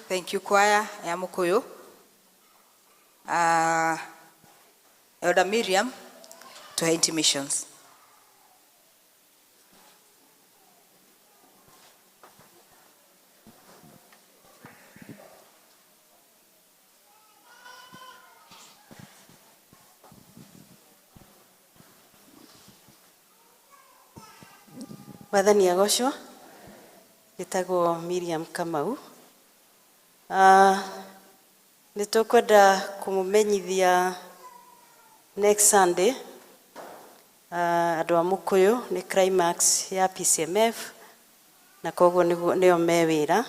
Thank you choir ya Mukuyu. Elder Miriam to her intimations. Mwathani agocwo. Njĩtagwo Miriam Kamau. Nĩ tũkwenda kũmũmenyithia next Sunday, andũ a Mũkũyũ nĩ climax ya PCMF, na koguo nĩo me wĩra,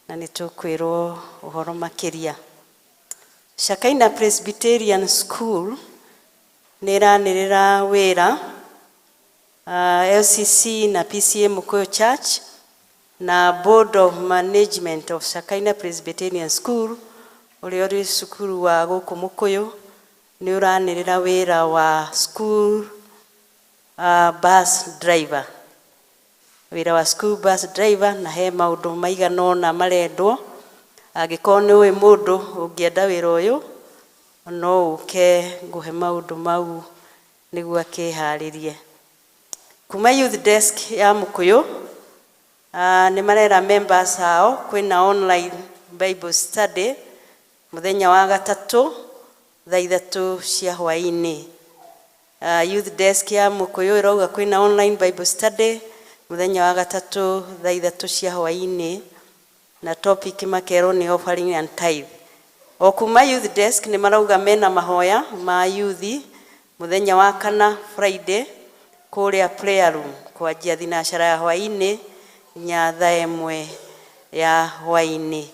na nĩ tũkwĩrwo ũhoro makĩria. Shakaina Presbyterian School nĩ ĩranĩrĩra wĩra, LCC na PCA Mũkũyũ Church na Board of Management of Shakaina Presbyterian School ũrĩa ũrĩ cukuru wa gũkũ Mũkũyũ nĩ ũranĩrĩra wĩra wa school bus driver. Wĩra wa school bus driver, na he maũndũ maigana ũna marendwo. Angĩkorwo nĩ ũĩ mũndũ ũngĩenda wĩra ũyũ, no ũke ngũhe maũndũ mau nĩguo akĩharĩrie. Kuma youth desk ya Mũkũyũ, nĩ marera members ao kwĩna online Bible study mũthenya wa gatatũ thaa 3 cia hwaĩ-inĩ. Youth desk ya Mũkũyũ ĩrauga kwĩna online Bible study mũthenya wa gatatũ thaa 3 cia hwaĩ-inĩ, na topic makerwo nĩ offering and tithe. O kuma youth desk nĩ marauga mena mahoya ma youth mũthenya wa kana Friday kũrĩa prayer room kwanjia thinacara ya hwaĩ-inĩ nginya thaa 1 ya hwaĩ-inĩ.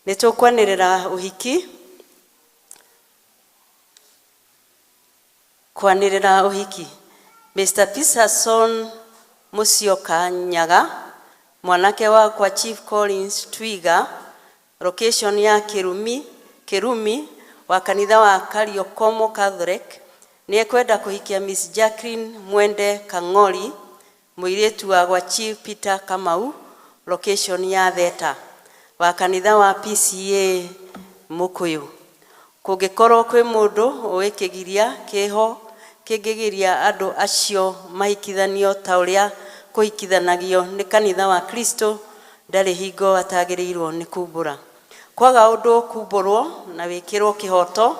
Nĩ tũkwanĩrĩra ũhiki, kwanĩrĩra ũhiki. Mr. Peterson Musyoka Nyaga, mwanake wakwa Chief Collins Twiga, location ya Kirumi wa kanitha wa Kariokomo Catholic, nĩ ekwenda kũhikia Miss Jacqueline Mwende Kang'ori, mũirĩtu wa gwa Chief Peter Kamau, Location ya Theta wa kanitha wa PCA Mukuyu. Kũngĩkorwo kwĩ mũndũ ũĩ kĩgiria kĩho kĩngĩgiria andũ acio mahikithanio ta ũrĩa kũhikithanagio nĩ kanitha wa Kristo, ndarĩ hingo atagĩrĩirwo nĩ kumbũra. Kwaga ũndũ kumbũrwo na wĩkĩrwo kĩhoto,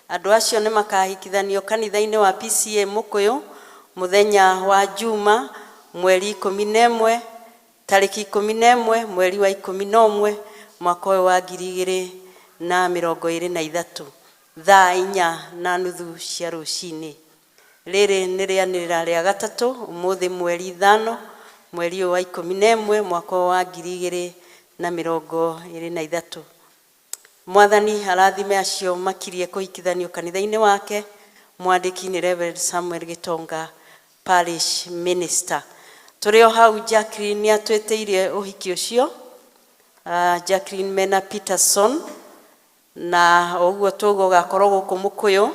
andũ acio nĩ makahikithanio kanitha-inĩ wa PCA Mukuyu mũthenya wa Juma mweri 11, tarĩki 11 mweri wa 11 mwaka ũyũ wa 2023, thaa 4:30 cia rũcinĩ. Rĩrĩ nĩ rĩanĩrĩra rĩa gatatũ ũmũthĩ, mweri 5, mweri ũyũ wa 11, mwaka ũyũ wa 2023. Mwathani arathime acio makirie kũhikithanio kanitha-inĩ wake. Mwandĩki nĩ Reverend Samuel Gitonga, parish minister. Tũrĩ o hau, Jacqueline nĩ atwĩtĩirie ũhiki ũcio, Jacqueline mena Peterson, na ũguo tũguo ũgakorwo gũkũ Mũkũyũ,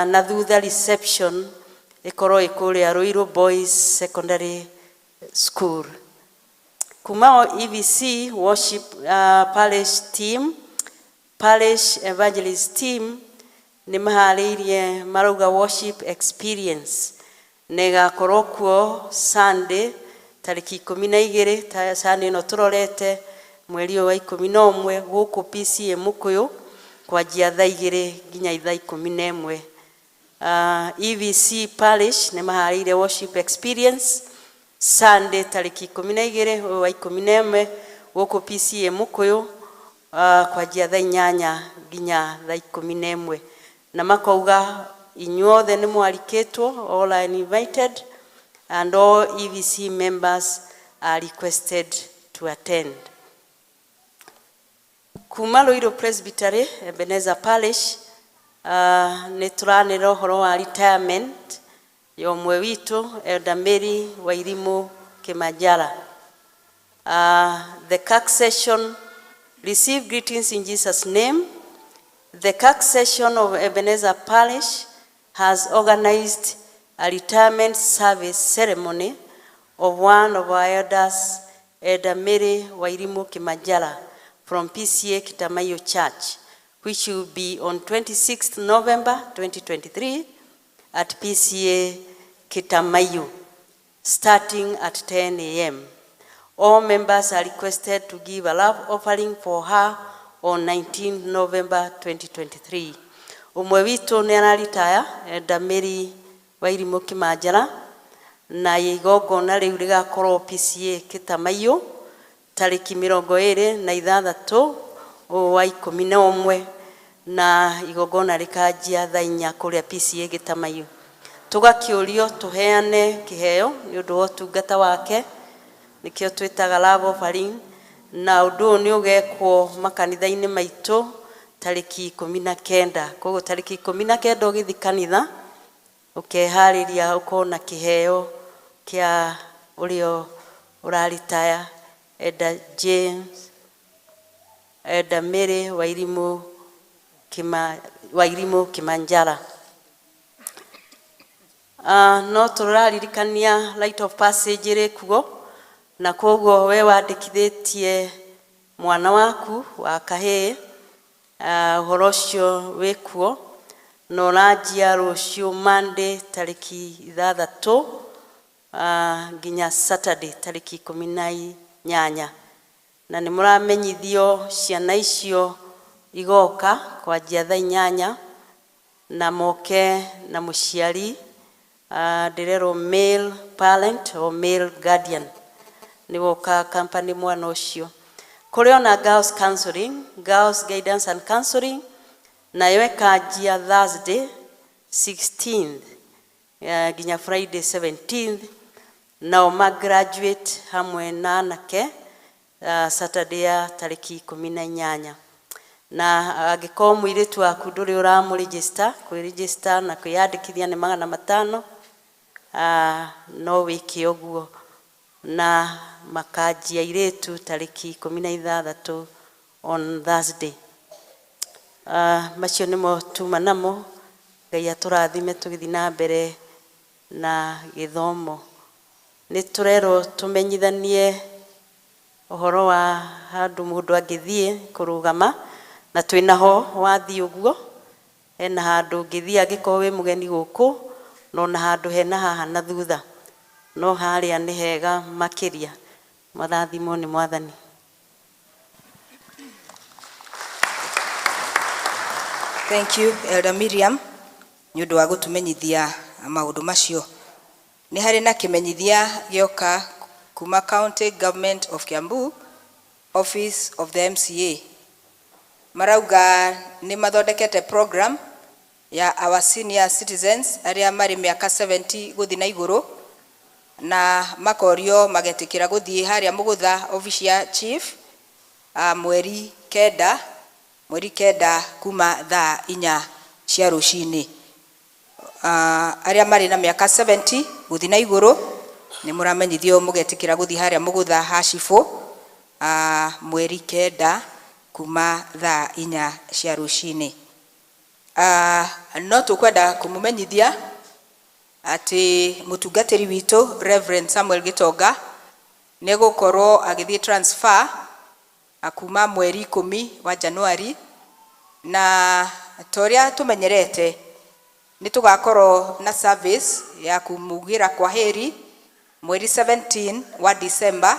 na thutha reception ĩkorwo ĩ kũrĩa Ruiru Boys Secondary School. Kuma o EVC worship, parish team, parish evangelist team nĩ maharĩirie, marauga worship experience na ĩgakorwo kuo Sunday tarĩki 12, ta Sunday ĩno tũrorete, mweri ũyũ wa 11, gũkũ PCA Mũkũyũ, kwanjia thaa 2 nginya thaa 11. EVC parish nĩ maharĩirie worship experience Sunday tarĩki 12 ũyũ wa 11, gũkũ PCA Mũkũyũ, kwanjia thaa 8 nginya thaa 11, na makauga inyuothe nĩ mwarikĩtwo, all are invited and all EVC members are requested to attend. Kuma Ruiru Presbytery, Ebenezer Parish, nĩ tũranĩra ũhoro wa retirement ya ũmwe witũ, Elder Mary Wairimu Kimajara. The CAC session, receive greetings in Jesus' name. The CAC session of Ebenezer Parish has organized a retirement service ceremony of one of our elders, Elder Mary Wairimu Kimajara, from PCA Kitamayo Church, which will be on 26th November 2023 at PCA Kitamayo, starting at 10 a.m. All members are requested to give a love offering for her on 19 November 2023. Ũmwe witũ nĩ araritaya, Elder Mary Wairimu Kimanjara, na igongona rĩu rĩgakorwo PCA Kĩtamaiyũ tarĩki 26 wa 11, na igongona rĩkanjia thaa 4 kũrĩa PCA Gĩtamaiyũ. Tũgakĩũrio tũheane kĩheo nĩ ũndũ wa ũtungata wake, nĩkĩo twĩtaga love offering, na ũndũ ũyũ nĩ ũgekwo makanitha-inĩ maitũ tarĩki 19. Koguo tarĩki 19 ũgĩthiĩ kanitha ũkeharĩria ũkorwo na kĩheo kĩa ũrĩa ũraritaya, Elder James, Elder Mary Wairimu Kimanjara. No tũraririkania rite of passage ĩrĩ kuo, na koguo we wandĩkithĩtie mwana waku wa kahĩĩ, ũhoro ũcio wĩ kuo na ũranjia rũciũ Monday tarĩki 6, nginya Saturday tarĩki 18, na nĩ mũramenyithio ciana icio igoka kwanjia thaa 8 na moke na mũciari, ndĩrerwo male parent or male guardian nĩwe ũka company mwana ũcio. Kũrĩ ona girls counseling, girls guidance and counseling, nayo ĩkanjia Thursday 16th nginya Friday 17th, nao magraduate hamwe na anake Saturday ya tarĩki 18. Na angĩkorwo mũirĩtu waku ndũrĩ ũramũregister, kwĩregister na kwĩyandĩkithia nĩ 500, no wĩke ũguo, na makanjia airĩtu tarĩki 16 on Thursday. Macio nĩmo tuma namo. Ngai atũrathime tũgĩthiĩ na mbere na gĩthomo. Nĩ tũrerwo tũmenyithanie Ũhoro wa handũ mũndũ angĩthiĩ kũrũgama na twĩnaho wathiĩ ũguo hena handũ ũngĩthiĩ angĩkorwo wĩ mũgeni gũkũ no na handũ hena haha na thutha no harĩa nĩ hega makĩria. Marathimwo nĩ Mwathani. Thank you, Elder Miriam, nĩ ũndũ wa gũtũmenyithia maũndũ macio. Nĩ harĩ na kĩmenyithia gĩoka kuma County Government of Kiambu, Office of the MCA. Marauga nĩ mathondekete program ya our senior citizens arĩa marĩ mĩaka 70 gũthiĩ na igũrũ, na makorio magetĩkĩra gũthiĩ harĩa Mũgũtha office ya chief mweri 9 kuma thaa 4 cia rũcinĩ. Arĩa marĩ na mĩaka 70 gũthiĩ na igũrũ nĩ mũramenyithio mũgetĩkĩra gũthiĩ harĩa Mũgũtha ha cibũ mweri 9 kuma thaa 4 cia rũcinĩ. No tũkwenda kũmũmenyithia atĩ mũtungatĩri witũ Reverend Samuel Gitonga nĩ egũkorwo agĩthiĩ transfer kuma mweri 10 wa Januari, na ta ũrĩa tũmenyerete nĩ tũgakorwo na service ya kumugĩra kwaheri mweri 17 wa December,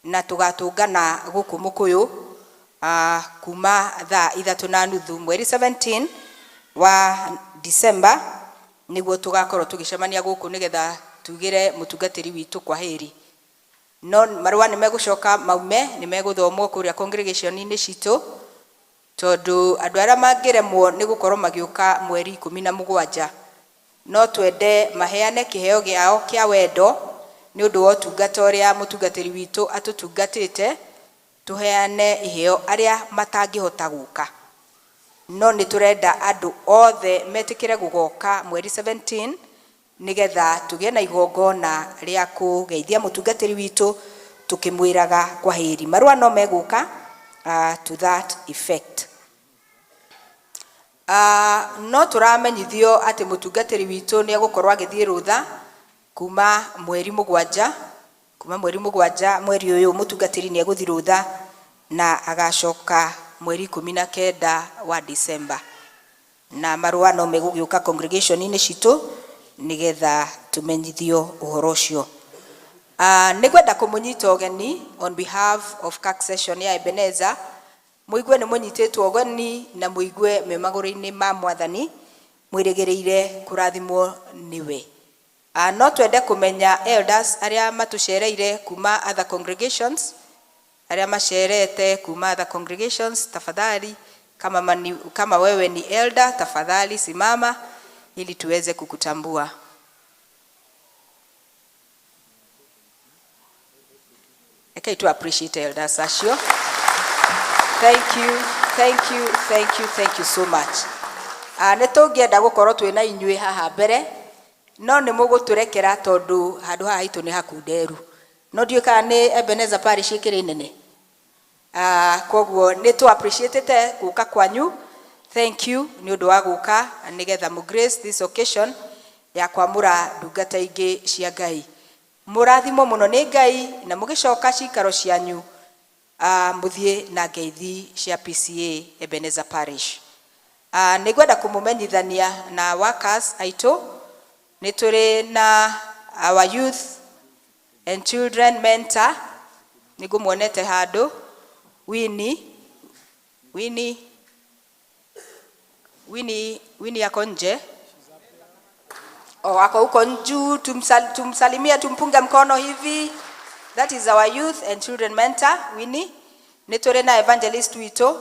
na tũgatũngana gũkũ Mũkũyũ kuma thaa 3:30 mweri 17 wa December nĩguo tũgakorwo tũgĩcemania gũkũ nĩgetha tugĩre mũtungatĩri witũ kwaheri. No marũa nĩ megũcoka maume, nĩ megũthomwo kũrĩa congregation-inĩ citũ, tondũ andũ arĩa mangĩremwo nĩ gũkorwo magĩũka mweri 17 no twende maheane kĩheo gĩao kĩa wendo nĩ ũndũ wa ũtungata ũrĩa mũtungatĩri witũ atũtungatĩte, tũheane iheo arĩa matangĩhota gũka. No nĩ tũrenda andũ othe metĩkĩre gũgoka mweri 17 nĩgetha tũgĩe na igongona rĩa kũgeithia mũtungatĩri witũ tũkĩmwĩraga kwaheri. Marũa no megũka to that effect. No tũramenyithio atĩ mũtungatĩri witũ nĩ egũkorwo agĩthiĩ rũtha kuma mweri 7, kuma mweri 7 mweri ũyũ mũtungatĩri nĩ egũthiĩ rũtha na agacoka mweri 19 wa December. Na marũa no megũgĩũka congregation-inĩ citũ nĩgetha tũmenyithio ũhoro ũcio. Nĩ ngwenda kũmũnyita ũgeni on behalf of CAC session ya Ebenezer, mũigue nĩ mũnyitĩtwo ũgeni na mũigue me magũrũ-inĩ ma Mwathani mwĩrĩgĩrĩire kũrathimwo nĩwe. No twende kũmenya elders arĩa matũcereire kuma other congregations, arĩa macerete kuma other congregations, tafadhali kama wewe ni elder tafadhali simama ili tuweze kukutambua. Okay, to appreciate elders acio. Thank you, thank you, thank you, thank you so much. Nĩ tũngĩenda gũkorwo twĩna inyuĩ haha mbere, no nĩ mũgũtũrekera tondũ handũ haha haitũ nĩ hakunderu. No ndiũĩ kana nĩ Ebenezer Parish ĩkĩrĩ nene. Koguo nĩ tũ appreciate gũka kwanyu. Thank you nĩ ũndũ wa gũka nĩgetha mũ grace this occasion ya kwamũra ndungata ingĩ cia Ngai. Mũrathimwo mũno nĩ Ngai na mũgĩcoka cikaro cianyu, mũthiĩ na ngeithi cia PCA Ebenezer Parish. Nĩ ngwenda kũmũmenyithania na workers aitũ, nĩ tũrĩ na our youth and children mentor, nĩ ngũmuonete handũ, Winnie, Winnie, Winnie, Winnie ako nje. Oh, ako huko juu, tumsalimie, tumpunge mkono hivi. That is our youth and children mentor, Winnie. Nĩ tũrĩ na evangelist witũ,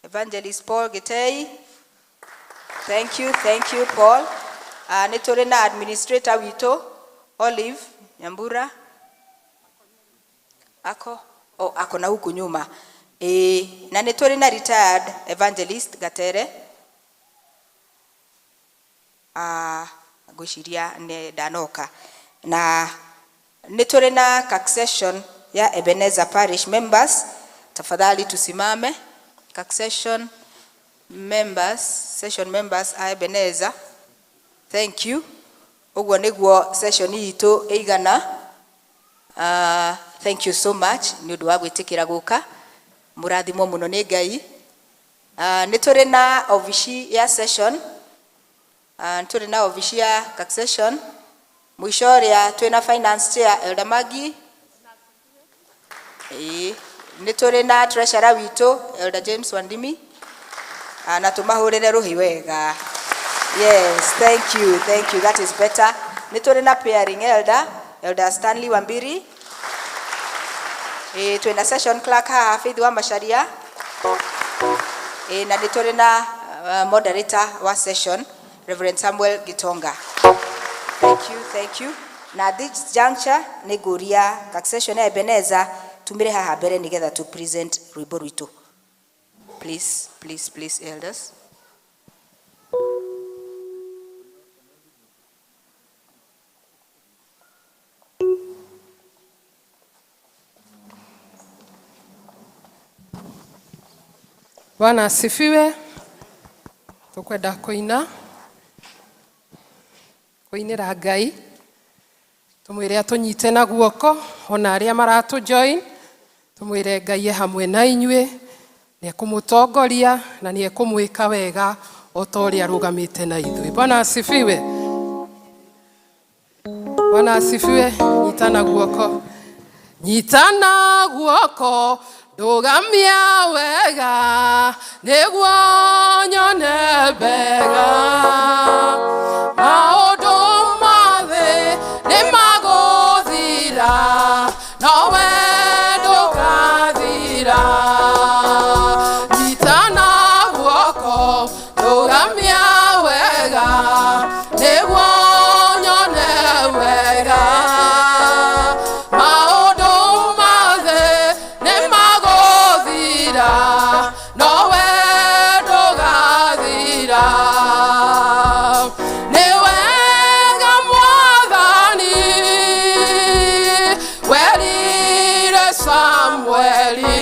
Evangelist Paul Gitei. Thank you, thank you Paul. Nĩ tũrĩ na administrator witũ, Olive Nyambura. Ako? Oh, ako na huku nyuma. Na nĩ tũrĩ na retired evangelist Gatere. Ngwĩciria nĩ ndanoka. Na nĩ tũrĩ na succession ya Ebenezer Parish members. Tafadhali tusimame. Succession members, session members a Ebenezer. Thank you. Ũguo nĩguo session itũ ĩigana. Thank you so much nĩ ũndũ wa gwĩtĩkĩra gũka. Mũrathimwo mũno nĩ Ngai. Nĩ tũrĩ na obici ya session. Nĩ tũrĩ na obici ya session. Mũico ũrĩa twĩna finance chair Elder Maggie. Ĩĩ, nĩ tũrĩ na treasurer witũ Elder James Wandimi. Na tũmahũrĩre rũhĩ wega. Yes, thank you, thank you. That is better. Nĩ tũrĩ na pairing elder, Elder Stanley Wambiri. Ĩĩ, twĩna session clerk haha Faith wa Macharia. Ĩĩ, na nĩ tũrĩ na moderator wa session Reverend Samuel Gitonga. Thank you, thank you. Na at this juncture nĩ ngũria session ya Ebenezer tumire haha mbere nĩgetha to present rwĩmbo rwitũ. Please, please, please, elders. Bwana asifiwe. Tukwenda kuina kuinira Ngai, tumwire atunyite na guoko ona aria maratu join, tumwire Ngai e hamwe na inyuĩ, nĩ ekũmũtongoria na nĩ ekũmwĩka wega o ta ũrĩa arũgamĩte na ithuĩ. Bwana asifiwe. Bwana asifiwe. Nyitana guoko, nyitana guoko, ndũgamia wega nĩguo nyone wega. Maũndũ mothe nĩ magũthira, nowe ndũgathira. Nyitana guoko, ndũgamia wega nĩguo nyone wega. Maũndũ mothe nĩ magũthira, nowe ndũgathira. Nĩ wega Mwathani werire Samueli,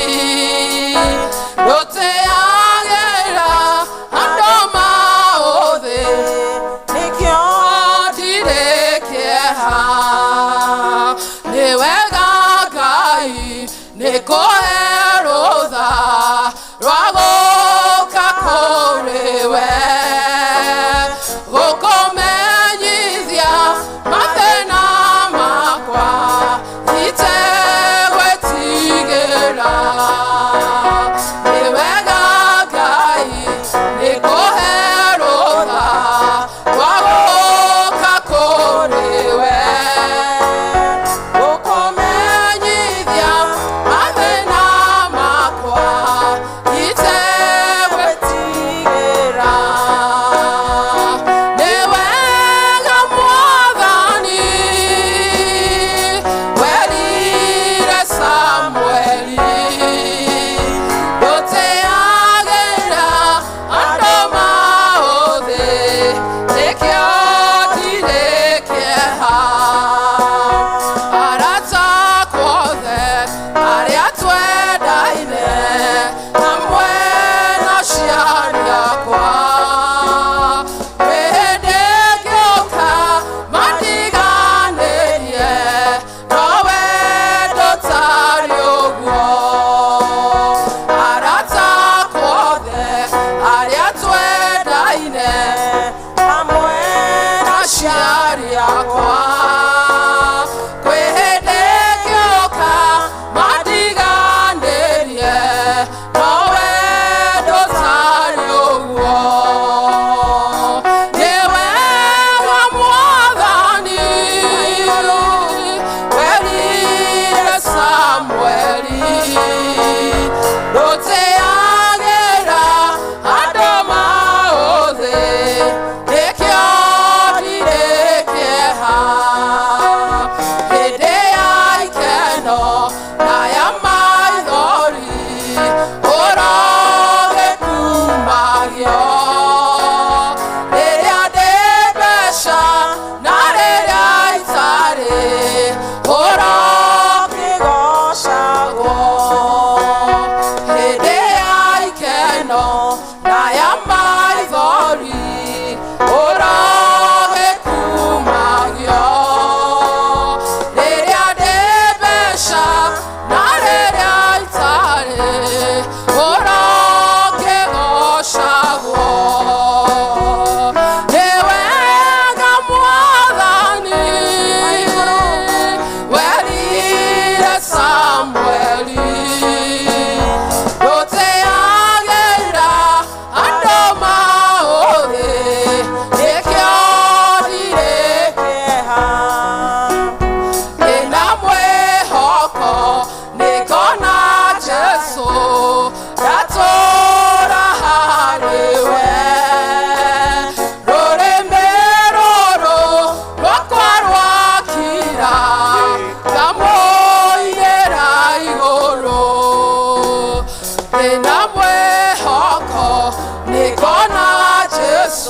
ndũteagĩra andũ maũthĩ, nĩkĩo ndirĩ kĩeha. Nĩ wega Ngai nĩ kũhe rũtha rwa gũka kũrĩ we, gũkũmenyithia mathĩna makwa itegwĩtigĩra. Nĩ wega Ngai nĩ kũhe rũtha rwa gũka kũrĩ we, gũkũmenyithia mathĩna.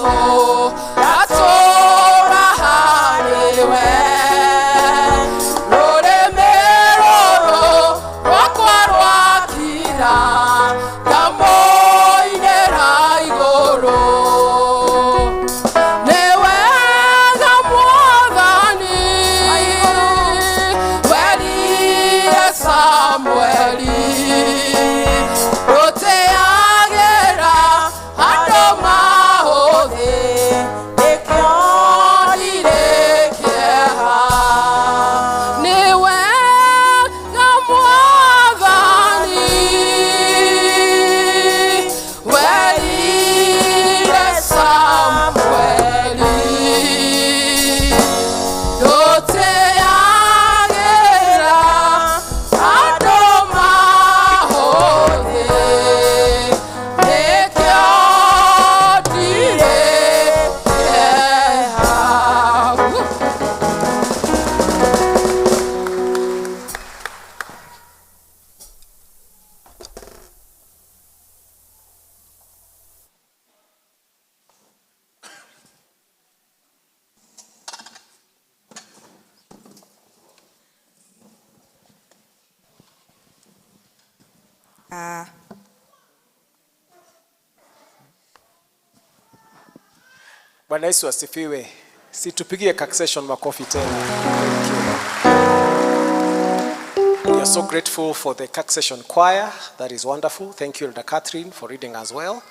Jesu ndatũra harĩ we. Rũrĩmĩ rũrũ rwakwa rwakira ngamũinĩra igũrũ. Nĩ wega Mwathani werire Samueli ndũtĩagĩra andũ mahũthĩ nĩkĩo ndirĩ kĩeha. Nĩ wega Mwathani werire Samueli ndũtĩagĩra andũ mahũthĩ nĩkĩo ndirĩ kĩeha. Ah, Bwana Yesu asifiwe. Situpigie Succession makofi tena. Thank you. We are so grateful for the Succession choir. That is wonderful. Thank you, Elder Catherine, for reading as well.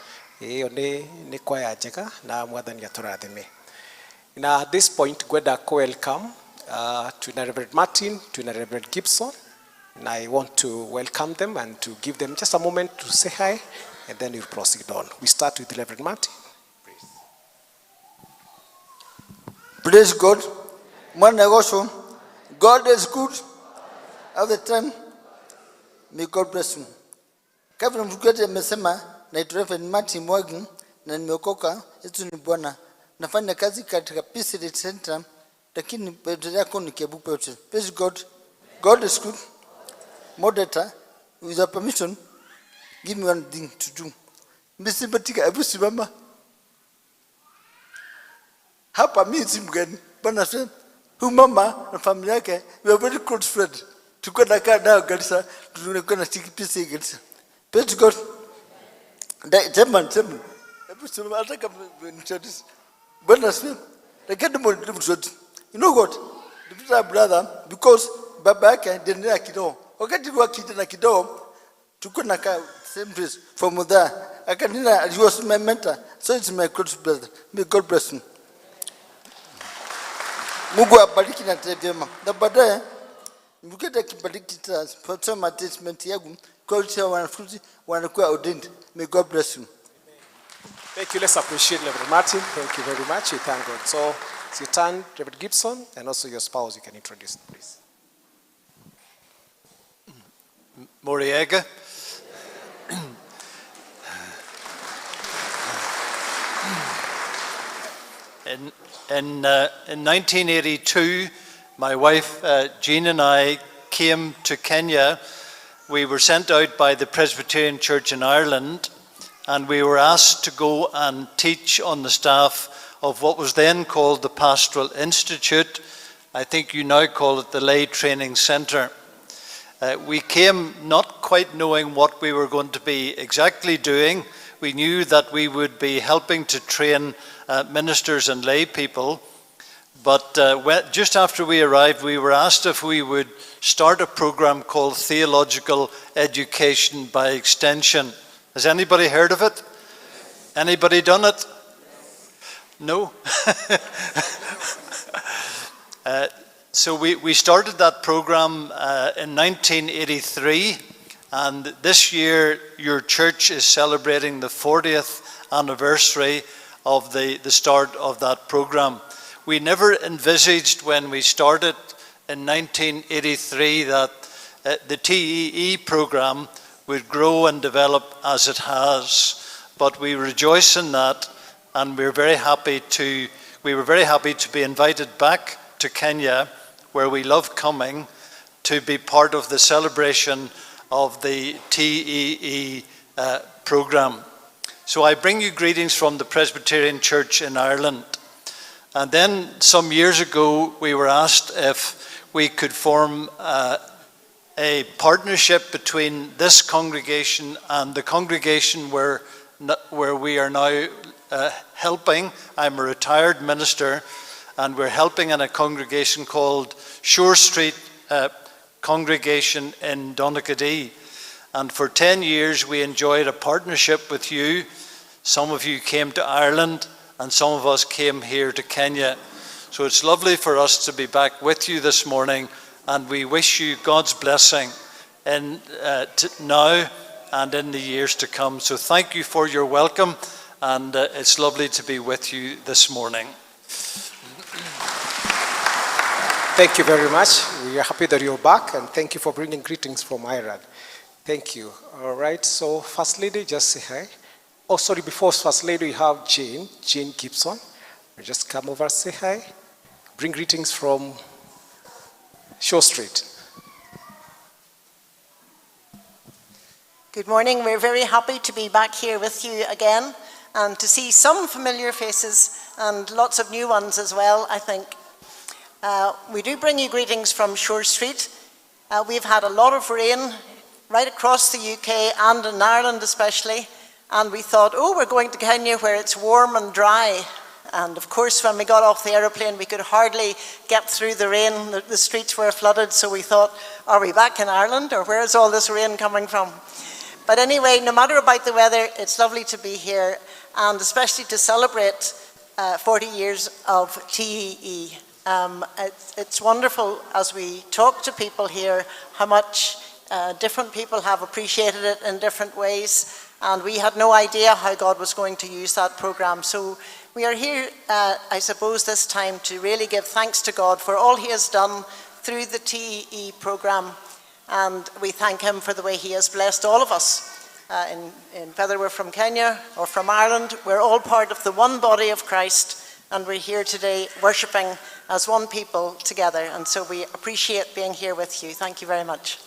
Ĩyo nĩ choir njega na Mwathani atũrathime. Na at this point ngwenda ku welcome twina Reverend Martin, twina Reverend Gibson, and I want to welcome them and to give them just a moment to say hi, and then we'll proceed on. We start with Reverend Martin. Praise God. Mwana also, God is good all the time. May God bless you. Kevin Mkwete amesema naitwa Reverend Martin Mwangi na nimeokoka. Yesu ni Bwana. Nafanya kazi katika Peace Retreat Center, lakini pete yako ni Kiambu Pete. Praise God. God is good. Moderator, with your permission, give me one thing to do. Msibatika, hebu simama. Hapa mimi si mgeni. Bwana sema, huyu mama na familia yake, we are very close friends. Tulikuwa tunakaa nao Garissa, tulikuwa na TPC Garissa. Praise God. Sema, sema. Hebu sema hata kama ni Bwana sema, lakini mtu. You know what? The brother, because baba yake ndiye kidogo. Wakati wa kijana kidogo, tulikuwa tunakaa same place from there. Akanina, he was my mentor. So it's my close brother. May God bless him. Mungu abariki na tende vyema. Na baadaye mkete kibariki soma attachment yangu kwa hiyo wanafunzi wanakuwa ordained. May God bless you. Thank you. Let's appreciate Reverend Martin. Thank you very much. We thank God. So it's your turn, Reverend Gibson, and also your spouse. You can introduce, please. Moriega. In 1982, my wife Jean and I came to Kenya. We were sent out by the Presbyterian Church in Ireland, and we were asked to go and teach on the staff of what was then called the Pastoral Institute. I think you now call it the Lay Training Centre. We came not quite knowing what we were going to be exactly doing. We knew that we would be helping to train ministers and lay people. But just after we arrived, we were asked if we would start a program called Theological Education by Extension. Has anybody heard of it? Anybody done it? No? So we started that program in 1983, and this year your church is celebrating the 40th anniversary of the start of that program. We never envisaged when we started in 1983 that the TEE program would grow and develop as it has, but we rejoice in that, and we were very happy to be invited back to Kenya, where we love coming, to be part of the celebration of the TEE program. So I bring you greetings from the Presbyterian Church in Ireland. And then some years ago, we were asked if we could form a partnership between this congregation and the congregation where we are now helping. I'm a retired minister, and we're helping in a congregation called Shore Street Congregation in Donaghadee. And for 10 years, we enjoyed a partnership with you. Some of you came to Ireland, and some of us came here to Kenya. So it's lovely for us to be back with you this morning, and we wish you God's blessing in now and in the years to come. So thank you for your welcome, and it's lovely to be with you this morning. Thank you very much. We are happy that you're back, and thank you for bringing greetings from Ireland. Thank you. All right, so First Lady, just say hi. Oh, sorry, before First Lady, we have Jane Gibson. Just come over, say hi. Bring greetings from Shore Street. Good morning. We're very happy to be back here with you again and to see some familiar faces and lots of new ones as well, I think. We do bring you greetings from Shore Street. We've had a lot of rain right across the UK and in Ireland especially, and we thought, oh, we're going to Kenya where it's warm and dry. And of course, when we got off the aeroplane, we could hardly get through the rain. The streets were flooded, so we thought, are we back in Ireland, or where is all this rain coming from? But anyway, no matter about the weather, it's lovely to be here, and especially to celebrate 40 years of TEE. It's wonderful as we talk to people here how much different people have appreciated it in different ways, and we had no idea how God was going to use that program. So we are here, I suppose, this time to really give thanks to God for all he has done through the TEE program, and we thank him for the way he has blessed all of us. In whether we're from Kenya or from Ireland, we're all part of the one body of Christ, and we're here today worshipping as one people together, and so we appreciate being here with you. Thank you very much.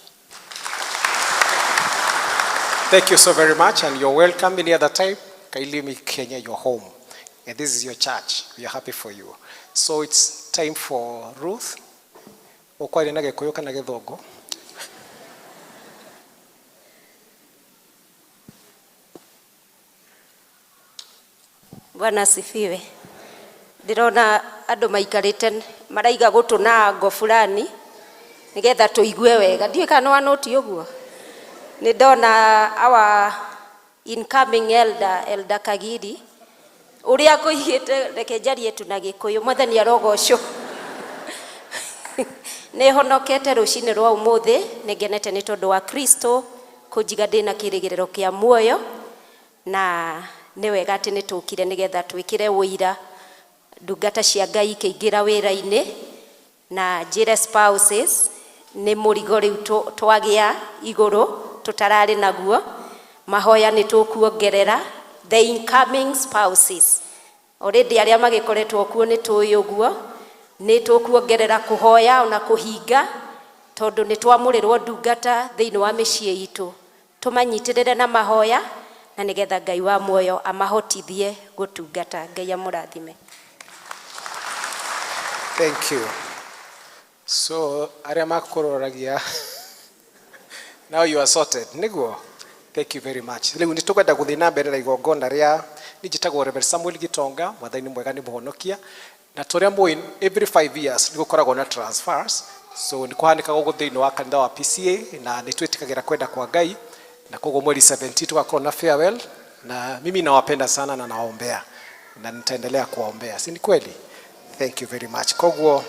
Thank you so very much, and you're welcome any other time. Kindly make Kenya your home. And this is your church. We are happy for you. So it's time for Ruth. Ũkwaria na Gĩkũyũ kana Gĩthũngũ? Bwana asifiwe. Ndĩrona andũ maikarĩte maraiga gũtũ na ngo fulani nĩgetha tũigue wega. Ndiũĩ kana nĩwanũti ũguo. Nĩ ndona our incoming elder, Elder Kagiri, ũrĩa ngũigĩte, reke njarie tu na Gĩkũyũ, Mwathani arogocwo. Nĩ honokete rũcinĩ rwa ũmũthĩ, nĩ ngenete nĩ tondũ wa Kristo kũnjiga ndĩna kĩrĩgĩrĩro kĩa muoyo, na nĩ wega atĩ nĩ tũkire nĩgetha twĩkĩre ũira ndungata cia Ngai ikĩingĩra wĩra-inĩ, na njĩre spouses nĩ mũrigo rĩu twagĩa igũrũ tũtararĩ naguo, mahoya nĩ tũkuongerera the incoming spouses. Already arĩa magĩkoretwo kuo nĩ tũĩ ũguo, nĩ tũkuongerera kũhoya ona kũhinga, tondũ nĩ twamũrĩrwo ndungata thĩinĩ wa mĩciĩ itũ. Tũmanyitĩrĩre na mahoya, na nĩgetha Ngai wa muoyo amahotithie gũtungata. Ngai amũrathime. Thank you. So arĩa makũroragia, now you are sorted. Nĩguo? Thank you very much. Rĩu nĩ tũkwenda gũthiĩ na mbere na igongona rĩa, niĩ njĩtagwo Reverend Samuel Gitonga, Mwathani mwega nĩ mũhonokia. Na tũrĩa mũĩ, every 5 years nĩ gũkoragwo na transfers. So nĩ kũhanĩkaga ũguo thĩinĩ wa kanitha wa PCA, na nĩ twĩtĩkagĩra kwenda kwa Ngai. Na koguo mweri 17 tugakorwo na farewell, na mimi nawapenda sana na nawaombea, na nitaendelea kuwaombea. Si ni kweli? Thank you very much. Koguo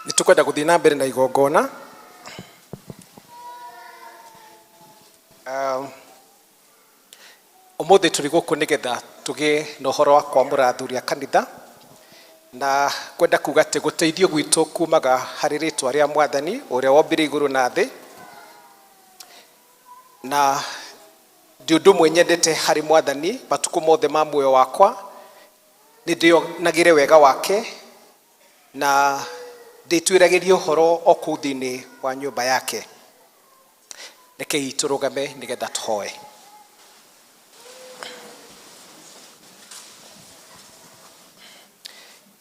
nĩ tũkwenda gũthiĩ na mbere na igongona. Ũmũthĩ tũrĩ gũkũ nĩgetha tũgĩe na ũhoro wa kwamũra athuri a kanitha, na kwenda kuga atĩ gũteithio gwitũ kumaga harĩ rĩtwa rĩa Mwathani ũrĩa wombire igũrũ na thĩ, na ndi ũndũ ũmwe nyendete harĩ Mwathani matukũ mothe ma muoyo wakwa, nĩ ndĩonagĩre wega wake na ndĩtuĩragĩrie ũhoro o kũu thĩinĩ wa nyũmba yake. Rekei tũrũgame nĩgetha tũhoe.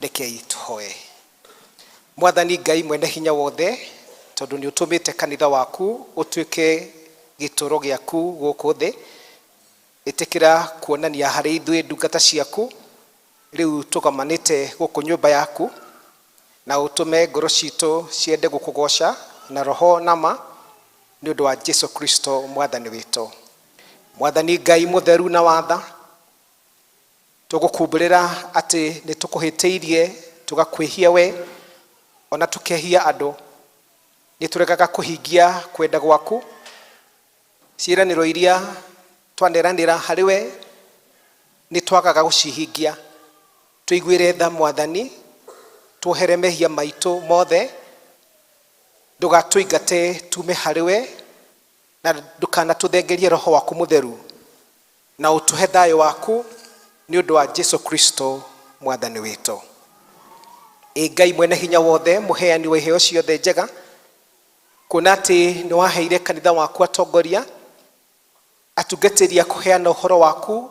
Rekei tũhoe. Mwathani Ngai mwene hinya wothe, tondũ nĩ ũtũmĩte kanitha waku ũtuĩke gĩtũro gĩaku gũkũ thĩ, ĩtĩkĩra kuonania harĩ ithuĩ ndungata ciaku rĩu tũgomanĩte gũkũ nyũmba yaku, na ũtũme ngoro citũ ciende gũkũgoca na roho na ma nĩ ũndũ wa Jesu Kristo mwathani witũ. Mwathani Ngai mũtheru na watha, tũgũkumbũrĩra atĩ nĩ tũkũhĩtĩirie tũgakwĩhia we ona tũkehia andũ. Nĩ tũregaga kũhingia kwenda gwaku, ciĩranĩro iria twaneranĩra harĩ we nĩ twagaga gũcihingia. Tũiguĩre tha Mwathani, tuohere mehia maitũ mothe, ndũgatũingate tume harĩ we, na ndũkanatũthengerie roho waku mũtheru, na ũtũhe thayũ waku nĩ ũndũ wa Jesu Kristo mwathani witũ. Ĩ Ngai mwene hinya wothe, mũheani wa iheo ciothe njega, kuona atĩ nĩ waheire kanitha waku atongoria atungatĩri a kũheana ũhoro waku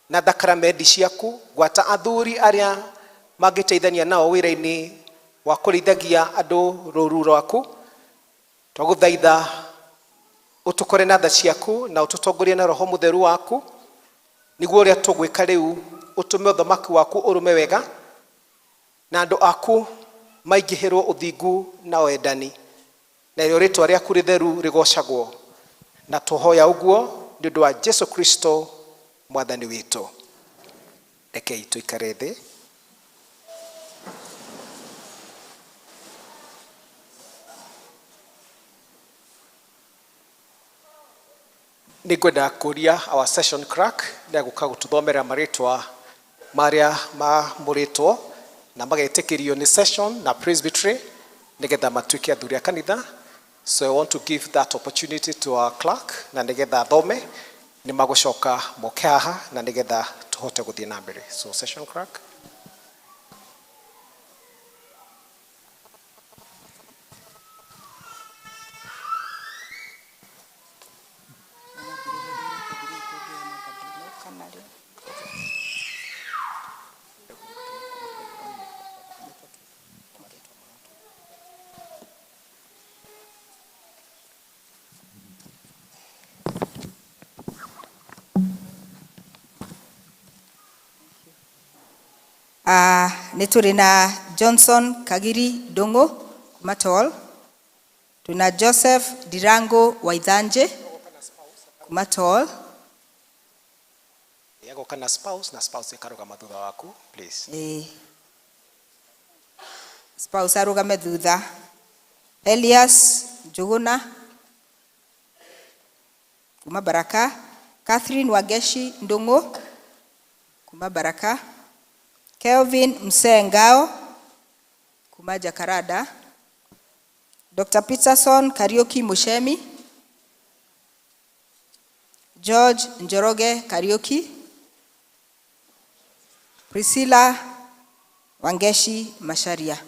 na thakaramendi ciaku, gwata athuri arĩa mangĩteithania nao wĩra-inĩ wa kũrĩithagia andũ rũru rwaku. Twagũthaitha ũtũkore na tha ciaku na ũtũtongorie na roho mũtheru waku, nĩguo ũrĩa tũgwĩka rĩu ũtũme ũthamaki waku ũrũme wega na andũ aku maingĩhĩrwo ũthingu na wendani, narĩo rĩtwa rĩaku rĩtheru rĩgocagwo. Na tũhoya ũguo nĩ ũndũ wa Jesu Kristo mwathani witũ. Rekei tũikare thĩ. Nĩ ngwenda kũria our session clerk nĩ agũka gũtũthomera marĩtwa marĩa mamũrĩtwo na magetĩkĩrio nĩ session na presbytery nĩgetha matuĩke athuri a kanitha. So I want to give that opportunity to our clerk na nĩgetha athome, nĩ magũcoka moke haha na nĩgetha tũhote gũthiĩ na mbere. So session clerk. Nĩ tũrĩ na Johnson Kagiri Ndung'u kuma Tol, twĩna Joseph Dirango Waithanje kuma Tol, Agoka na spouse na spouse ĩkarũgama thutha waku please. Spouse arũgame thutha, Elias Njuguna kuma Baraka, Catherine Wangeshi Ndung'u kuma Baraka, Kelvin Msee Ngao kuma Jakarada, Dr. Peterson Kariuki Mushemi, George Njoroge Kariuki, Priscilla Wangeshi Masharia.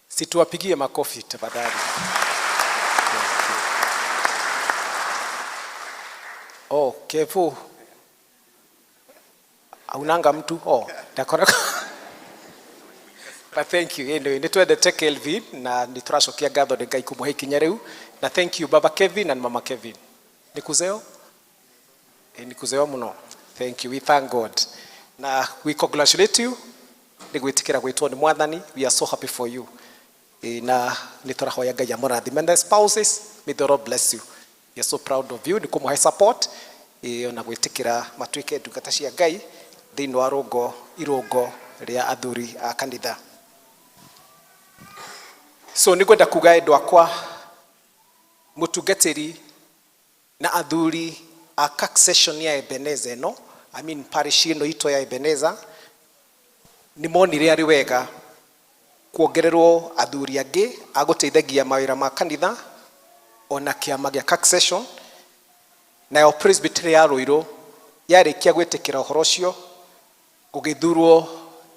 Situwapigie makofi tafadhali. Thank you. Oh, Kevu. Haunanga mtu? Oh, ndakora. But thank you. Anyway, nĩ twendete Kelvin na nĩ tũracokia ngatho nĩ Ngai kũmũhe ikinya rĩu. Na thank you Baba Kevin and Mama Kevin. Nĩ kuzeo? Nĩ kuzeo mũno. Thank you. We thank God. Na we congratulate you nĩ gwĩtĩkĩra gwĩtwo nĩ Mwathani. We are so happy for you. Na nĩ tũrahoya Ngai amũrathime. And the spouses, may the Lord bless you. We are so proud of you nĩ kũmũhe support ona gwĩtĩkĩra matuĩke ndungata cia Ngai thĩinĩ wa rũngo irũngo rĩa athuri a kanitha. So nĩ ngwenda kuga endwa akwa, mũtungatĩri na athuri a session ya Ebenezer ĩno, I mean parish ĩno itũ ya Ebenezer, nĩ monire arĩ wega kuongererwo athuri angĩ a gũteithagia mawĩra ma kanitha ona kĩama gĩa session. Nayo presbytery ya Ruiru yarĩkia gwĩtĩkĩra ũhoro ũcio, gũgĩthurwo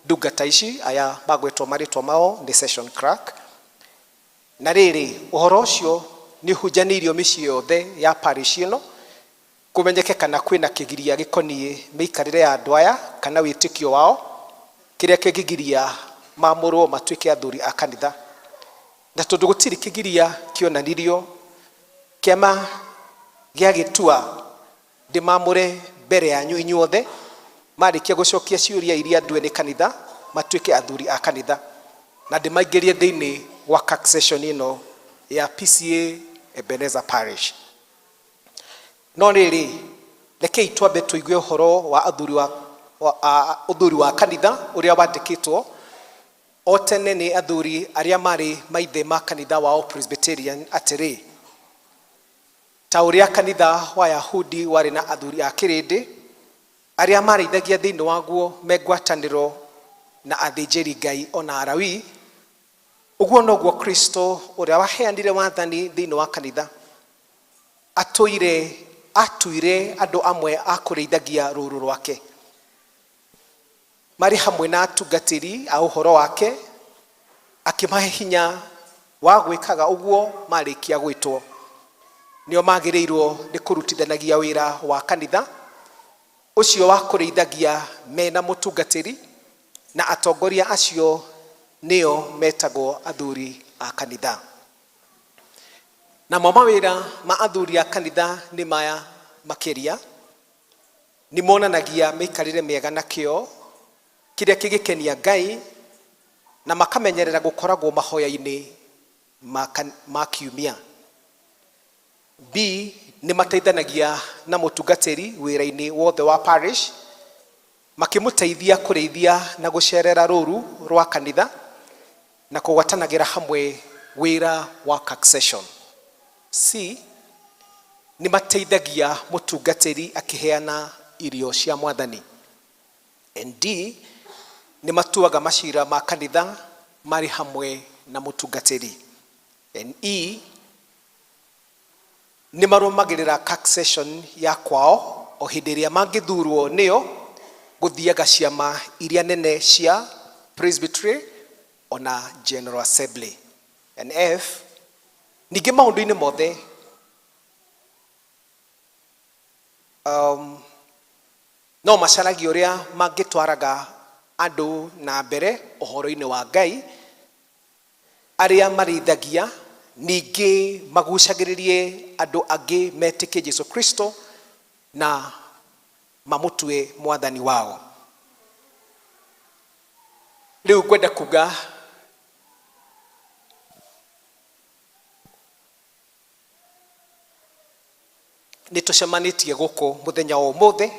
ndungata ici aya magwĩtwo marĩtwa mao nĩ session clerk. Na rĩrĩ, ũhoro ũcio nĩ ũhunjanĩirio mĩciĩ yothe ya parish ĩno, Kũmenyeke kana kwĩna kĩgiria gĩkoniĩ mĩikarĩre ya andũ aya kana wĩtĩkio wao kĩrĩa kĩngĩgiria maamũrwo matuĩke athuri a kanitha. Na tondũ gũtirĩ kĩgiria kĩonanirio, kĩama gĩagĩtua ndĩmamũre mbere yanyu inyuothe marĩkia gũcokia ciũria iria ndue nĩ kanitha matuĩke athuri a kanitha na ndĩmaingĩrie thĩinĩ wa succession ĩno ya PCA Ebenezer Parish. No rĩrĩ, rekei twambe tũigue ũhoro wa athuri wa ũthuri wa kanitha ũrĩa wandĩkĩtwo o tene nĩ athuri arĩa marĩ maithe ma kanitha wao Presbyterian atĩrĩ, ta ũrĩa kanitha wa Yahudi warĩ na athuri a kĩrĩndĩ arĩa marĩithagia thĩinĩ waguo me ngwatanĩro na athĩnjĩri Ngai ona Alawii, ũguo noguo Kristo ũrĩa waheanire wathani thĩinĩ wa kanitha atũire atuire andũ amwe a kũrĩithagia rũũru rwake marĩ hamwe na atungatĩri a ũhoro wake, akĩmahe hinya wa gwĩkaga ũguo marĩkia gwĩtwo. Nĩo magĩrĩirwo nĩ kũrutithanagia wĩra wa kanitha ũcio wa kũrĩithagia mena mũtungatĩri, na atongoria acio nĩo metagwo athuri a kanitha. Namo mawĩra ma athuri a kanitha nĩ maya makĩria: nĩ monanagia mĩikarĩre mĩega na kĩo kĩrĩa kĩgĩkenia Ngai, na makamenyerera gũkoragwo mahoya-inĩ ma kiumia. B, nĩ mateithanagia na mũtungatĩri wĩra-inĩ wothe wa parish, makĩmũteithia kũrĩithia na gũcerera rũũru rwa kanitha na kũgwatanagĩra hamwe wĩra wa succession. C, nĩ mateithagia mũtungatĩri akĩheana irio cia mwathani. And D, nĩ matuaga macira ma kanitha marĩ hamwe na mũtungatĩri. And E, nĩ marũmagĩrĩra succession ya kwao o hĩndĩ ĩrĩa mangĩthurwo nĩo gũthiaga ciama iria nene cia presbytery ona General Assembly. And F, ningĩ maũndũ-inĩ mothe no macaragia ũrĩa mangĩtwaraga andũ na mbere ũhoro-inĩ wa Ngai arĩa marĩithagia, ningĩ magucagĩrĩrie andũ angĩ metĩkie Jesu Kristo na mamũtue mwathani wao. Rĩu ngwenda kuga nĩ tũcemanĩtie gũkũ mũthenya wa ũmũthĩ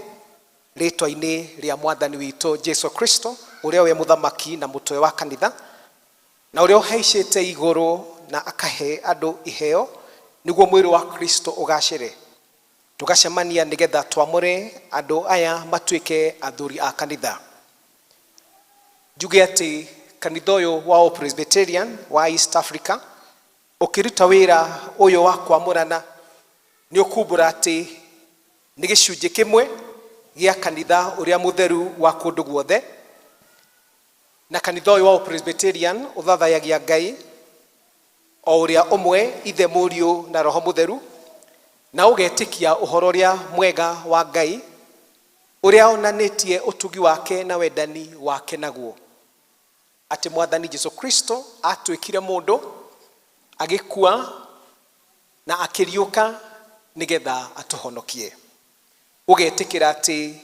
rĩtwa-inĩ rĩa mwathani witũ Jesu Kristo, ũrĩa we mũthamaki na mũtwe wa kanitha, na ũrĩa ũhaicĩte igũrũ na akahe andũ iheo nĩguo mwĩrĩ wa Kristo ũgacĩre. Tũgacemania nĩgetha twamũre andũ aya matuĩke athuri a kanitha. Njuge atĩ kanitha ũyũ wa Presbyterian wa East Africa ũkĩruta wĩra ũyũ wa kwamũrana nĩ ũkumbũra atĩ nĩ gĩcunjĩ kĩmwe gĩa kanitha ũrĩa mũtheru wa kũndũ guothe, na kanitha ũyũ wa Presbyterian ũthathayagia Ngai o ũrĩa ũmwe, Ithe, Mũriũ na Roho Mũtheru, na ũgetĩkia ũhoro ũrĩa mwega wa Ngai ũrĩa onanĩtie ũtugi wake na wendani wake naguo, atĩ mwathani Jesu Kristo atuĩkire mũndũ, agĩkua na akĩriũka nĩgetha atũhonokie. Ũgetĩkĩra atĩ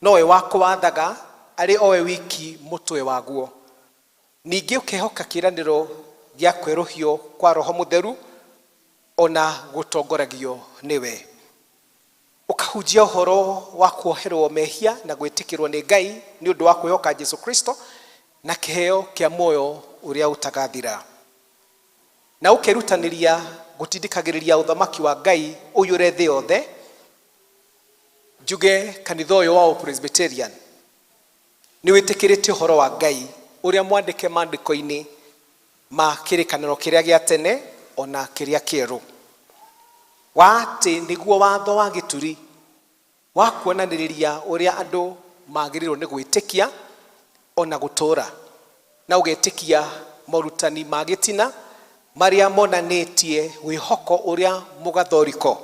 nowe wa kũwathaga arĩ owe wiki mũtwe waguo. Ningĩ ũkehoka kĩĩranĩro gĩa kwerũhio kwa Roho Mũtheru ona gũtongoragio nĩwe. Ũkahunjia ũhoro wa kuoherwo mehia na gwĩtĩkĩrwo nĩ Ngai nĩ ũndũ wa kwĩhoka Jesu Kristo na kĩheo kĩa muoyo ũrĩa ũtagathira, na ũkerutanĩria gũtindĩkagĩrĩria ũthamaki wa Ngai ũiyũre thĩ yothe. Njuge kanitha ũyũ wa Presbyterian nĩ wĩtĩkĩrĩtie ũhoro wa Ngai ũrĩa mwandĩke maandĩko-inĩ ma kĩrĩkanĩro kĩrĩa gĩa tene ona kĩrĩa kĩerũ, wa atĩ nĩguo watho wa gĩturi wa kuonanĩrĩria ũrĩa andũ magĩrĩirwo nĩ gwĩtĩkia ona gũtũũra, na ũgetĩkia morutani ma gĩtina marĩa monanĩtie wĩhoko ũrĩa mũgathoriko.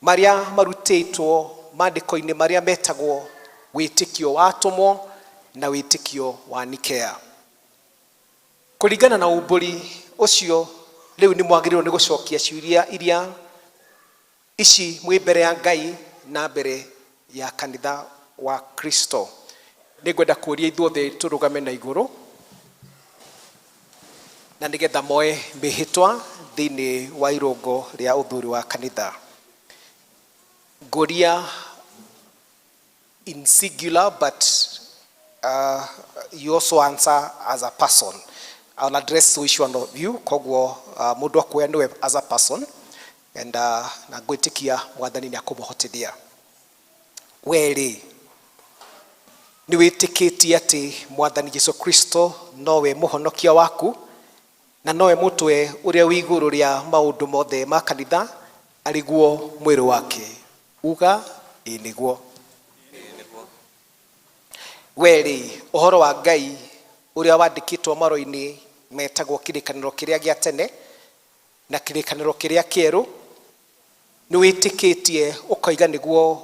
Marĩa marutĩtwo maandĩko-inĩ marĩa metagwo wĩtĩkio wa atũmwo na wĩtĩkio wa Nikea. Kũringana na umbũri ũcio, rĩu nĩ mwagĩrĩirwo nĩ gũcokia ciũria iria ici mwĩ mbere ya Ngai na mbere ya kanitha wa Kristo. Nĩ ngwenda kũria ithuothe tũrũgame na igũrũ na nĩgetha moe mĩhĩtwa thĩinĩ wa irũngo rĩa ũthuri wa kanitha. Ngũria in singular, but you also answer as a person. I'll address each one of you, koguo mũndũ akuoya nĩwe as a person, and na ngwĩtĩkia Mwathani nĩ akũmũhotithia. We rĩ, nĩ wĩtĩkĩtie atĩ Mwathani Jesu Kristo nowe mũhonokia waku na nowe mũtwe ũrĩa wĩ igũrũ rĩa maũndũ mothe ma kanitha, arĩguo mwĩrĩ wake? Uga ĩ nĩguo. We rĩ, ũhoro wa Ngai ũrĩa wandĩkĩtwo marũa-inĩ metagwo kĩrĩkanĩro kĩrĩa gĩa tene na kĩrĩkanĩro kĩrĩa kĩerũ, nĩ wĩtĩkĩtie ũkoiga nĩguo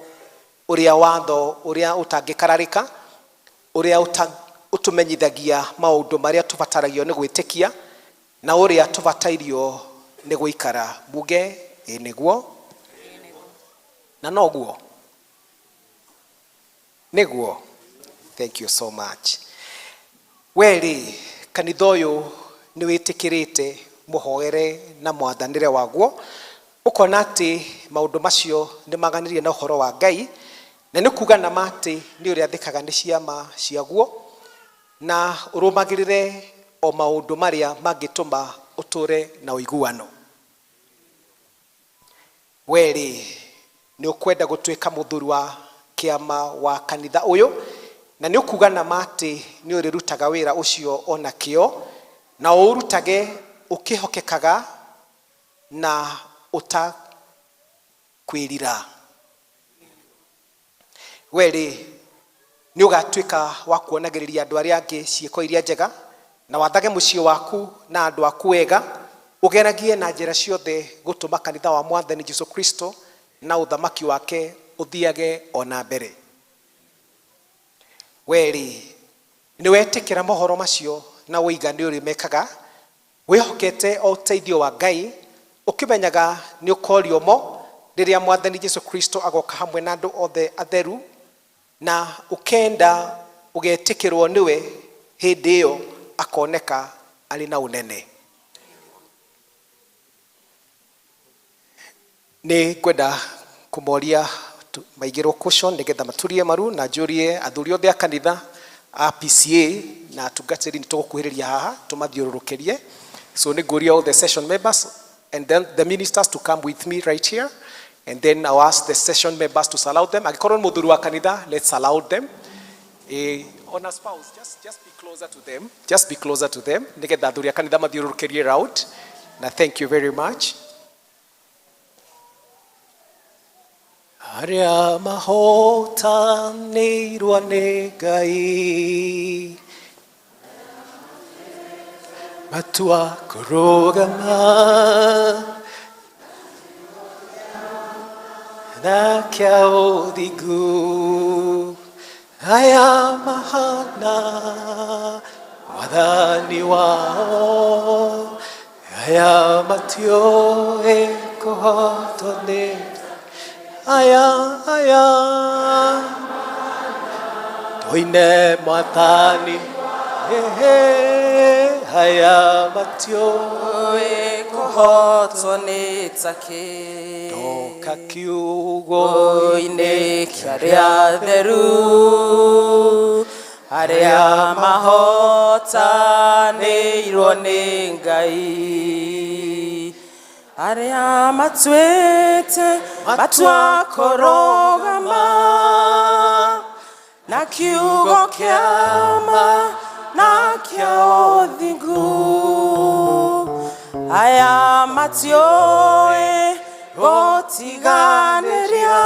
ũrĩa watho ũrĩa ũtangĩkararĩka, ũrĩa ũtũmenyithagia maũndũ marĩa tũbataragio nĩ gwĩtĩkia na ũrĩa tũbatairio nĩ gũikara? Muge ĩ nĩguo. Na noguo nĩguo. Thank you so much. We rĩ, kanitha ũyũ nĩ wĩtĩkĩrĩte mũhoere na mwathanĩre waguo, ũkona atĩ maũndũ macio nĩ maganĩrie na ũhoro wa Ngai, na nĩ kuga na ma atĩ nĩ ũrĩathĩkaga nĩ ciama ciaguo na ũrũmagĩrĩre o maũndũ marĩa mangĩtũma ũtũre na ũiguano? We rĩ, nĩ ũkwenda gũtuĩka mũthuri wa kĩama wa kanitha ũyũ, na nĩ ũkuga na ma atĩ nĩ ũrĩrutaga wĩra ũcio ona kĩo na ũũrutage ũkĩhokekaga na ũtakwĩrira? We rĩ, nĩ ũgatuĩka wa kuonagĩrĩria andũ arĩa angĩ ciĩko iria njega na wathage mũciĩ waku na andũ aku wega, ũgeragie na njĩra ciothe gũtũma kanitha wa Mwathani Jesu Kristo na ũthamaki wake ũthiage ona mbere? We rĩ, nĩ wetĩkĩra mohoro macio na ũiga nĩ ũrĩmekaga wĩhokete o ũteithio wa Ngai, ũkĩmenyaga nĩ ũkorio mo rĩrĩa Mwathani Jesu Kristo agoka hamwe na andũ othe atheru, na ũkenda ũgetĩkĩrwo nĩwe hĩndĩ ĩyo akoneka arĩ na ũnene? Nĩ ngwenda kũmoria maigĩrwo caution nĩgetha maturie maru, na njũrie athuri othe a kanitha a PCA na atungatĩri nĩ tũgũkuhĩrĩria haha tũmathiũrũrũkĩrie. So nĩ ngũria all the session members and then the ministers to come with me right here, and then I'll ask the session members to surround them. Angĩkorwo nĩ mũthuri wa kanitha, let's surround them. On a spouse, just be closer to them, just be closer to them, nĩgetha athuri a kanitha mathiũrũrũkĩrie round. Na thank you very much. Arĩa mahotanĩirwo nĩ Ngai matua kũrũgama na kĩa ũthingu, aya mahana Mwathani wao, aya matiũĩ kũhotwo nĩ aya, aya tũine Mwathani. Ehe, aya matiũĩ kũhotwo nĩ takĩ. Ndoka kiugo-inĩ inĩ kĩa arĩa atheru, arĩa mahotanĩirwo nĩ Ngai, arĩa matuĩte matua kũrũgama na kiugo kĩama na kĩa ũthingu, aya matiũĩ gũtiganĩria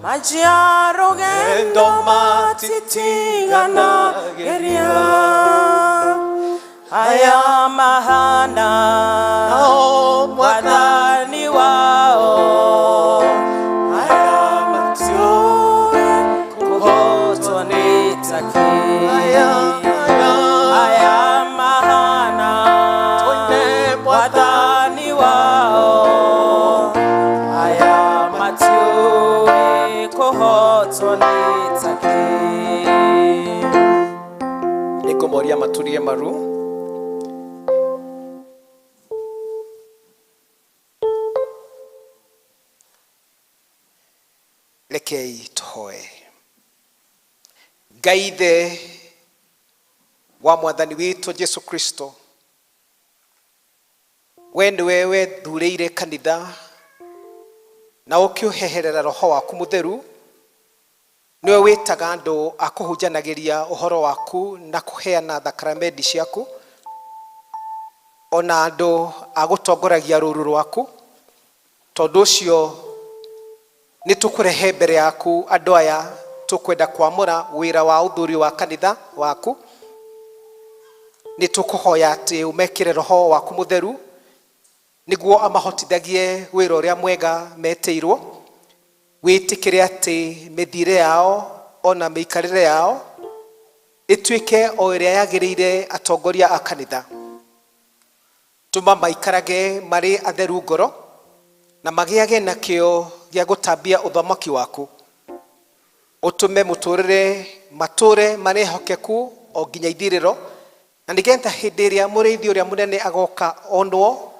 manjia rũgendo matitiganagĩria, aya mahana Mwathani wao. takĩ aya mahana mwathani wao aya matiũĩ kũhotwo nĩ takĩ. Nĩngũmoria maturie maru. Rekei tũhoe. Ngai Ithe wa mwathani witũ Jesu Kristo, we nĩwe wethurĩire kanitha na ũkĩũheherera roho waku mũtheru, nĩwe wĩtaga andũ a kũhunjanagĩria ũhoro waku na kũheana thakaramendi ciaku, ona andũ a gũtongoragia rũru rwaku. Tondũ ũcio nĩ tũkũrehe mbere yaku andũ aya tũkwenda kwamũra wĩra wa ũthuri wa kanitha waku. Nĩ tũkũhoya atĩ ũmekĩre roho waku mũtheru nĩguo amahotithagie wĩra ũrĩa mwega metĩirwo. Wĩtĩkĩre atĩ mĩthiĩre yao ona mĩikarĩre yao ĩtuĩke o ĩrĩa yagĩrĩire atongoria a kanitha. Tũma maikarage marĩ atheru ngoro na magĩage na kĩo gĩa gũtambia ũthamaki waku. Ũtũme mũtũrĩre matũre marĩ ehokeku o nginya ithirĩro, na nĩgetha hĩndĩ ĩrĩa mũrĩithi ũrĩa mũnene agoka onwo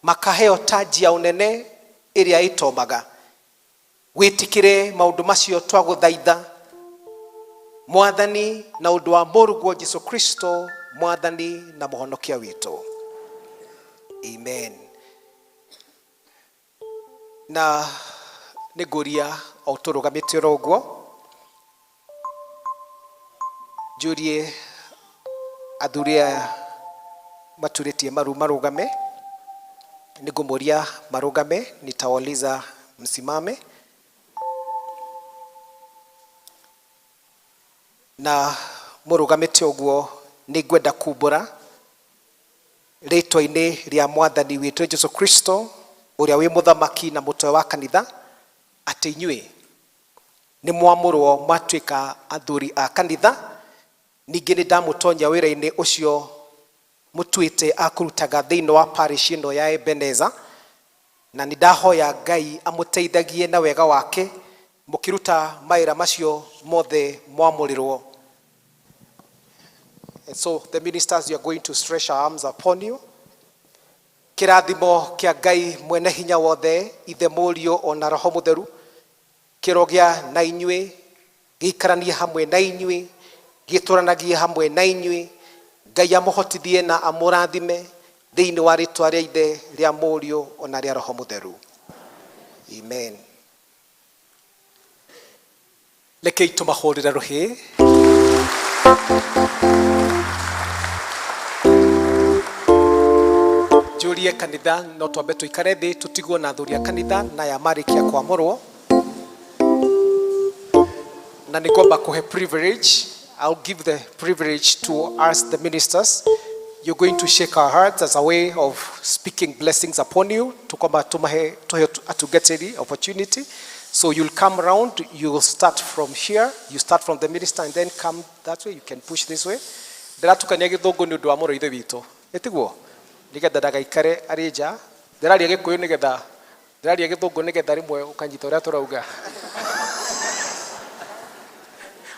makaheo taji ya ũnene ĩrĩa ĩtomaga. Wĩtĩkĩre maũndũ macio twagũthaitha mwathani na ũndũ wa mũrũguo Jesu Kristo mwathani na mũhonokia witũ. Amen. Na nĩngũria o tũrũgamĩte oro ũguo njũrie athuri aya maturĩtie maru marũgame. Nĩngũmũria marũgame, nitawauliza msimame. Na mũrũgamĩte ũguo nĩngwenda kumbũra rĩtwa-inĩ rĩa mwathani witũ Jesu Kristo ũrĩa wĩ mũthamaki na mũtwe wa kanitha atĩ inyuĩ nĩ mwamũrwo mwatuĩka athuri a kanitha. Ningĩ nĩ ndamũtonya wĩra-inĩ ũcio mũtuĩte a kũrutaga thĩinĩ wa parish ĩno ya Ebeneza, na nĩ ndahoya Ngai amũteithagie na wega wake mũkĩruta mawĩra macio mothe mwamũrĩrwo. And so the ministers, you are going to stretch our arms upon you. Kĩrathimo kĩa Ngai mwene hinya wothe, Ithe, Mũriũ ona Roho Mũtheru, kĩrogĩa na inyuĩ, gĩikaranie hamwe na inyuĩ, gĩtũranagie hamwe na inyuĩ. Ngai amũhotithie na amũrathime thĩinĩ wa rĩtwa rĩa Ithe, rĩa Mũriũ ona rĩa Roho Mũtheru. Amen. Rekei tũmahũrĩre rũhĩ. Njũrie kanitha no twambe tũikare thĩ tũtigwo na athuri a kanitha na aya marĩkia kwamũrwo, na nĩ ngwamba kũhe privilege. I'll give the privilege to us, the ministers. You're going to shake our hearts as a way of speaking blessings upon you. Tukwamba tumahe tuhe atungatĩri opportunity. So you'll come round, you'll start from here, you start from the minister and then come that way, you can push this way. Ndĩratukania gĩthũngũ nĩ ũndũ wa mũrũ ithe witũ. Ĩtiguo? Nĩgetha ndagaikare arĩ nja. Ndĩraria gĩkũyũ nĩgetha, ndĩraria gĩthũngũ nĩgetha rĩmwe ũkanyita ũrĩa tũrauga.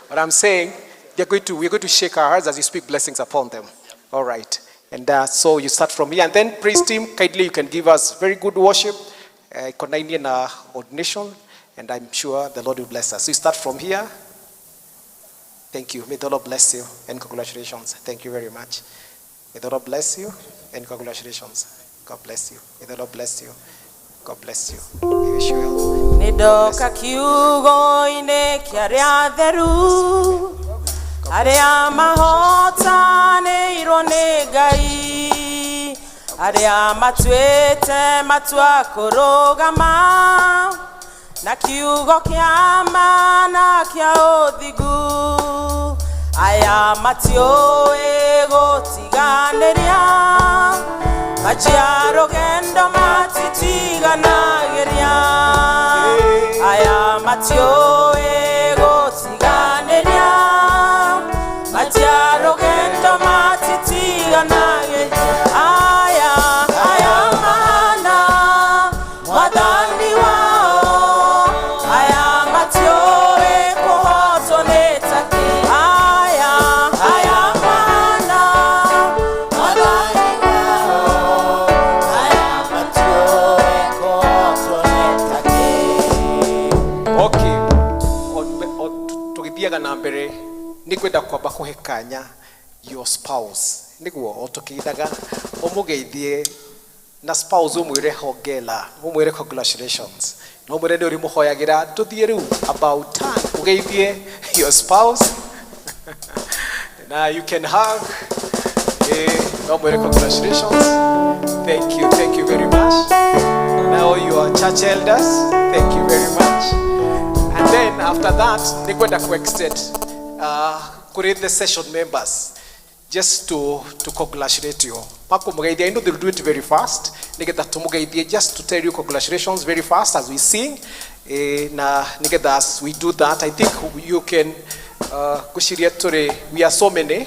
What I'm saying, we're going to shake our hearts as you speak blessings upon them. All right. And so you start from here. And then praise team, kindly you can give us very good worship, Konainia na ordination, and I'm sure the Lord will bless us. So you start from here. Thank you. May the Lord bless you and congratulations. Thank you very much. May the Lord bless you and congratulations. God bless you. May the Lord bless you. God bless you. We wish you well. Nĩndoka kiugo-inĩ kĩa arĩa atheru, arĩa mahotanĩirwo nĩ Ngai, arĩa matuĩte matua kũrũgama na kiugo kĩa ma na kĩa ũthingu. Aya matiũĩ gũtiganĩria, manjia rũgendo matitiganagĩria. Aya matiũĩ gũtiganĩria, Tũgĩthiaga na mbere, nĩ ngwenda kwamba kũhe kanya your spouse, nĩguo o tũkĩithaga ũmũgeithie na spouse, ũmwĩre hongera, ũmwĩre congratulations, na ũmwĩre nĩ ũrĩmũhoyagĩra. Tũthiĩ rĩu about time ũgeithie your spouse na you can hug, no mwĩre congratulations. Thank you, thank you very much. Now your church elders, thank you very much. And then after that, nĩngwenda ku extend kũrĩ the session members just to congratulate you. Makũmũgeithia, I know they'll do it very fast, nĩgetha tũmũgeithie, just to tell you congratulations very fast as we sing. Na nĩgetha as we do that, I think you can ngwĩciria tũrĩ, we are so many.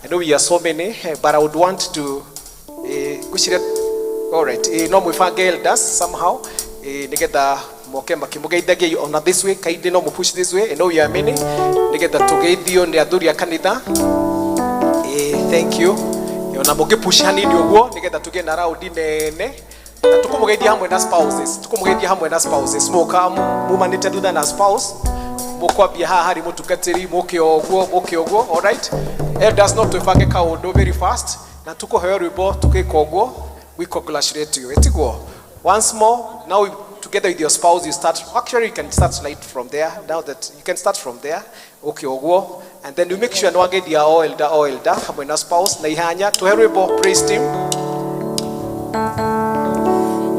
I know we are so many, but I would want to ngwĩciria, all right, no mwĩbange elders somehow, nĩgetha moke makĩmũgeithagia ona this way. Kaingĩ no mũpush this way. I know we are many, nĩgetha tũgeithio nĩ athuri a kanitha. Thank you. Ona mũngĩpush hanini ũguo nĩgetha tũgĩe na raundi nene na tũkũmũgeithia hamwe na spouses, tũkũmũgeithia hamwe na spouses. Mũka mumanĩte thutha na spouse, mũkwambia haha harĩ mũtungatĩri, mũke o ũguo, mũke ũguo. All right, elders, no twĩbange kaũndũ very fast na tũkũheo rwĩmbo tũgĩka ũguo. We congratulate you, ĩtiguo? Once more now, together with your spouse, you start. Actually, you can start right from there. Now that you can start from there, okay, ũguo, and then you make sure nĩwageithia o elder, o elder hamwe na spouse na ihanya. Tũhe rwĩmbo, praise team.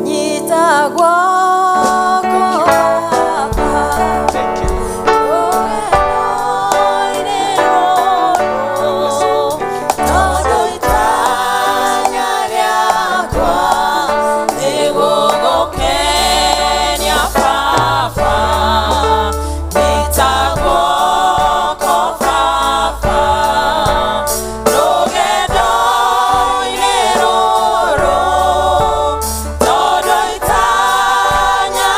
Nyita guoko baba. Thank you. Rũgendo-inĩ rũrũ, tondũ itanya rĩakwa nĩ gũgũkenia baba. Nyita guoko baba, rũgendo-inĩ rũrũ, tondũ itanya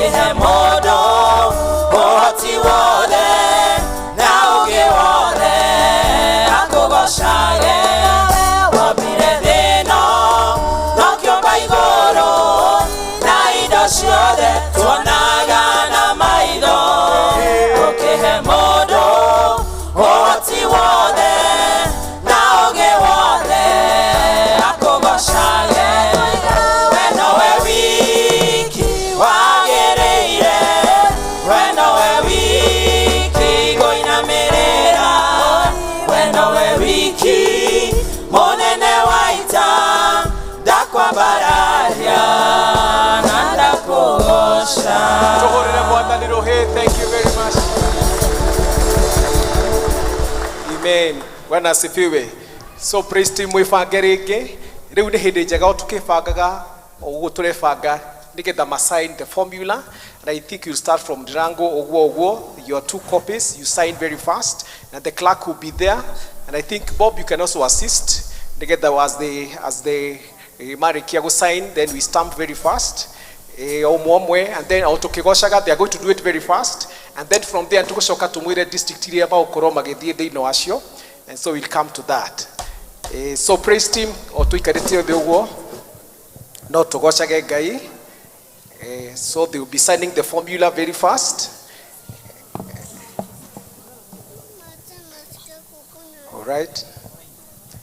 Ũkĩhe mũndũ ũhoti wothe na ũgĩ wothe akũgocage. Wombire thĩ ĩno na ũkĩũmba igũrũ na indo ciothe tuonaga na maitho. Ũkĩhe mũndũ ũhoti wothe na ũgĩ wothe akũgocage. We nowe wiki wagĩrĩire, we nowe wiki ngũinamĩrĩra, we nowe wiki mũnene wa ita, ndakwambararia na ndakũgoca. Tũhũrĩre Mwathani rũhĩ. Thank you very much. Amen. Bwana asifiwe. So praise team, mwĩbange rĩngĩ. Rĩu nĩ hĩndĩ njega o tũkĩbangaga ũguo tũrebanga nĩgetha ma sign the formula, and I think you start from Ndirango ũguo ũguo, your two copies you sign very fast, and the clerk will be there, and I think Bob, you can also assist nĩgetha as the marĩkia gũ sign, then we stamp very fast, ũmwe ũmwe, and then o tũkĩgocaga they are going to do it very fast, and then from there tũgũcoka tũmwĩre district iria magũkorwo magĩthiĩ thĩinĩ wacio, and so we'll come to that. So praise team, o tũikarĩte othe ũguo no tũgocage Ngai. So they will be signing the formula very fast. All right.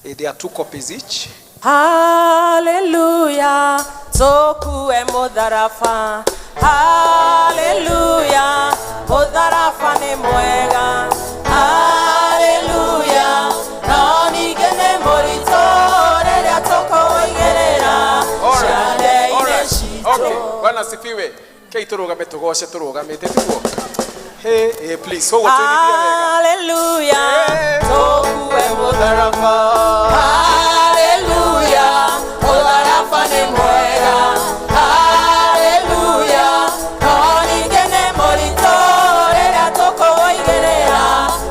There are two copies each. Haleluya, tũkue mũtharaba. Haleluya, mũtharaba nĩ mwega. Haleluya, no ningĩ nĩ mũritũ rĩrĩa tũkũigĩrĩra ciande-inĩ citũ. Okay. Bwana asifiwe. Kei tũrũgame tũgoce tũrũgamĩte tiguo. Hey, hey, please. Koguo twĩrithie wega. Haleluya, tũkue mũtharaba. Haleluya, mũtharaba nĩ mwega. Haleluya, no ningĩ nĩ mũritũ rĩrĩa tũkũigĩrĩra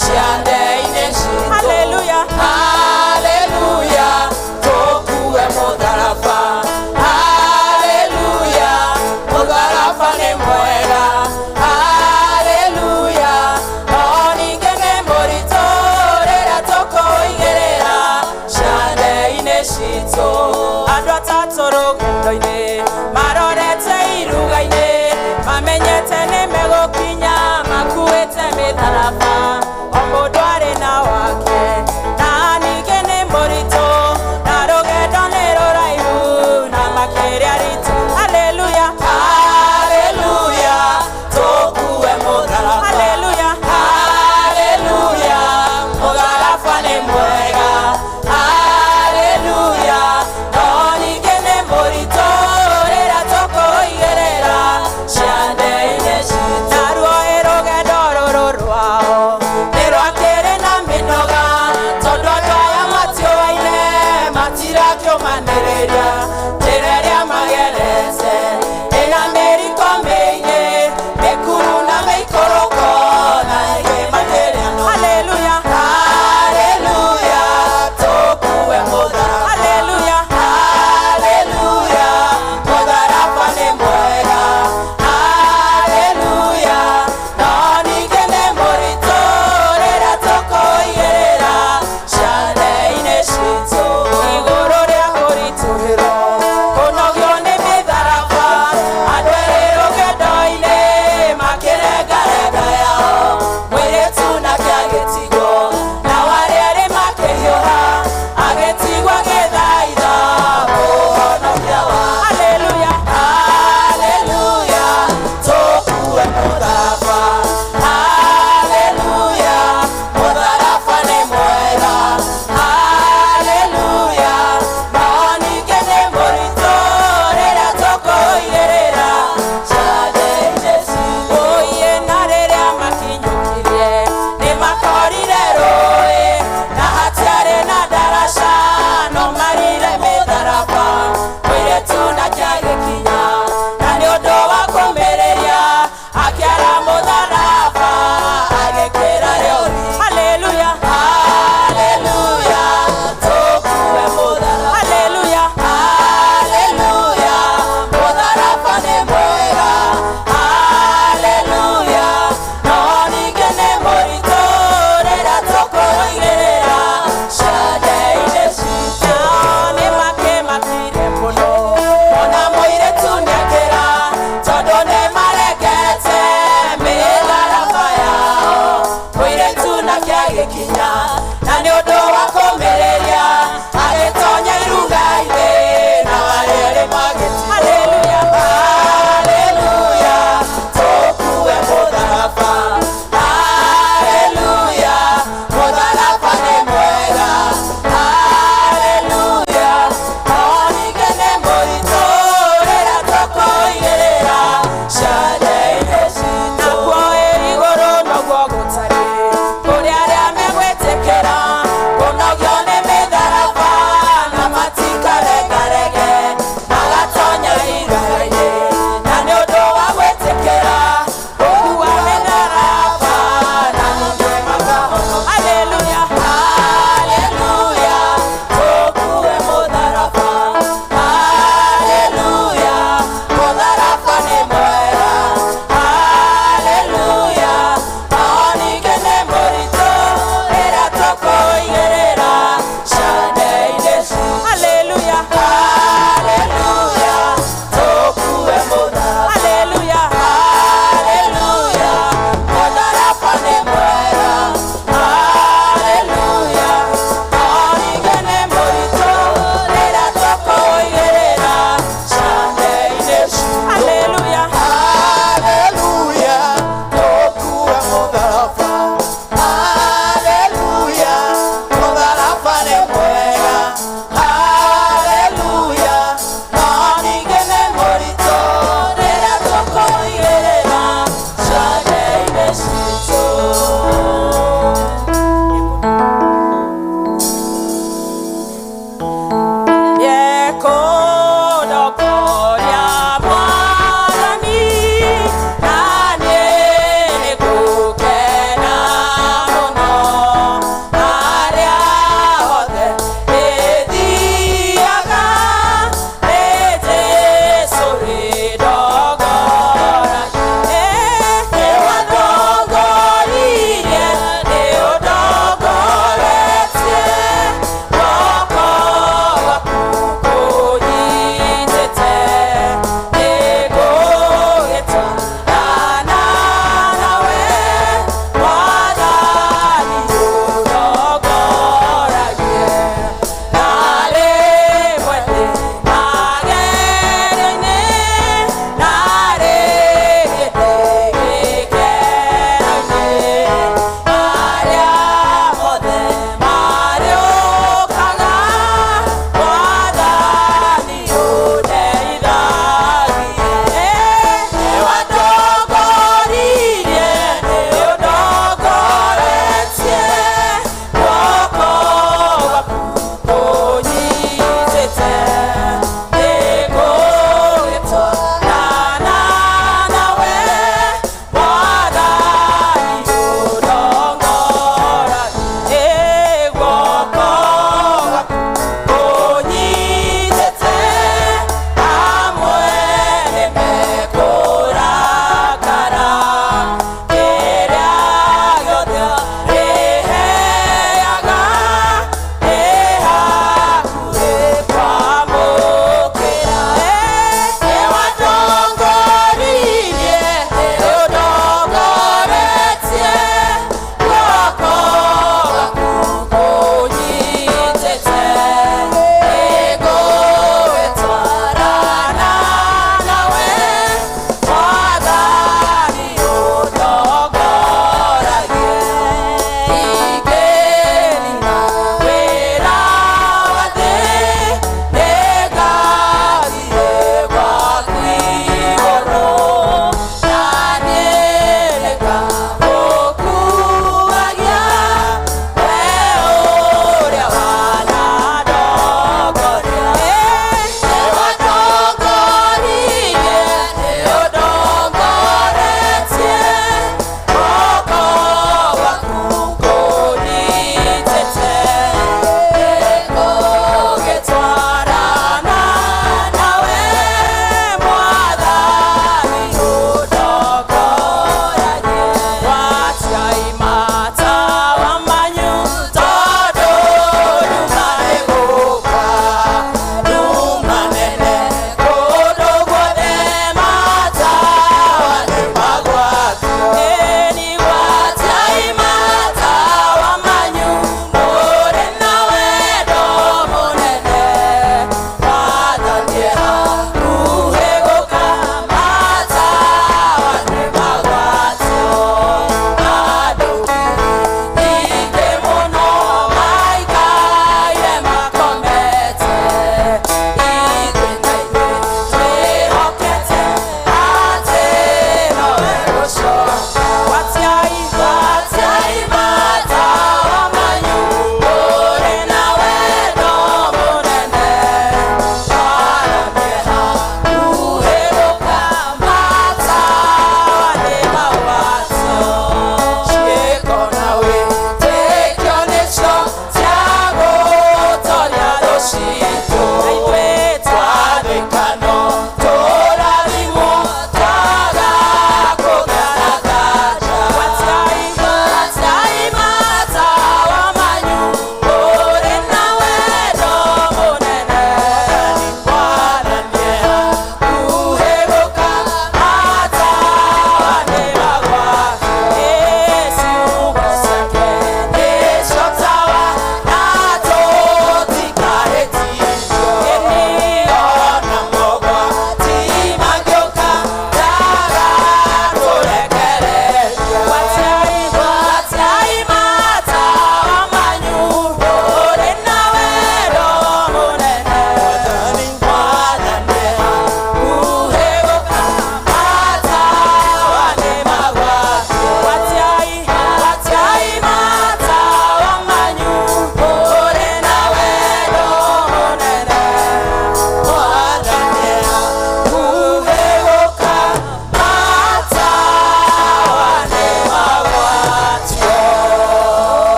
ciande-inĩ citũ. Haleluya, haleluya, tũkue mũtharaba. Haleluya, mũtharaba nĩ mwega. Haleluya, no ningĩ nĩ mũritũ rĩrĩa tũkũigĩrĩra ciande-inĩ citũ. Andũ atatũ rũgendo-inĩ marorete iruga-inĩ, mamenyete nĩ megũkinya makuĩte mĩtharaba, o mũndũ arĩ na wake, na ningĩ nĩ mũritũ, na rũgendo nĩ rũraihu na makĩria ritũ. Haleluya, haleluya, tũkue mũtharaba. Haleluya, haleluya, mũtharaba nĩ mwega. Haleluya, no ningĩ nĩ mũritũ rĩrĩa tũkũigĩrĩra ciande.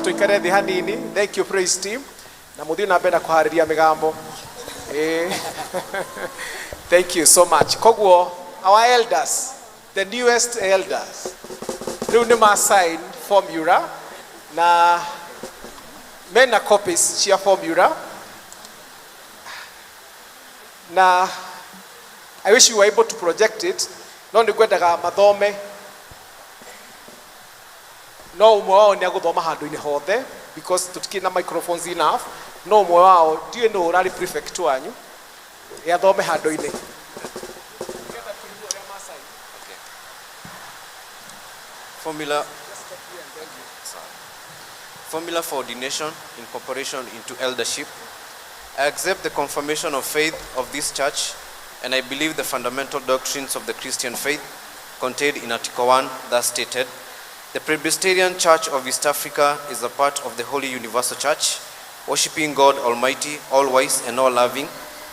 Tũikare thĩ hanini. Thank you, praise team, na mũthiĩ na mbere na kũharĩria mĩgambo. Thank you so much. Koguo our elders, the newest elders, rĩu nĩ ma sign formula na mena copies cia formula, na I wish you were able to project it, no nĩ ngwendaga mathome, no ũmwe wao nĩ agũthoma handũ-inĩ hothe because tũtikĩrĩ na microphones enough. No ũmwe wao, ndiũĩ nũ ũrarĩ prefect wanyu, ĩ athome handũ-inĩ. Formula for ordination, incorporation into eldership. I accept the confirmation of faith of this church, and I believe the fundamental doctrines of the Christian faith contained in Article 1, thus stated: The Presbyterian Church of East Africa is a part of the Holy Universal Church, worshiping God Almighty, all-wise and all-loving,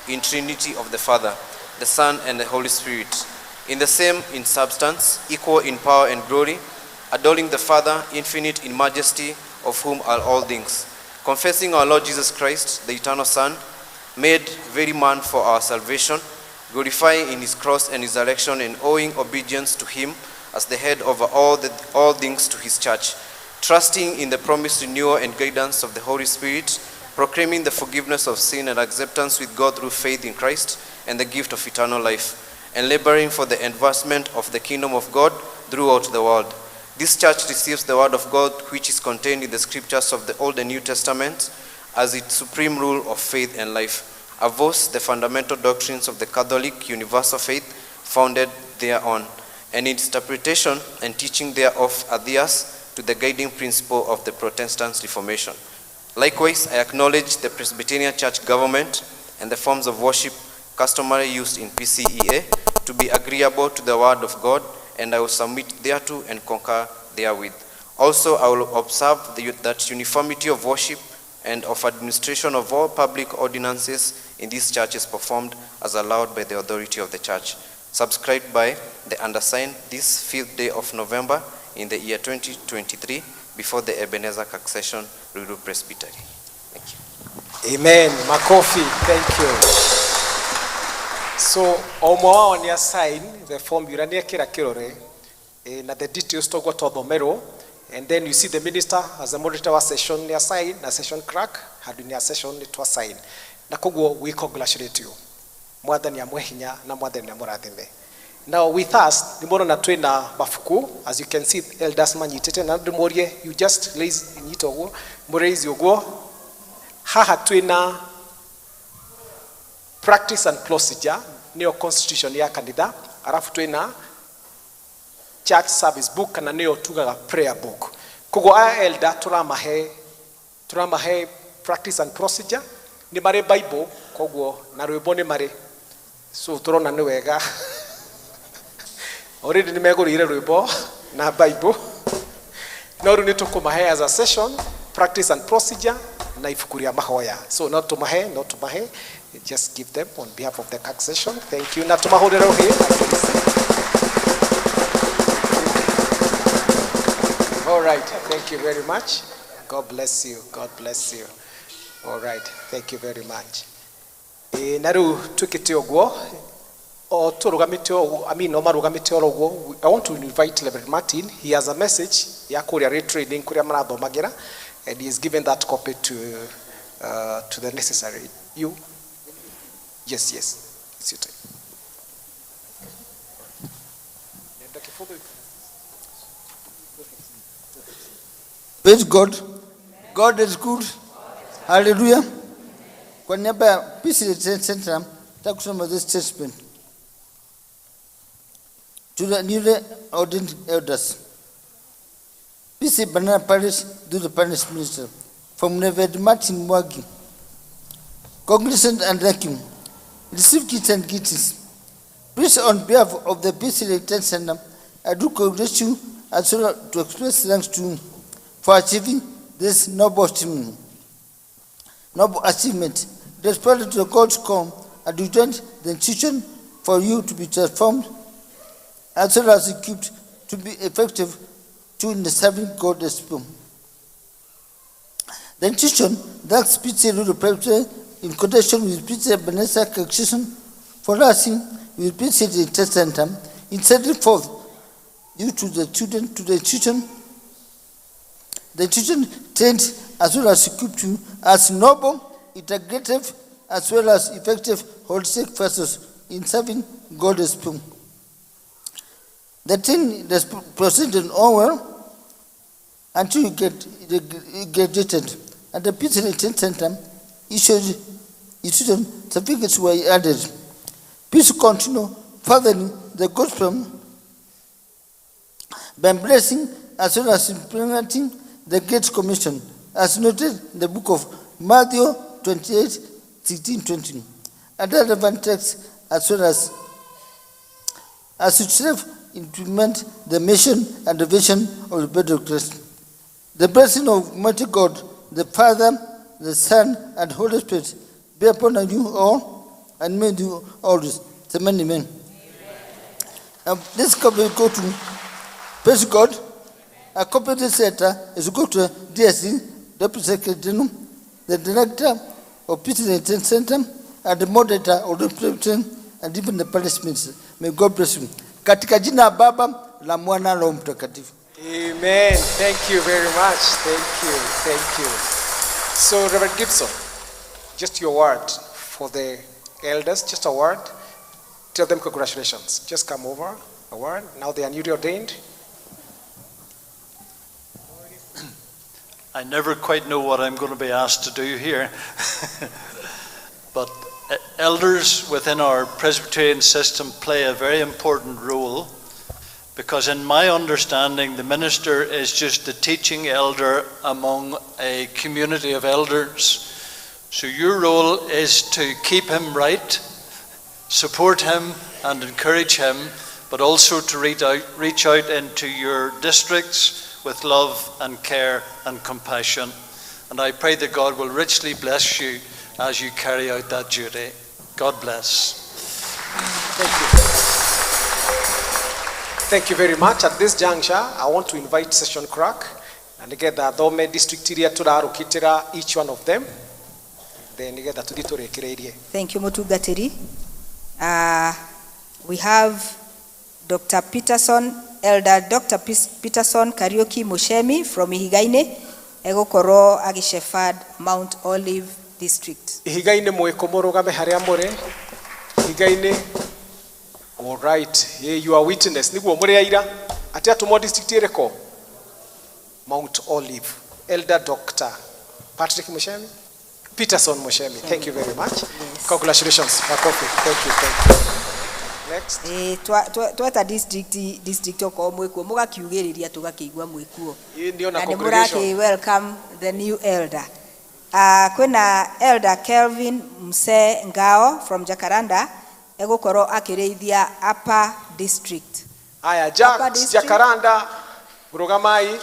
in Trinity of the Father, the Son, and the Holy Spirit. In the same in substance, equal in power and glory, adoring the Father, infinite in majesty, of whom are all things. Confessing our Lord Jesus Christ, the eternal Son, made very man for our salvation, glorifying in his cross and resurrection, and owing obedience to him as the head over all things to his church, trusting in the promised renewal and guidance of the Holy Spirit, proclaiming the forgiveness of sin and acceptance with God through faith in Christ and the gift of eternal life, and laboring for the advancement of the kingdom of God throughout the world. This church receives the word of God, which is contained in the scriptures of the Old and New Testament, as its supreme rule of faith and life, avows the fundamental doctrines of the Catholic universal faith founded thereon, and its interpretation and teaching thereof adheres to the guiding principle of the Protestant Reformation. Likewise, I acknowledge the Presbyterian Church government and the forms of worship customary used in PCEA to be agreeable to the word of God, and I will submit thereto and concur therewith. Also, I will observe that uniformity of worship and of administration of all public ordinances in this church is performed as allowed by the authority of the church. Subscribed by the undersigned this 5th day of November in the year 2023 before the Ebenezer Succession Ruiru Presbytery. Thank you. Amen. Makofi. Thank you. So, o ũmwe wao nĩ sign the formula, nĩ ekĩra kĩrore na the details toguo twathomerwo, and then you see the minister as the moderator wa session nĩ sign, na session clerk handũ nĩ session nĩ twa sign, na koguo we congratulate you. Mwathani amwe hinya na mwathani amũrathime. Now with us nĩ mũrona twĩna mabuku, as you can see, elders manyitĩte, na ndĩmũrie you just raise, nyita ũguo, mũraise ũguo. Haha twĩna practice and procedure, nĩyo constitution ya kanitha, arafu twĩna church service book, kana nĩyo tugaga prayer book. Koguo aya elder tũramahe practice and procedure, nĩ marĩ bible, koguo na rwĩmbo nĩ marĩ, so tũrona nĩ wega already nĩ megũrĩire rwĩmbo na bible, no rĩu nĩ tũkũmahe as a session practice and procedure na ibuku rĩa mahoya. So no tumahe, just give them on behalf of the session. Thank you, na tumahũrĩre rũhĩ. All right, thank you very much. God bless you. God bless you. All right, thank you very much. Na rĩu twĩkĩte ũguo o tũrũgamĩte ũguo, I mean, o marũgamĩte oro ũguo, I want to invite Reverend Martin. He has a message ya kũrĩa retraining kũrĩa marathomagĩra, and he has given that copy to the necessary. You? Yes. It's your time. Praise God. God is good. Hallelujah. Kwa niaba ya Peace Center, nataka kusoma this statement. To the newly ordained elders, PC Banana Parish through the parish minister, from Reverend Martin Mwagi. Congratulations and thank you. Receive gifts and greetings. Please, on behalf of the PC Retreat Center, I do congratulate you as well to express thanks to you for achieving this noble achievement. Noble achievement. Respond to the God's call and to join the institution for you to be transformed as well as equipped to be effective to in the serving God as people. The institution that PCEA Ruiru Presbytery in connection with PCEA Ebenezer Congregation for nursing with PCEA Test Center in setting forth you to the children to the institution. The institution trained as well as equipped you as noble, integrative, as well as effective holistic vessels in serving God's people. The thing that's proceeded all well until you get you graduated. At the PCEA Training Center, issued institution certificates were added. Please continue furthering the gospel by embracing as well as implementing the Great Commission, as noted in the book of Matthew 28, 16, 20, and relevant texts, as well as you implement the mission and the vision of the body of Christ. The blessing of Almighty God, the Father, the Son, and Holy Spirit be upon you all, and may you always. Amen. Amen. Now, this copy will go to, praise God. A copy of this letter is go to DSC, Deputy Secretary General, the Director of Peace and Center, and the Moderator of the President, and even the Parish Minister. May God bless you. Katika jina la Baba, la Mwana, la Roho Mtakatifu. Amen. Thank you very much. Thank you. Thank you. So, Reverend Gibson, just your word for the elders, just a word. Tell them congratulations. Just come over, a word. Now they are newly ordained. I never quite know what I'm going to be asked to do here. But elders within our Presbyterian system play a very important role, because in my understanding, the minister is just the teaching elder among a community of elders. So your role is to keep him right, support him and encourage him, but also to reach out into your districts with love and care and compassion. And I pray that God will richly bless you as you carry out that duty. God bless. Thank you. Thank you very much. At this juncture, I want to invite session clerk and get thome district iria turarukitira each one of them. Then nigetha tuthi turikireirie. Thank you, Mutungatiri. We have Dr. Peterson, Elder Dr. Peterson Kariuki Mushemi from Ihigaine, egukorwo agĩshepherd Mount Olive District. Ihiga-inĩ mwĩkũ mũrũgame harĩa mũrĩ. Ihiga-inĩ. All right. Here you are witness. Niguo mũrĩ aira. Atĩ atũmwo district ĩrĩkũ? Mount Olive. Elder Dr. Patrick Mushemi? Peterson Mushemi. Thank you very much. Yes. Congratulations. Makofi. Thank you. Thank you. Next. Tweta district okorwo mwĩkuo mũgakiugĩrĩria tũgakĩigua mwĩkuo. Hii ndio na Na nĩ congregation. mũrakĩ welcome the new elder. Kwĩna Elder Kelvin Mse Ngao from Jacaranda egũkorwo akĩrĩithia Upper District. Aya, Upper Jack District. Jacaranda, Rugamai.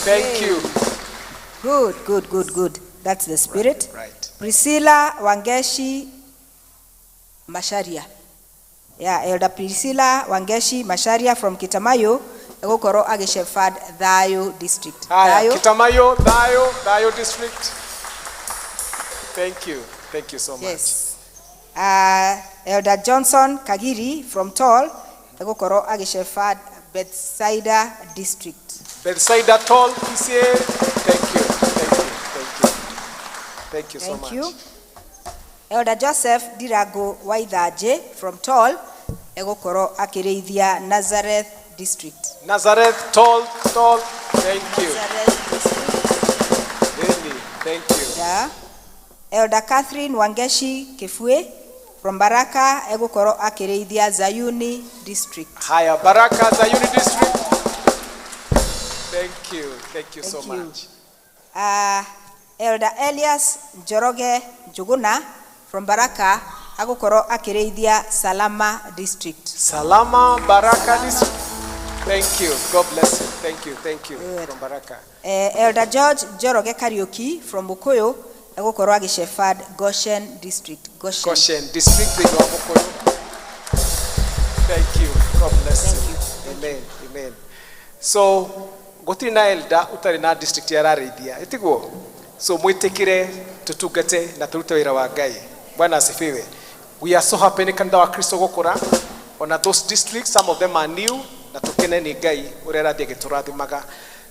Thank Hey. you. Good, good, good, good. That's the spirit. Right. Priscilla Wangeshi Masharia. Yeah, Elder Priscilla Wangeshi Masharia from Kitamayo egũkorwo agĩshepherd Thayo District. Aya, Thayo. Kitamayo, Thayo, Thayo District. Thank you. Thank you so much. Yes. Elder Johnson Kagiri from Tol egũkorwo agĩshepherd Bethsaida District. Bethsaida Tol, PCEA. Thank you. Thank you. Thank you. Thank you so Thank much. you. Elder Joseph Dirago Waithaje from Tol egũkorwo akĩrĩithia Nazareth District. Nazareth Tol, Tol. Thank you. Nazareth District. Really, thank you. Yeah. Elder Catherine Wangeshi Kifue from Baraka egũkorwo akĩrĩithia Zayuni District. Haya, Baraka, Zayuni District. Thank you. Thank you so Thank you. much. Elder Elias Njoroge Njuguna from Baraka agũkorwo akĩrĩithia Salama District. Salama, Baraka District. Thank you. God bless you. Thank you. Thank you. Good. From Baraka. Elder George Njoroge Kariuki from Mukuyu egũkorwo agĩshepherd Goshen District. Goshen. Goshen District, thĩinĩ wa Mukuyu. Thank you. God bless Thank you. you. Amen. Amen. So, Gũtirĩ na elder ũtarĩ na district ararĩithia, ĩtiguo? So mwĩtĩkĩre tutungate na turute wĩra wa Ngai. Bwana asifiwe. We are so happy nĩ kanitha wa Kristo gũkũra. Ona those districts, some of them are new, na tukene nĩ Ngai ũrĩa arathiĩ agĩtũrathimaga.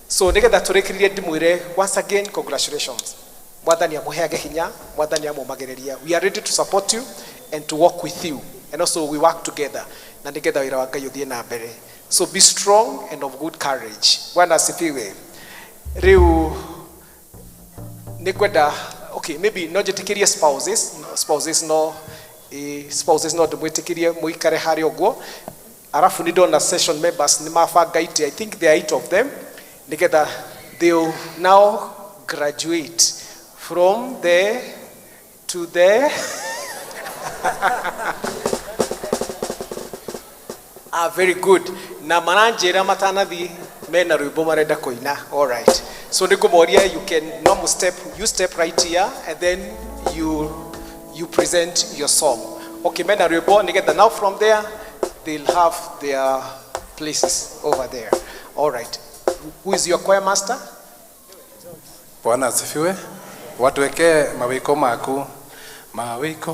So nĩgetha tũrĩkĩrĩrie ndĩmwĩre once again congratulations. Mwathani amũheage hinya, Mwathani amũmagĩrĩria. We are ready to support you and to work with you, and also we work together na nĩgetha wĩra wa Ngai ũthiĩ na mbere. So be strong and of good courage. Bwana asifiwe. Rĩu nĩngwenda, okay, maybe no njĩtĩkĩrie spouses no spouses no ndĩmwĩtĩkĩrie mũikare harĩa ũguo. Arabu nĩ ndona session members nĩ mabanga itĩ, I think there are 8 of them, nĩgetha they'll now graduate from there to there. Ah, very good. Na maranjĩra matanathiĩ mena rwĩmbo marenda kũina. All right. So nĩngũmoria, you can normal step, you step right here and then you present your song. Okay, mena rwĩmbo nĩgetha now from there they'll have their places over there. All right. Who is your choir master? Bwana asifiwe. Watuwekee mawiko maku. Mawiko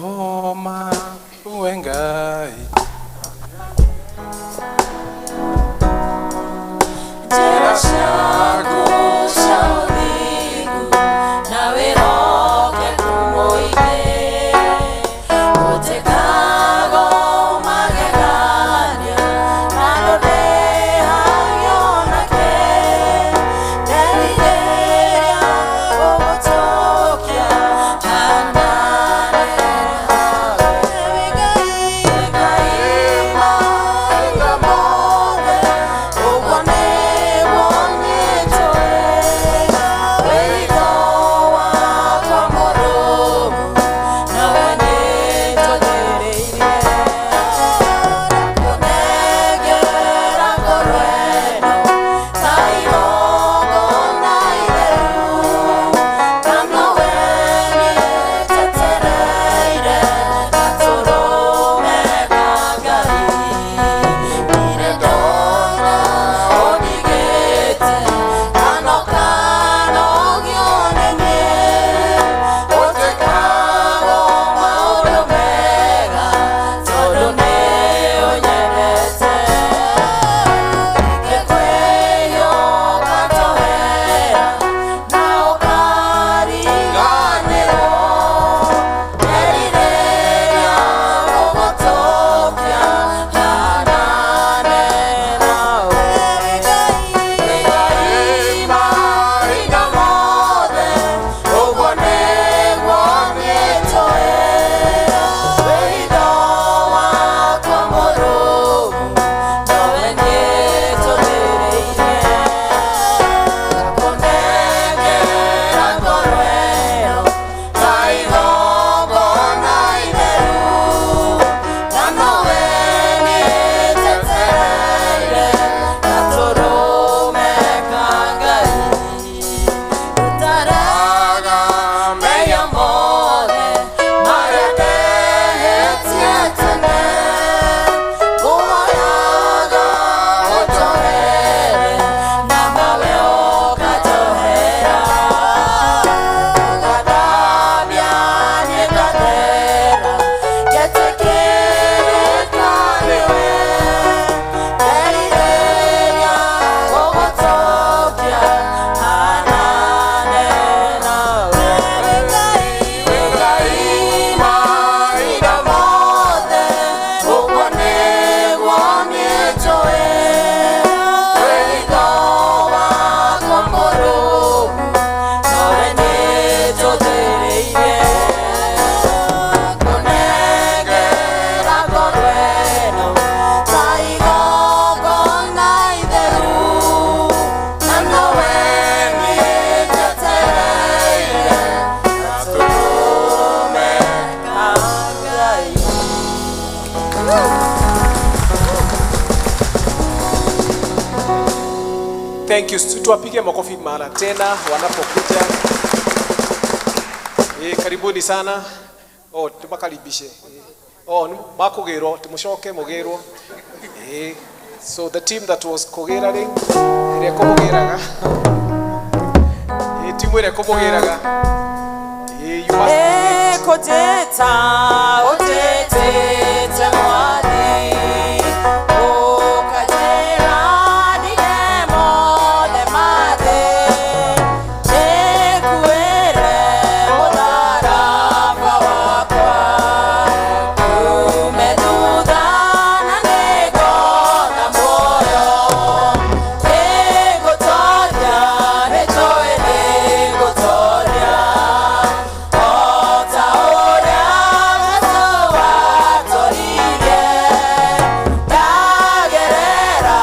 maku Ngai. Njĩra ciaku cia ũthingu na wĩhokeku mũingĩ, ũtĩkago magegania na ndũndĩhagio nake. Nderirĩria gũgũtũkia hanane nawe. Ngai mahinda mothe, ũguo nĩguo niĩ njũĩ. Wĩitho wakwa mũrũmu, nawe nĩnjũthĩrĩirie. Kũnengera ngoro ĩno ta igongona itheru, na nowe niĩ njetereire gatũrũme ka Ngai. Ndirĩ ndona ũndigĩte kana ũkanogio nĩ niĩ, ũnjĩkago maũndũ mega tondũ nĩũnyendete. Ingĩkwĩhia ũkanjohera na ũkariganĩrwo, nderirĩria gũgũtũkia hanane nawe. Ngai mahinda mothe, ũguo nĩguo niĩ njũĩ. Wĩitho wakwa mũrũmu, nowe niĩ njũthĩrĩirie. Ngakũnengera ngoro ĩno ta igongona itheru, na nowe niĩ njetereire gatũrũme ka Ngai. Rutaraga mehia mothe marĩa ndehĩtie tene, ngũhoyaga ũnjohere na nawe ũkanjohera. Ũgathambia niĩ ngathera, ngetĩkĩrĩka nĩwe. Nderirĩria gũgũtũkia hanane nawe. Ngai mahinda mothe, ũguo nĩguo niĩ njũĩ. Wĩitho wakwa mũrũmu, nowe niĩ njũthĩrĩirie. Ngakũnengera ngoro ĩno ta igongona itheru, na nowe niĩ njetereire gatũrũme ka Ngai. Thank you. Tuwapige makofi mara tena wanapokuja. Karibuni sana. Oh, tumakaribishe. Oh, makugirwo, tumucoke mugirwo. So the team that was kugiraring, Ĩrĩa ĩkũmũgĩraga. Ĩ timu ĩrĩa ĩkũmũgĩraga. Ĩ you must Ekũnjĩta ũnjĩtĩte Mwathi, ũkanjĩra ndige mothe ma thĩ, nĩnguĩre mũtharaba wakwa, uume thutha na nĩngona muoyo, nĩngũtoria, nĩnjũĩ nĩngũtoria. O ta ũrĩa Jesũ atoririe, ndagerera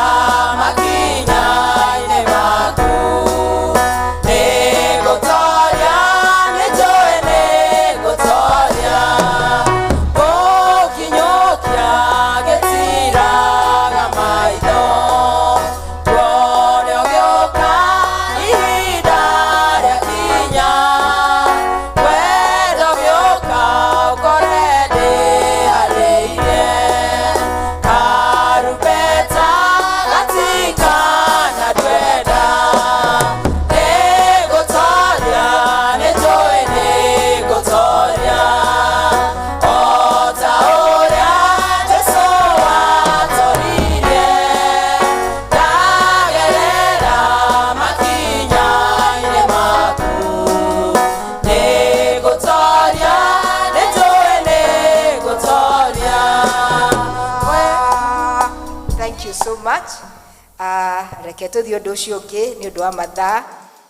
makinya-inĩ maku. Nĩngũtoria, nĩnjũĩ nĩngũtoria, gũkinyũkia gĩtiraga maitho, tuone ũgĩũka ihinda rĩakinya. Wendo ũgĩũka ũkore ndĩharĩirie, karumbeta gatikana ndwenda. Nĩngũtoria, nĩnjũĩ nĩngũtoria, o ta ũrĩa Jesũ atoririe, ndagerera makinya-inĩ maku. Nĩngũtoria, nĩnjũĩ nĩngũtoria. Thank you so much. Reke tũthiĩ ũndũ ũcio ũngĩ nĩ ũndũ wa mathaa,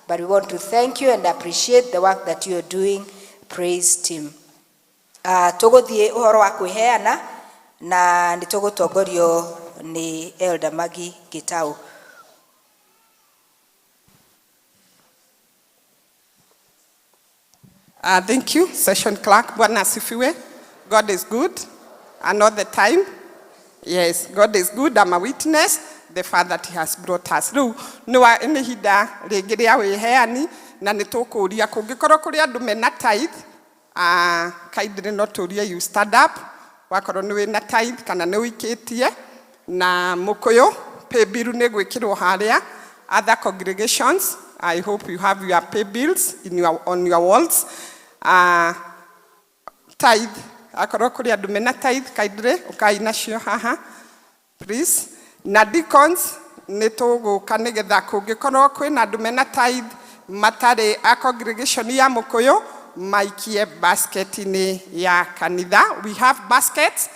but we want to thank you and appreciate the work that you are doing, praise team. Tũgũthiĩ ũhoro wa kwĩheana na nĩ tũgũtongorio nĩ Elder Maggie Gitau. Thank you, Session Clerk. Bwana asifiwe. God is good and all the time. Yes, God is good. I'm a witness the fact that he has brought us. Rĩu nĩ ihinda rĩngĩ rĩa wĩheani na nĩ tũkũria kũngĩkorwo kũrĩ andũ mena tithe, kindly no tũrie you stand up wakorwo nĩ wĩna tithe kana nĩ ũikĩtie na mũkũyũ pay bill nĩ gwĩkĩrwo harĩa. Other congregations, I hope you have your pay bills on your walls. Tithe, akorwo kũrĩ andũ mena tithe, kindly ũkai nacio haha please. Na deacons nĩ tũgũka nĩgetha kũngĩkorwo kwĩna andũ mena tithe matarĩ a congregation ya mũkũyũ maikie basket-inĩ ya kanitha. We have baskets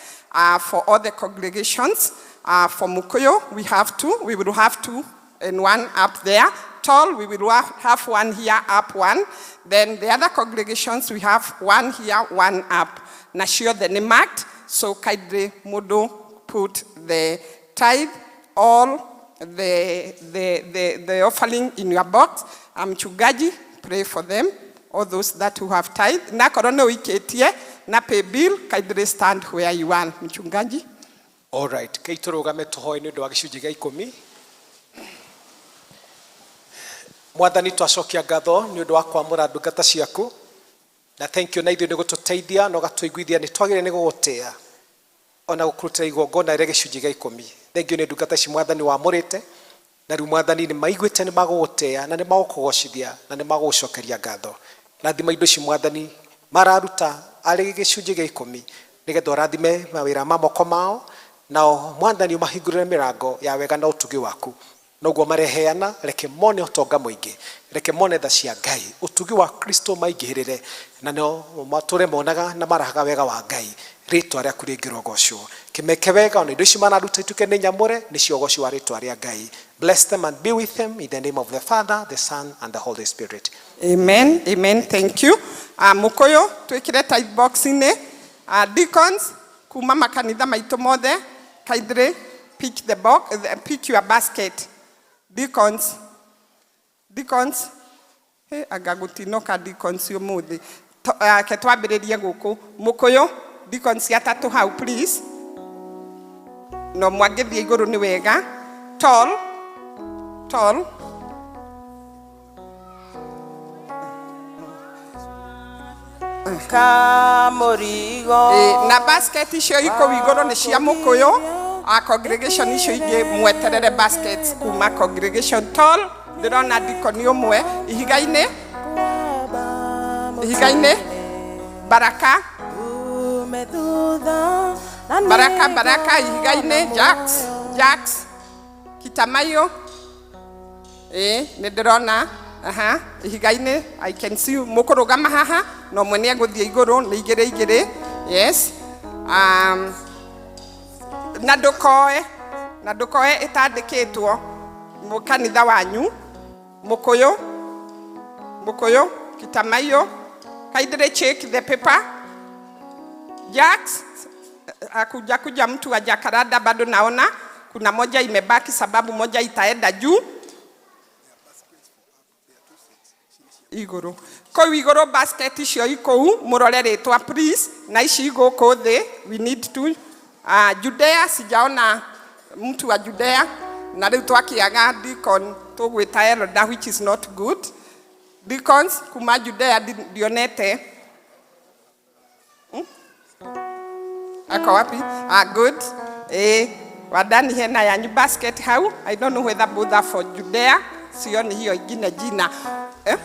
for all the congregations. For Mukuyu we have two. We will have two and one up there. Tall, we will have one here, up one. Then the other congregations, we have one here, one up. Na ciothe nĩ marked, so kindly mũndũ put the tithe, all the offering in your box. Mchungaji, pray for them, all those that who have tithe. Na korwo nĩ ũikĩtie na pay bill, kindly stand where you are. Mchungaji. All right, kei tũrũgame tũhoe nĩ ũndũ wa gĩcunjĩ gĩa ikũmi. Mwathani, twacokia ngatho nĩ ũndũ wa kwamũra ndungata ciaku, na thank you na ithuĩ nĩ gũtũteithia na ũgatũiguithia nĩ twagĩrĩire nĩ gũgũtĩa ona gũkũrutĩra igongona rĩa gĩcunjĩ gĩa ikũmi. Thank you nĩ ndungata ici Mwathani wamũrĩte, na rĩu Mwathani nĩ maiguĩte nĩ magũgũtĩa na nĩ magũkũgocithia na nĩ magũgũcokeria ngatho. Rathima indo ici Mwathani mararuta arĩ gĩcunjĩ gĩa ikũmi nĩgetha ũrathime mawĩra ma moko mao, nao Mwathani ũmahingũrĩre mĩrango ya wega na ũtugi waku. Noguo mareheana, reke mone ũtonga mũingĩ, reke mone tha cia Ngai, ũtugi wa Kristo maingĩhĩrĩre, na no matũre monaga na marahaga wega wa Ngai. Rĩtwa rĩaku rĩngĩrogocwo, kĩmeke wega, ona indo ici mararuta ituĩke nĩ nyamũre, nĩcio ũgoci wa rĩtwa rĩa Ngai. Bless them and be with them in the name of the Father, the Son, and the Holy Spirit. Amen, amen, thank you. Mũkũyũ twĩkĩre tithe box-inĩ. Deacons kuma makanitha maitũ mothe, kindly pick the box, pick your basket. Deacons, deacons, hey, anga gũtinoka deacons ũmũthĩ. Ke twambĩrĩrie gũkũ mũkũyũ, deacons atatũ hau please. No mwangĩthiĩ igũrũ nĩ wega. Tall, tall. Kamũrigo. Na basket icio ikũu igũrũ nĩ cia mũkũyũ. A congregation icio ingĩ mweterere baskets kuma congregation tall. Ndĩrona dikoni ũmwe ihiga-inĩ, ihiga-inĩ. Baraka, Baraka, Baraka ihiga-inĩ. Jacks, Jacks Kitamayo, ĩ nĩ ndĩrona aha ihiga-inĩ. I can see you. Mũkũrũgama haha na ũmwe nĩ egũthiĩ igũrũ, nĩ igĩrĩ igĩrĩ. Yes, na ndũkoe, na ndũkoe ĩtandĩkĩtwo kanitha wanyu. Mũkũyũ, Mũkũyũ Kitamayo, kindly check the paper. Jacks akuja kuja mtu wa Jakaranda, bado naona kuna moja imebaki sababu moja itaenda juu igũrũ kũu igũrũ. Basket icio ikũu, mũrore rĩtwa please, na ici gũkũ thĩ we need to Judea, sijaona mtu wa Judea. Na rĩu twakĩaga deacon, tũgwĩta elder, which is not good. Deacons kuma Judea ndionete. Ako wapi? Ah, good. Eh, wadani hena yanyu basket hau. I don't know whether both are for Judea. Sioni hiyo ingine jina. Eh?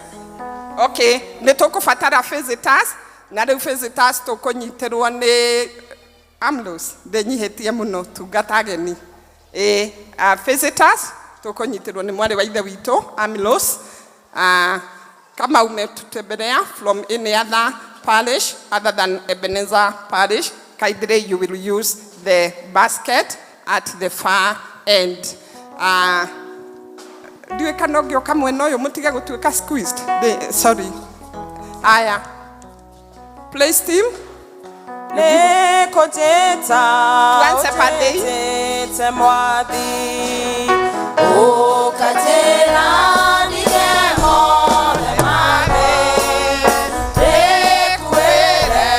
Okay, nĩ tũkũbatara visitors, na rĩu visitors tũkũnyitĩrwo nĩ Amlos. Ndĩnyihĩtie mũno tungata ageni. Eh, visitors tũkũnyitĩrwo nĩ mwarĩ wa ithe witũ Amlos. Kama umetutembelea from any other parish other than Ebenezer Parish, kindly you will use the basket at the far end. Ndiũĩ kana ũngĩũka mwena ũyũ mũtige gũtuĩka squeezed. Sorry. Aya. Place team. Nĩkũnjĩta Tuanze pande hii. Ũnjĩtĩte mwathi ũkanjĩra ndige mothe mangĩ ndĩkuĩre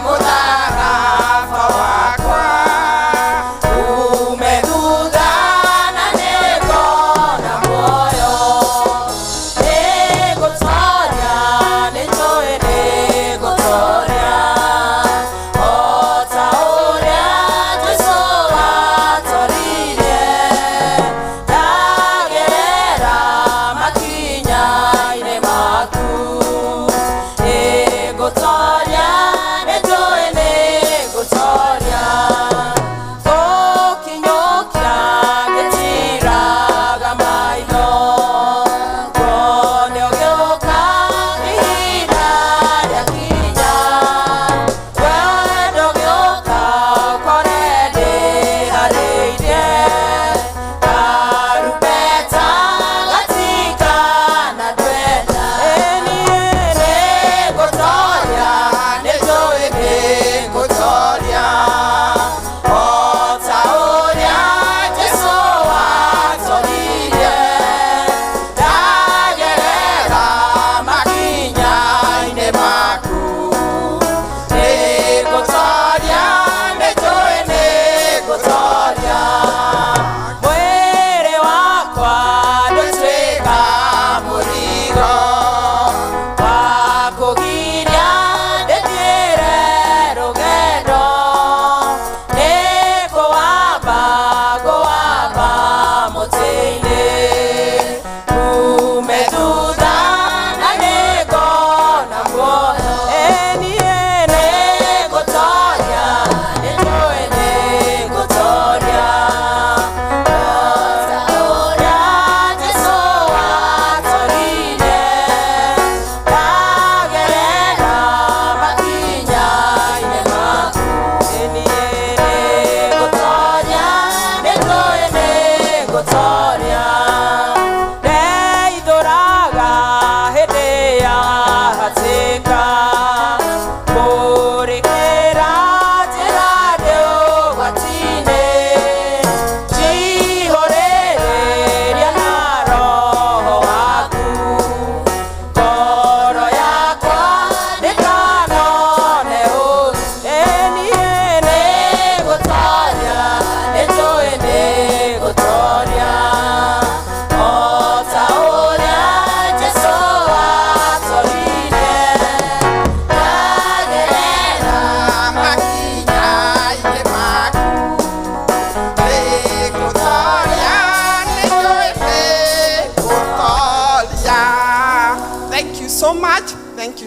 mũtharaba wakwa ume thutha na nĩngona muoyo nĩngũtoria nĩnjũĩ nĩngũtoria o ta ũrĩa Jesũ atoririe ndagerera.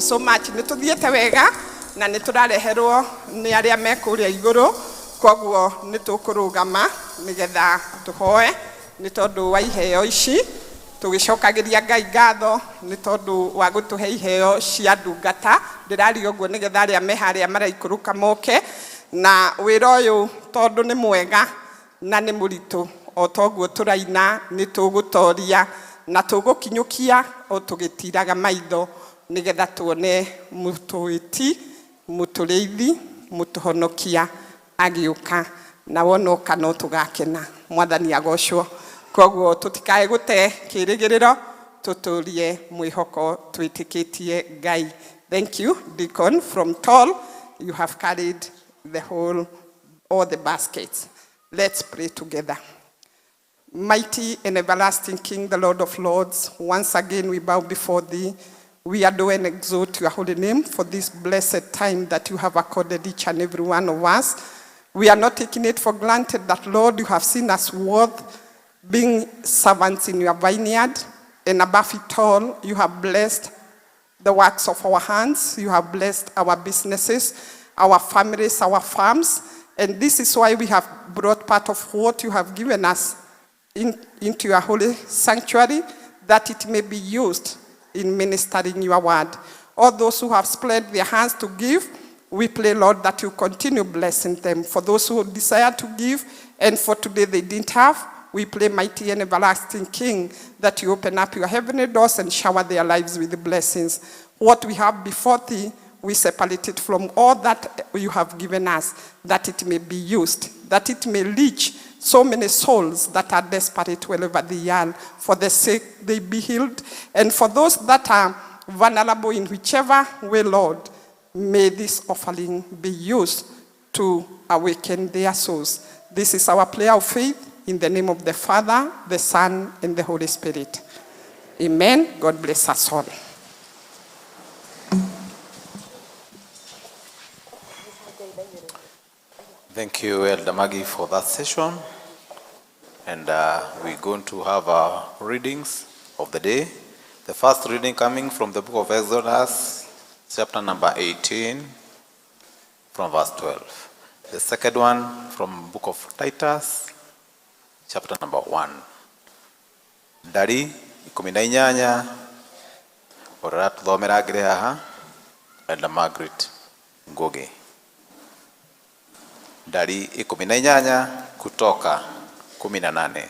so much. Nĩ tũthiĩte wega na nĩ tũrareherwo nĩ arĩa me kũrĩa igũrũ, koguo nĩ tũkũrũgama nĩgetha tũhoe nĩ tondũ wa iheo ici, tũgĩcokagĩria Ngai ngatho nĩ tondũ wa gũtũhe iheo cia ndungata. Ndĩraria ũguo nĩgetha arĩa me harĩa maraikũrũka moke na wĩra ũyũ, tondũ nĩ mwega na nĩ mũritũ. O toguo tũraina, nĩ tũgũtoria na tũgũkinyũkia o tũgĩtiraga maitho nĩgetha tuone mũtũĩti, mũtũrĩithi, mũtũhonokia agĩũka, na wona oka no tũgakena. Mwathani agocwo. Koguo tũtikae gũte kĩrĩgĩrĩro, tũtũrie mwĩhoko twĩtĩkĩtie Ngai. Thank you, Deacon from Tall. You have carried the whole all the baskets. Let's pray together. Mighty and everlasting King, the Lord of Lords, once again we bow before thee. We adore and exalt your holy name for this blessed time that you have accorded each and every one of us. We are not taking it for granted that, Lord, you have seen us worth being servants in your vineyard. And above it all, you have blessed the works of our hands. You have blessed our businesses, our families, our farms. And this is why we have brought part of what you have given us into your holy sanctuary, that it may be used in ministering your word. All those who have spread their hands to give, we pray, Lord, that you continue blessing them. For those who desire to give, and for today they didn't have, we pray, mighty and everlasting King, that you open up your heavenly doors and shower their lives with the blessings. What we have before thee, we separate it from all that you have given us, that it may be used, that it may reach so many souls that are desperate wherever they are, for the sake they be healed. And for those that are vulnerable in whichever way, Lord, may this offering be used to awaken their souls. This is our prayer of faith in the name of the Father, the Son, and the Holy Spirit. Amen. God bless us all. Thank you, Elder Maggie, for that session. And we're going to have our readings of the day. The first reading coming from the book of Exodus, chapter number 18, from verse 12. The second one from book of Titus, chapter number 1. Ndari 18, ũrĩa tũthomera ngĩrĩ haha, Elder Margaret Ngugi. Ndari 18, Kutoka 18.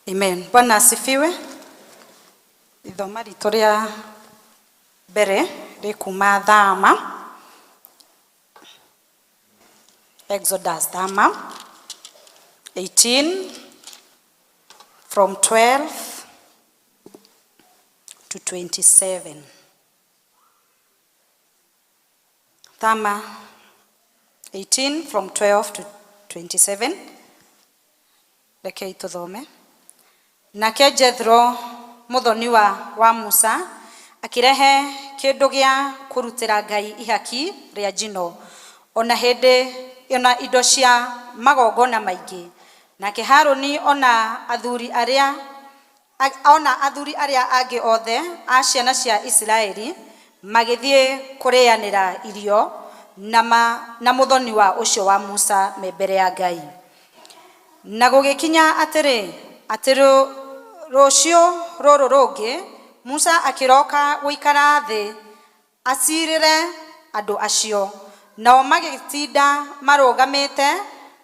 Amen. Bwana asifiwe. Ithoma ritũ rĩa mbere rĩkuma Thama, Exodus Thama 18 from 12 to 27. Thama 18 from 12 to 27. Rekei tuthome. Nake Jethro muthoniwa wa Musa akirehe kindu gia kurutira Ngai ihaki ria njino, ona hindi ona indo cia magongona maingi. Nake Haruni ona athuri aria angi othe a ciana cia Isiraeli magithie kurianira irio na muthoniwa ucio wa Musa me mbere ya Ngai. Na gugikinya atiri ati rucio ruru rungi Musa akiroka guikara thi acirire andu acio, nao magitinda marugamite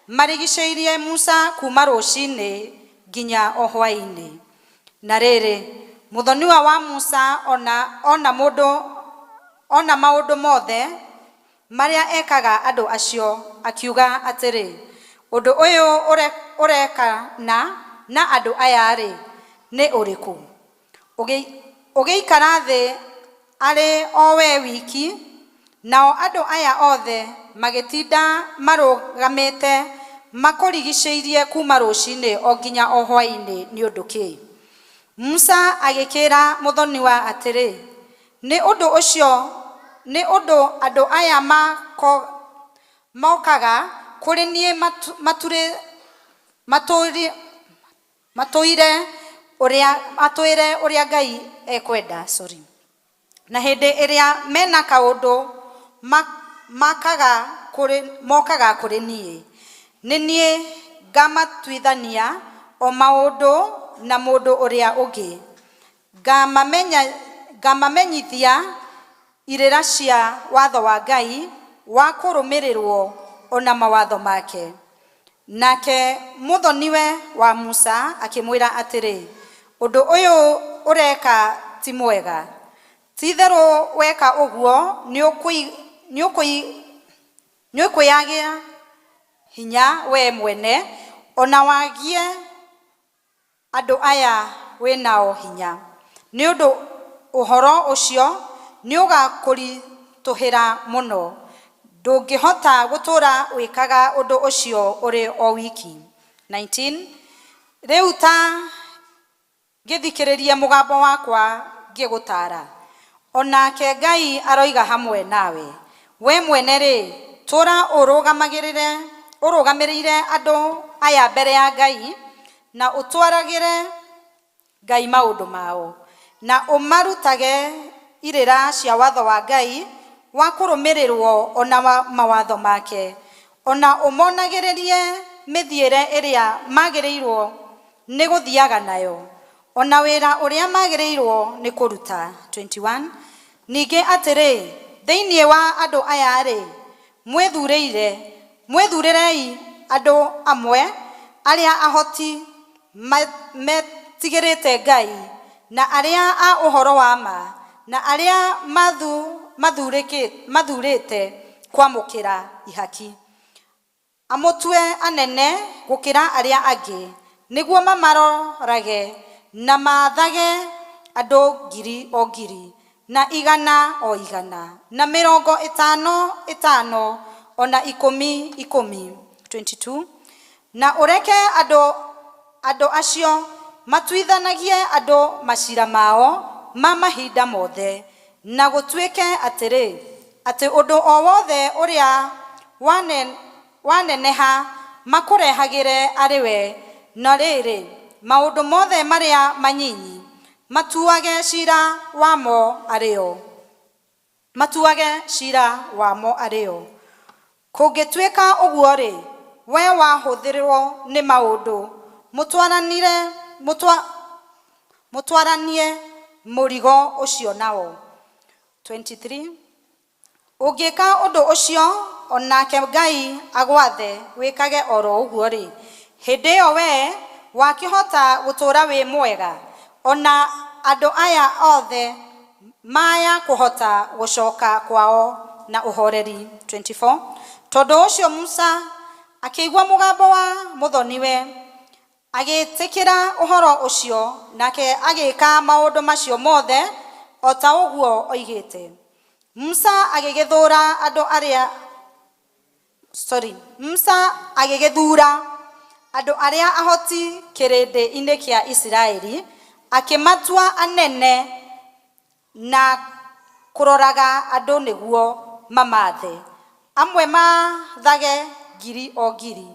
marigicĩirie Musa kuma rucini nginya o hwaini. Na riri, muthoniwa wa Musa ona maundu mothe maria ekaga andu acio, akiuga atiri, undu uyu urekana na andu aya ri ni uriku? Ugiikara thi ari o we wiki, nao andu aya othe magitinda marugamite makurigicĩirie kuma rucini o nginya o hwaini ni undu ki? Musa agikira muthoniwa atiri, ni undu ucio ni undu andu aya mokaga kuri nie Matũire ũrĩa atwĩre ũrĩa Ngai ekwenda, sorry. Na hĩndĩ ĩrĩa mena kaũndũ makaga kũrĩ mokaga kũrĩ niĩ, nĩ niĩ ngamatuithania o maũndũ na mũndũ ũrĩa ũngĩ, ngamamenyithia irĩra cia watho wa Ngai wa kũrũmĩrĩrwo ona mawatho make. Nake mũthoniwe wa Musa akĩmwĩra atĩrĩ, ũndũ ũyũ ũreka ti mwega, ti-itherũ weka ũguo nĩũkwĩagĩa hinya we mwene, ona wagie andũ aya wĩ nao hinya, nĩ ũndũ ũhoro ũcio nĩũgakũritũhĩra mũno, ndũngĩhota gũtũũra wĩkaga ũndũ ũcio ũrĩ o wiki. 19 Rĩu ta gĩthikĩrĩrie mũgambo wakwa ngĩgũtaara, onake Ngai aroiga hamwe nawe. We mwene rĩ, tũũra ũrũgamĩrĩire andũ aya mbere ya Ngai, na ũtwaragĩre Ngai maũndũ mao, na ũmarutage irĩra cia watho wa Ngai wa kũrũmĩrĩrwo ona mawatho make, ona ũmonagĩrĩrie mĩthiĩre ĩrĩa magĩrĩirwo nĩ gũthiaga nayo, ona wĩra ũrĩa magĩrĩirwo nĩ kũruta. 21 Ningĩ atĩrĩ, thĩinĩ wa andũ aya rĩ, mwĩthurĩrei andũ amwe arĩa ahoti metigĩrĩte Ngai, na arĩa a ũhoro wa ma, na arĩa mathurĩte kwamũkĩra ihaki, amũtue anene gũkĩra arĩa angĩ, nĩguo mamarorage na maathage andũ ngiri o ngiri, na igana o igana, na mĩrongo ĩtano ĩtano, ona ikũmi ikũmi. 22 Na ũreke andũ acio matuithanagie andũ macira mao ma mahinda mothe, na gũtuĩke atĩrĩ, atĩ ũndũ o wothe ũrĩa waneneha makũrehagĩre arĩ we, na rĩrĩ, maũndũ mothe marĩa manyinyi matuage cira wamo arĩo, matuage cira wamo arĩo. Kũngĩtuĩka ũguo-rĩ, we wahũthĩrwo nĩ maũndũ, mũtwaranie mũrigo ũcio nao. 23 Ũngĩka ũndũ ũcio, onake Ngai agwathe wĩkage oro ũguo-rĩ, hĩndĩ ĩyo we wakĩhota gũtũũra wĩ mwega, ona andũ aya othe maya kũhota gũcoka kwao na ũhoreri. 24 Tondũ ũcio Musa akĩigua mũgambo wa mũthoniwe, agĩtĩkĩra ũhoro ũcio, nake agĩĩka maũndũ macio mothe o ta ũguo oigĩte. Musa agĩgĩthura andũ arĩa Musa agĩgĩthura andũ arĩa ahoti kĩrĩndĩ-inĩ kĩa Isiraeli, akĩmatua anene na kũroraga andũ nĩguo mamathe. Amwe maathage ngiri o ngiri,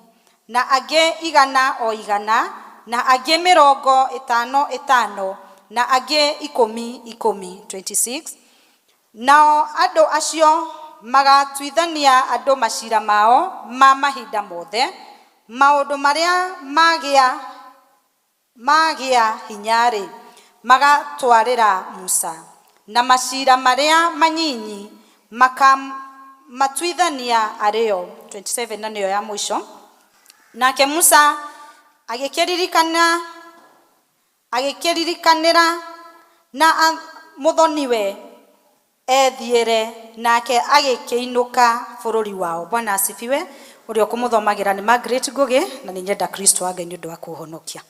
na angĩ igana o igana, na angĩ mĩrongo ĩtano ĩtano, na angĩ ikũmi ikũmi. 26 Nao andũ acio magatuithania andũ macira mao ma mahinda mothe, maũndũ marĩa magĩa hinya-rĩ, magatwarĩra Musa, na macira marĩa manyinyi makamatuithania arĩo. 27 na nĩyo ya mũico. Nake Musa agĩkĩririkanĩra na mũthoniwe ethiĩre, nake agĩkĩinũka bũrũri wao. Bwana asifiwe. Ũrĩa ũkũmũthomagĩra nĩ Margaret Ngugi, na nĩ nyenda Kristo wa Ngai nĩ ũndũ wa kũhonokia.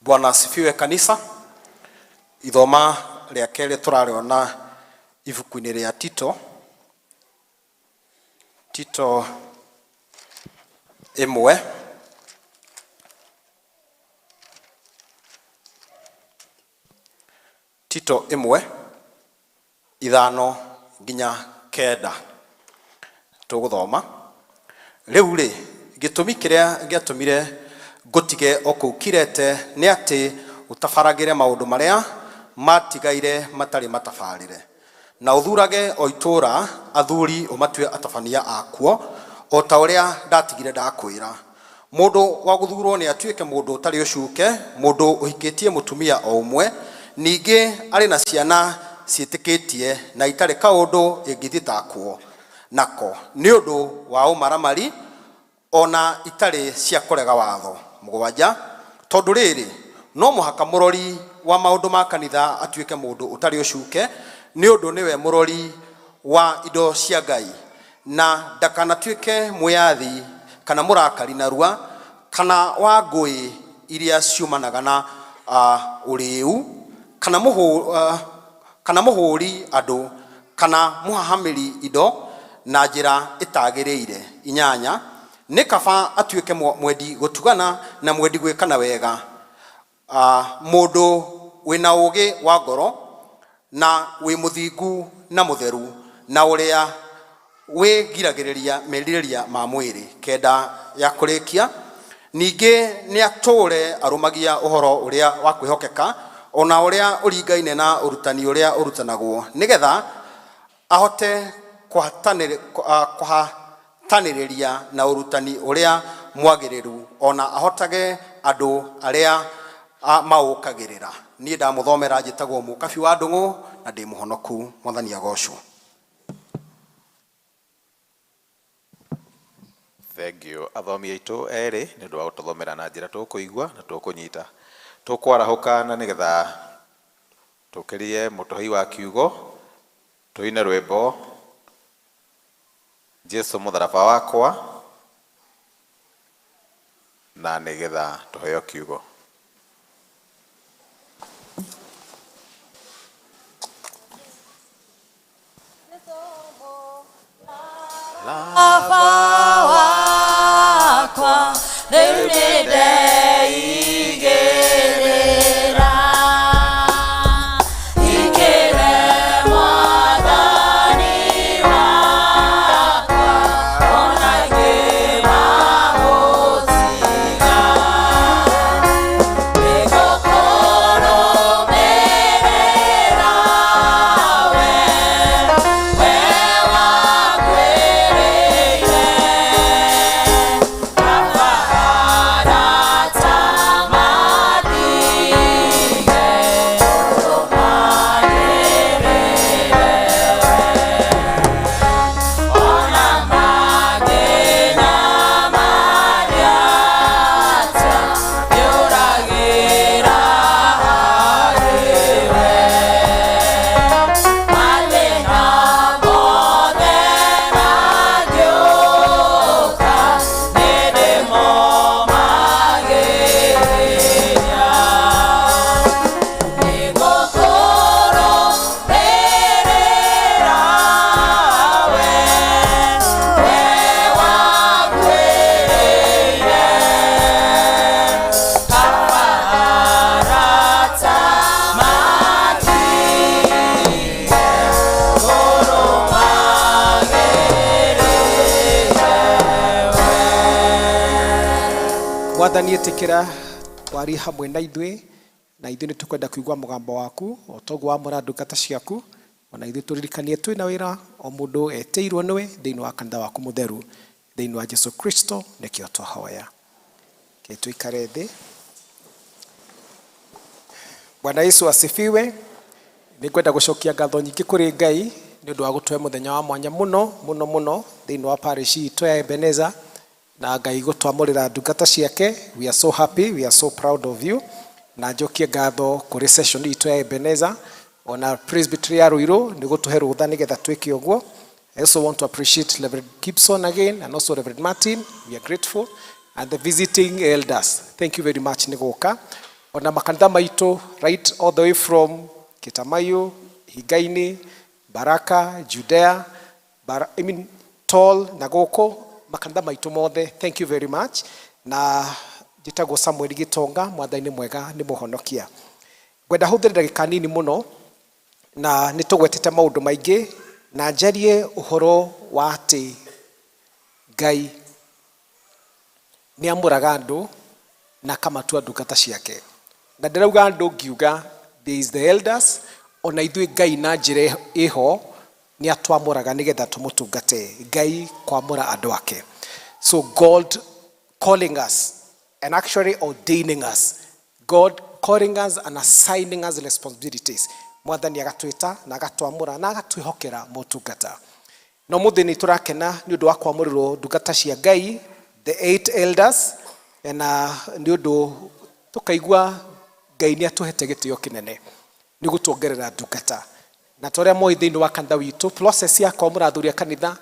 Bwana asifiwe kanisa. Ithoma rĩa kerĩ tũrarĩona ibuku-inĩ rĩa Tito, Tito 1, Tito Tito 1 5 nginya 9 tũgũthoma. Rĩu rĩ, gĩtũmi kĩrĩa gĩatũmire ngũtige o kũu Kirete nĩ atĩ ũtabaragĩre maũndũ marĩa matigaire matarĩ matabarĩre, na ũthurage o itũũra athuri ũmatue atabania akuo, o ta ũrĩa ndatigire ndakwĩra. Mũndũ wa gũthurwo nĩ atuĩke mũndũ ũtarĩ ũcuke, mũndũ ũhikĩtie mũtumia o ũmwe, ningĩ arĩ na ciana ciĩtĩkĩtie na itarĩ kaũndũ ĩngĩthitangwo nako nĩ ũndũ wa ũmaramari, ona itarĩ cia kũrega watho. 7 Tondũ rĩrĩ, no mũhaka mũrori wa maũndũ ma kanitha atuĩke mũndũ ũtarĩ ũcuke, nĩ ũndũ nĩwe mũrori wa indo cia Ngai, na ndakanatuĩke mwĩathi kana mũrakari narua, kana wa ngũĩ iria ciumanaga na ũrĩĩu, kana mũhũri andũ, kana mũhahamĩri indo na njĩra ĩtagĩrĩire. 8 Nĩ kaba atuĩke mwendi gũtugana na mwendi gwĩkana wega, mũndũ wĩna ũũgĩ wa ngoro, na wĩ mũthingu na mũtheru, na ũrĩa wĩgiragĩrĩria merirĩria ma mwĩrĩ. 9 ya kũrĩkia, ningĩ nĩ atũũre arũmagia ũhoro ũrĩa wa kwĩhokeka, ona ũrĩa ũringaine na ũrutani ũrĩa ũrutanagwo, nĩgetha ahote kũhatanĩrĩria na ũrutani ũrĩa mwagĩrĩru, ona ahotage andũ arĩa maũkagĩrĩra. Niĩ ndamũthomera njĩtagwo Mũkabi wa Ndũng'ũ na ndĩ mũhonoku. Mwathani agocwo. Thank you athomi aitũ erĩ nĩ ũndũ wa gũtũthomera na njĩra tũkũigua na tũkũnyita. Tũkwarahũka na nĩgetha tũkĩrie mũtũhei wa kiugo, tũine rwĩmbo Jesu mũtharaba wakwa, na nĩgetha tũheo kiugo. Baba wakwa rĩu nĩ ndeigĩrĩra, ikĩre Mwathani wakwa, ona ingĩmagũtiga, nĩngũkũrũmĩrĩra we, we wakwĩrĩire. Baba arata mathige, tũrũmanĩrĩre we, ona mangĩnyamaria atĩa, nĩũragĩra harĩ we. Mathĩna mothe mangĩũka, nĩndĩmomagĩrĩria. Nĩngũkũrũmĩrĩra we, we wakwĩrĩire. Baba arata matige, tũrũmagĩrĩre we. Mwathani ĩtĩkĩra warie hamwe na ithuĩ, na ithuĩ nĩ tũkwenda kũigua mũgambo waku o toguo wamũra ndungata ciaku, ona ithuĩ tũririkanie twĩna wĩra o mũndũ etĩirwo nĩwe thĩinĩ wa kanitha waku mũtheru, thĩinĩ wa Jesu Kristo nĩkĩo twahoya. Ke tũikare thĩ. Bwana Yesu asifiwe. Nĩngwenda gũcokia ngatho nyingĩ kũrĩ Ngai nĩ ũndũ wa gũtũhe mũthenya wa mwanya mũno mũno mũno thĩinĩ wa parish itũ ya Ebenezer, na Ngai gũtwamũrĩra ndungata ciake. We are so happy, we are so proud of you. Na njokie ngatho kũrĩ session itũ ya Ebenezer ona presbytery ya Ruiru nĩ gũtũhe rũtha nĩgetha twĩke ũguo. I also want to appreciate Reverend Gibson again and also Reverend Martin. We are grateful. And the visiting elders, thank you very much nĩ gũka. Ona makanitha maitũ right all the way from Kitamayu, Higaini, Baraka, Judea, I mean, Tall na gũkũ makanitha maitũ mothe, thank you very much. Na njĩtagwo Samuel Gitonga, Mwathani nĩ mwega, nĩ mũhonokia. Ngwenda hũthĩre ndagĩka nini mũno Na nĩ tũgwetete maũndũ maingĩ na njarie ũhoro wa atĩ Ngai nĩ amũraga andũ na akamatua ndungata ciake. Na ndĩrauga andũ ngiuga there is the elders, ona ithuĩ Ngai na njĩra ĩho nĩ atwamũraga nĩgetha tũmũtungate. Ngai kwamũra andũ ake. So God calling us and actually ordaining us. God calling us and assigning us responsibilities. Mwathani agatwĩta na agatwamũra na agatwĩhokera motungata. Na ũmũthĩ nĩ tũrakena nĩ ũndũ wa kwamũrĩrwo ndungata cia Ngai, the eight elders, na nĩ ũndũ tũkaigua Ngai nĩ atũhete gĩtĩo kĩnene nĩ gũtuongerera ndungata. Na ta ũrĩa moĩ thĩinĩ wa kanitha witũ, process ya kwamũra athuri a kanitha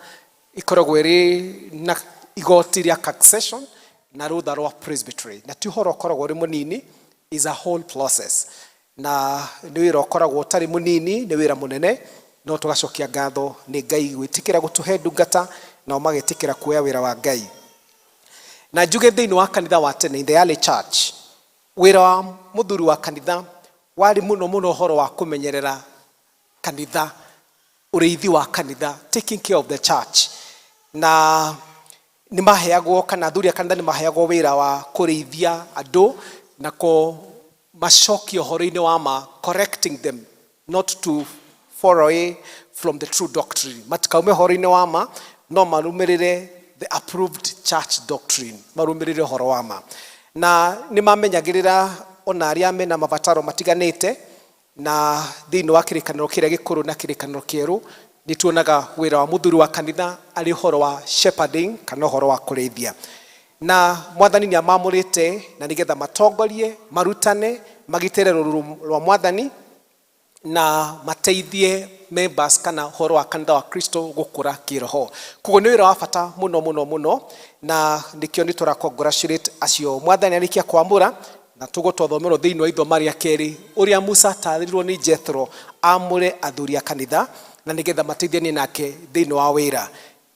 ĩkoragwo ĩrĩ na igoti rĩa succession na rũtha rwa presbytery. Na ti ũhoro ũkoragwo ũrĩ mũnini, is a whole process. Na nĩ wĩra ũkoragwo ũtarĩ mũnini, nĩ wĩra mũnene, no tũgacokia ngatho nĩ Ngai gwĩtĩkĩra gũtũhe ndungata nao magetĩkĩra kuoya wĩra wa Ngai. Na njuge thĩinĩ wa kanitha wa tene, in the early church, wĩra wa mũthuri wa kanitha warĩ mũno mũno ũhoro wa kũmenyerera kanitha, ũrĩithi wa kanitha, taking care of the church. Na nĩ maheagwo kana athuri a kanitha nĩ maheagwo wĩra wa kũrĩithia andũ na kũmacokia ũhoro-inĩ wa ma, correcting them not to fall away from the true doctrine. Matikaume ũhoro-inĩ wa ma, no marũmĩrĩre the approved church doctrine, marũmĩrĩre ũhoro wa ma. Na nĩ mamenyagĩrĩra ona arĩa mena mabataro matiganĩte, na thĩinĩ wa kĩrĩkanĩro kĩrĩa gĩkũrũ na kĩrĩkanĩro kĩerũ nĩ tuonaga wĩra wa mũthuri wa kanitha arĩ ũhoro wa shepherding kana ũhoro wa kũrĩithia. Na mwathani nĩ amamũrĩte na nĩgetha matongorie, marutane, magitĩre rũũru rwa mwathani na mateithie members kana ũhoro wa kanitha wa Kristo gũkũra kĩroho. Koguo nĩ wĩra wa bata mũno mũno mũno, na nĩkĩo nĩ tũra congratulate acio mwathani arĩkia kwamũra. Na tũgũ twathomerwo thĩinĩ wa ithoma rĩa kerĩ ũrĩa Musa atarĩirwo nĩ Jethro amũre athuri a kanitha na nĩgetha mateithanie nake thĩinĩ wa wĩra.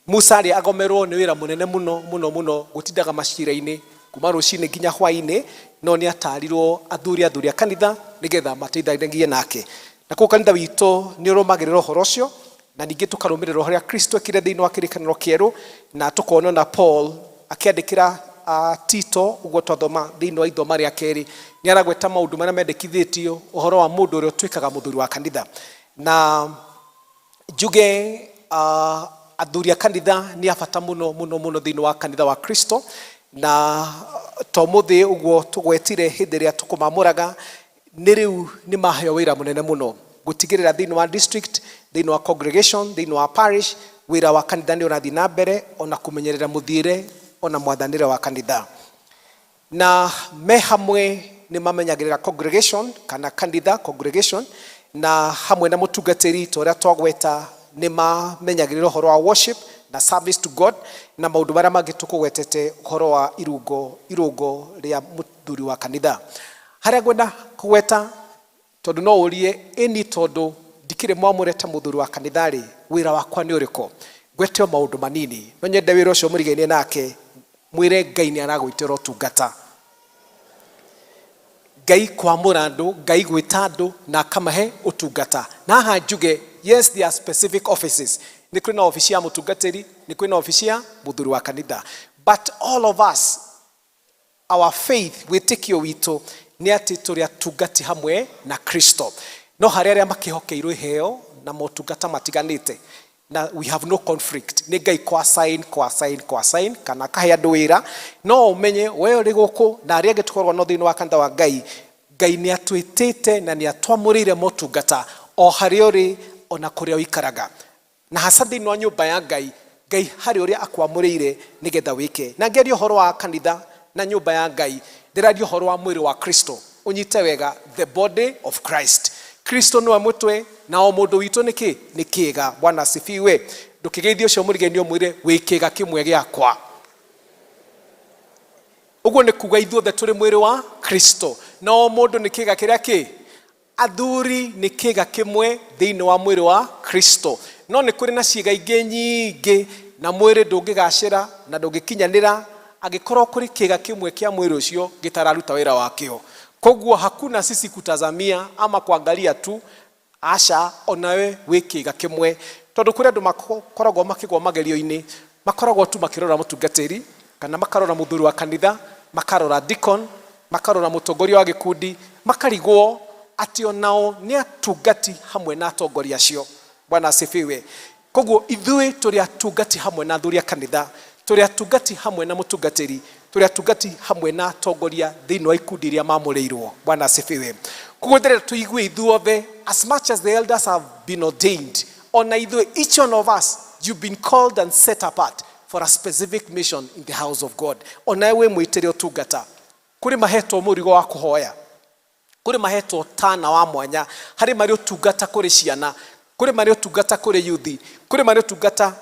Musa arĩ agomerwo nĩ wĩra mũnene mũno mũno mũno gũtindaga macira-inĩ kuma rũcinĩ nginya hwaĩ-inĩ, no nĩ atarirwo athuri athuri a kanitha nĩgetha mateithanagie nake. Na koguo kanitha witũ nĩ ũrũmagĩrĩra ũhoro ũcio, na ningĩ tũkarũmĩrĩra ũrĩa Kristo ekire thĩinĩ wa kĩrĩkanĩro kĩerũ, na tũkona na Paul akĩandĩkĩra Tito ũguo twathoma thĩinĩ wa ithoma rĩa kerĩ, nĩ aragweta maũndũ marĩa mendekithĩtio ũhoro wa mũndũ ũrĩa ũtuĩkaga mũthuri wa kanitha. Na njuge athuri a kanitha nĩ a bata mũno mũno mũno thĩinĩ wa kanitha wa Kristo, na to mũthĩ ũguo tũgwetire hĩndĩ ĩrĩa tũkũmamũraga, nĩ rĩu nĩ maheo wĩra mũnene mũno gũtigĩrĩra thĩinĩ wa district, thĩinĩ wa congregation, thĩinĩ wa parish, wĩra wa kanitha nĩ ũrathiĩ na mbere, ona kũmenyerera mũthiĩre ona mwathanĩre wa kanitha. Na me hamwe nĩ mamenyagĩrĩra congregation kana kanitha congregation, na hamwe na mũtungatĩri ta ũrĩa twagweta nĩ mamenyagĩrĩra ũhoro wa worship na service to God na maũndũ marĩa mangĩ tũkũgwetete ũhoro wa irungo irungo rĩa mũthuri wa kanitha. Harĩa ngwenda kũgweta tondũ no ũrie ĩni tondũ ndikĩrĩ mwamũre ta mũthuri wa kanitha rĩ, wĩra wakwa nĩ ũrĩkũ? Ngwete o maũndũ manini, no nyende wĩra ũcio mũrigainie nake mwĩre Ngai nĩ aragwĩtĩra ũtungata. Ngai kwamũra andũ, Ngai gwĩta andũ na akamahe ũtungata. Na haha njuge, yes, there are specific offices. Nĩ kũrĩ na obici ya mũtungatĩri, nĩ kũrĩ na obici ya mũthuri wa kanitha. But all of us, our faith, wĩtĩkio witũ nĩ atĩ tũrĩ atungati hamwe na Kristo. No harĩ arĩa makĩhokeirwo iheo na motungata matiganĩte, na we have no conflict. Nĩ Ngai kwa sign, kwa sign, kwa sign, kana akahe andũ wĩra. No ũmenye we ũrĩ gũkũ na arĩa angĩ tũkoragwo no thĩinĩ wa kanitha wa Ngai, Ngai nĩ atwĩtĩte na nĩ atwamũrĩire motungata o harĩa ũrĩ ona kũrĩa ũikaraga. Na hasa thĩinĩ wa nyũmba ya Ngai, Ngai harĩ ũrĩa akwamũrĩire nĩgetha wĩke. Na ngĩaria ũhoro wa kanitha na nyũmba ya Ngai, ndĩraria ũhoro wa mwĩrĩ wa Kristo. Ũnyite wega, the body of Christ. Kristo nĩwe mũtwe na o mũndũ witũ nĩ kĩ? Nĩ kĩĩga. Bwana asifiwe. Ndũkĩgeithie ũcio mũrigainie ũmwĩre wĩ kĩĩga kĩmwe gĩakwa. Ũguo nĩ kuga ithuothe tũrĩ mwĩrĩ wa Kristo na o mũndũ nĩ kĩĩga kĩrĩa kĩ? Athuri nĩ kĩĩga kĩmwe thĩinĩ wa mwĩrĩ wa Kristo. No nĩ kũrĩ na ciĩga ingĩ nyingĩ na mwĩrĩ ndũngĩgacĩra na ndũngĩkinyanĩra angĩkorwo kũrĩ kĩĩga kĩmwe kĩa mwĩrĩ ũcio gĩtararuta wĩra wakĩo. Koguo hakuna sisi kutazamia ama kuangalia tu Aca, onawe wĩ kĩga kĩmwe, tondũ kũrĩ andũ makoragwo makĩgwa magerio-inĩ, makoragwo tu makĩrora mũtungatĩri, kana makarora mũthuri wa kanitha, makarora deacon, makarora mũtongoria wa gĩkundi, makarigwo atĩ onao nĩ atungati hamwe na atongoria acio. Bwana asifiwe. Koguo ithuĩ tũrĩ atungati hamwe na athuri a kanitha, tũrĩ atungati hamwe na mũtungatĩri, tũrĩ atungati hamwe na atongoria thĩinĩ wa ikundi iria mamũrĩirwo. Bwana asifiwe. Koguo ndĩrenda tũigue ithuothe, as much as the elders have been ordained, ona ithuĩ, each one of us, you've been called and set apart for a specific mission in the house of God. Onawe wĩ mwĩtĩre ũtungata. Kũrĩ mahetwo mũrigo wa kũhoya, kũrĩ mahetwo tana wa mwanya, harĩ marĩ ũtungata kũrĩ ciana, kũrĩ marĩ ũtungata kũrĩ yuthi, kũrĩ marĩ ũtungata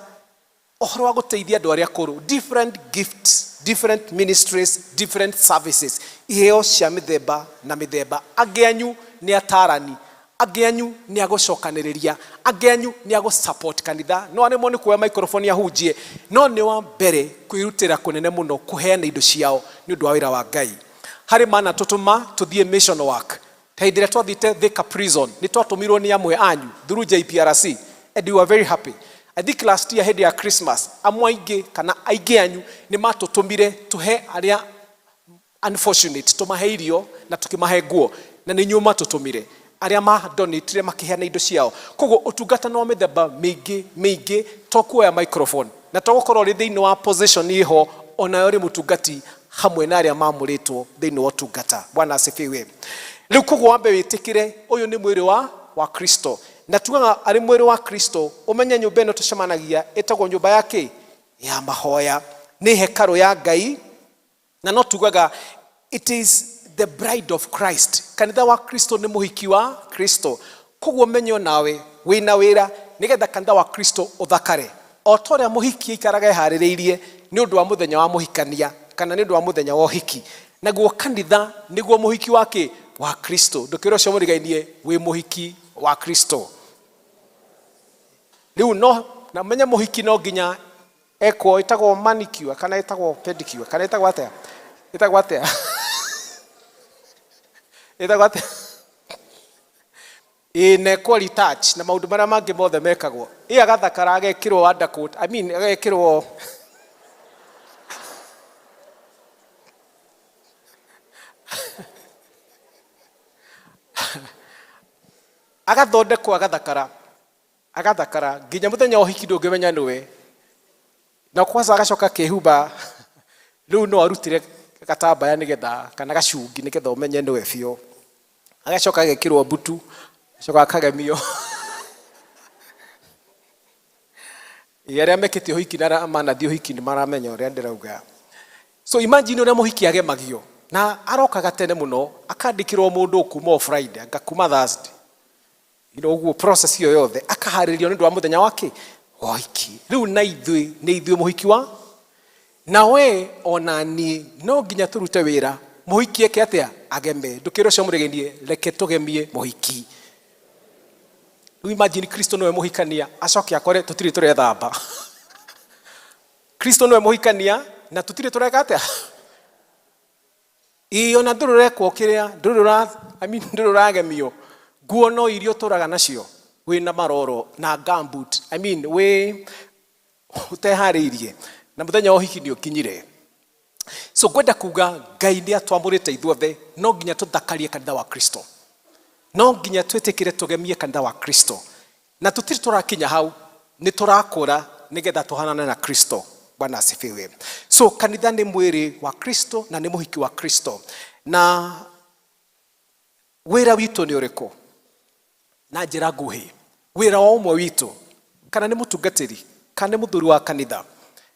ũhoro wa gũteithia andũ arĩa akũrũ. Different gifts, different ministries, different services, iheo cia mĩthemba na mĩthemba. Angĩ anyu nĩ atarani, angĩ anyu nĩ agũcokanĩrĩria, angĩ anyu nĩ agũ support kanitha. No aremwo nĩ kuoya microphone ahunjie, no nĩ wa mbere kwĩrutĩra kũnene mũno kũheana indo ciao nĩ ũndũ wa wĩra wa Ngai. Harĩ mana tũtũma tũthiĩ mission work. Hĩndĩ ĩrĩa twathiĩte Thika prison, nĩ twatũmirwo nĩ amwe anyu through JPRC, and we were very happy. I think last year hĩndĩ ya Christmas, amwe aingĩ kana aingĩ anyu nĩ matũtũmire tũhe arĩa unfortunate, tũmahe irio na tũkĩmahe nguo, na nĩ inyuĩ matũtũmire arĩa madonatire makĩheana indo ciao. Koguo ũtungata nĩ wa mĩthemba mĩingĩ mĩingĩ, to kuoya microphone na to gũkorwo ũrĩ thĩinĩ wa position ĩho, onawe ũrĩ mũtungati hamwe na arĩa mamũrĩtwo thĩinĩ wa ũtungata. Bwana asifiwe. Rĩu koguo wambe wĩtĩkĩre ũyũ nĩ mwĩrĩ wa Kristo, na tugaga arĩ mwĩrĩ wa Kristo, ũmenye nyũmba ĩno tũcemanagia ĩtagwo nyũmba ya kĩ? Ya mahoya, nĩ hekarũ ya Ngai, na no tugaga it is the bride of Christ. Kanitha wa Kristo nĩ mũhiki wa Kristo. Koguo menye onawe wĩna wĩra nĩgetha kanitha wa Kristo ũthakare o ta ũrĩa mũhiki aikaraga eharĩrĩirie nĩ ũndũ wa mũthenya wa mũhikania kana nĩ ũndũ wa mũthenya wa ũhiki. Naguo kanitha nĩguo mũhiki wa kĩ? Wa Kristo. Ndũkĩre ũcio mũrigainie, wĩ mũhiki wa Kristo. Rĩu no na menye mũhiki no nginya ekwo, ĩtagwo manicure kana ĩtagwo pedicure kana ĩtagwo atĩa? Ĩtagwo atĩa? Ĩtagwo atĩa? Ĩĩ, na ekwo retouch na maũndũ marĩa mangĩ mothe mekagwo. Ĩ agathakara, agekĩrwo undercoat, I mean agekĩrwo agathondekwo, agathakara, agathakara nginya mũthenya wa ũhiki ndũngĩmenya nĩwe. Na kwanza agacoka akehumba, rĩu no arutire gatambaya nĩgetha kana gacungi nĩgetha ũmenye nĩwe biũ. Agacoka agekĩrwo mbutu, agacoka akagemio. Ĩ arĩa mekĩte ũhiki na arĩa manathiĩ ũhiki nĩ maramenya ũrĩa ndĩrauga. So imagine ũrĩa mũhiki agemagio, na arokaga tene mũno, akandĩkĩrwo mũndũ kuma o Friday, anga kuma Thursday. Ũguo process ĩyo yothe akaharĩrĩrio nĩ ũndũ wa mũthenya wa kĩ? Wa ũhiki. Rĩu na ithuĩ nĩ ithuĩ mũhiki wa, na we ona niĩ no nginya tũrute wĩra mũhiki eke atĩa? Ageme. Ndũkĩre ũcio mũrigainie, reke tũgemie mũhiki. Rĩu imagine Kristo nĩwe mũhikania, acoke akore tũtirĩ tũrethamba. Kristo nĩwe mũhikania na tũtirĩ tũreka atĩa? Ĩĩ, ona ndũrĩ ũrekwo kĩrĩa, ndũrĩ ũra, I mean, ndũrĩ ũragemio. Nguo no iria ũtũraga nacio, wĩna maroro na gumboot. I mean, wĩ ũteharĩirie. Na mũthenya wa ũhiki nĩ ũkinyire. So ngwenda kuga Ngai nĩ atwamũrĩte ithuothe, no nginya tũthakarie kanitha wa Kristo. No nginya twĩtĩkĩre tũgemie kanitha wa Kristo. Na tũtirĩ tũrakinya hau, nĩ tũrakũra nĩgetha tũhanane na Kristo. Bwana asifiwe. So kanitha nĩ mwĩrĩ wa Kristo na nĩ mũhiki wa Kristo. Na wĩra witũ nĩ ũrĩkũ? Na njĩra nguhĩ, wĩra wa ũmwe witũ, kana nĩ mũtungatĩri, kana nĩ mũthuri wa kanitha,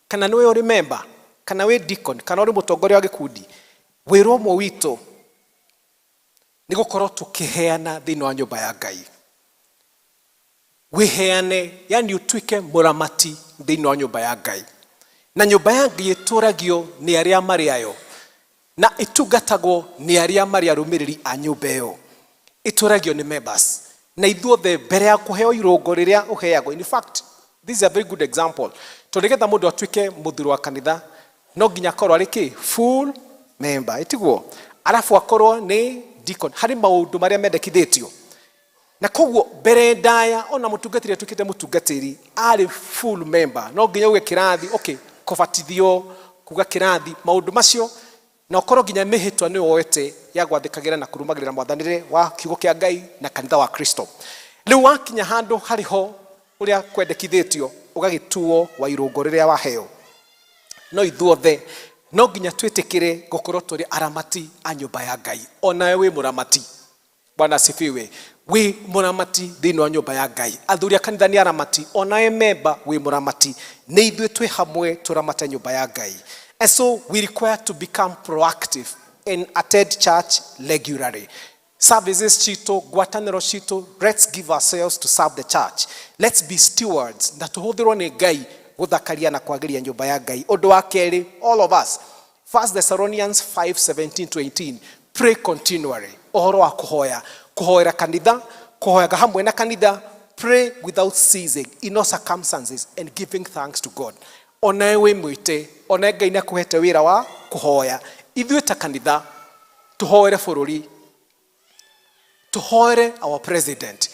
kana nĩwe ũrĩ member, kana wĩ deacon, kana ũrĩ mũtongoria wa gĩkundi, wĩra ũmwe witũ nĩ gũkorwo tũkĩheana thĩinĩ wa nyũmba ya Ngai. Wĩheane, yani ũtuĩke mũramati thĩinĩ wa nyũmba ya Ngai. Na nyũmba ya Ngai ĩtũragio nĩ arĩa marĩ ayo, na ĩtungatagwo nĩ arĩa marĩ arũmĩrĩri a nyũmba ĩyo. Ĩtũragio nĩ members. Na ithuothe mbere ya kũheo irũngo rĩrĩa ũheagwo, in fact, this is a very good example. Tondũ nĩgetha mũndũ atuĩke mũthuri wa kanitha, no nginya akorwo arĩ kĩ? Full member, ĩtiguo? Arabu akorwo nĩ deacon. Harĩ maũndũ marĩa mendekithĩtio. Na koguo mbere ndaya ona mũtungatĩri atuĩkĩte mũtungatĩri arĩ full member, no nginya uge kĩrathi, okay, kũbatithio, kuga kĩrathi, maũndũ macio, na ũkorwo nginya mĩhĩtwa nĩ woete ya gwathĩkagĩra na kũrũmagĩrĩra mwathanĩre wa kiugo kĩa Ngai na kanitha wa Kristo. Rĩu wakinya handũ harĩ ho ũrĩa kwendekithĩtio, ũgagĩtuo wa irũngo rĩrĩa waheo. No ithuothe no nginya twĩtĩkĩre gũkorwo tũrĩ aramati a nyũmba ya Ngai. Onawe wĩ mũramati. Bwana asifiwe. Wĩ mũramati thĩinĩ wa nyũmba ya Ngai. Athuri a kanitha nĩ aramati, onawe memba wĩ mũramati. Nĩ ithuĩ twĩ hamwe tũramate nyũmba ya Ngai. And so we require to become proactive and attend church regularly. Services citũ, ngwatanĩro citũ, let's give ourselves to serve the church. Let's be stewards na tũhũthĩrwo nĩ Ngai gũthakaria na kwagĩria nyũmba ya Ngai. Ũndũ wa kerĩ, all of us, 1 Thessalonians 5:17-18, pray continually. Ũhoro wa kũhoya, kũhoera kanitha, kũhoyaga hamwe na kanitha, pray without ceasing in all circumstances and giving thanks to God. Onawe wĩ mwĩte, onawe Ngai nĩ akũhete wĩra wa kũhoya. Ithuĩ ta kanitha tũhoere bũrũri, tũhoere our president,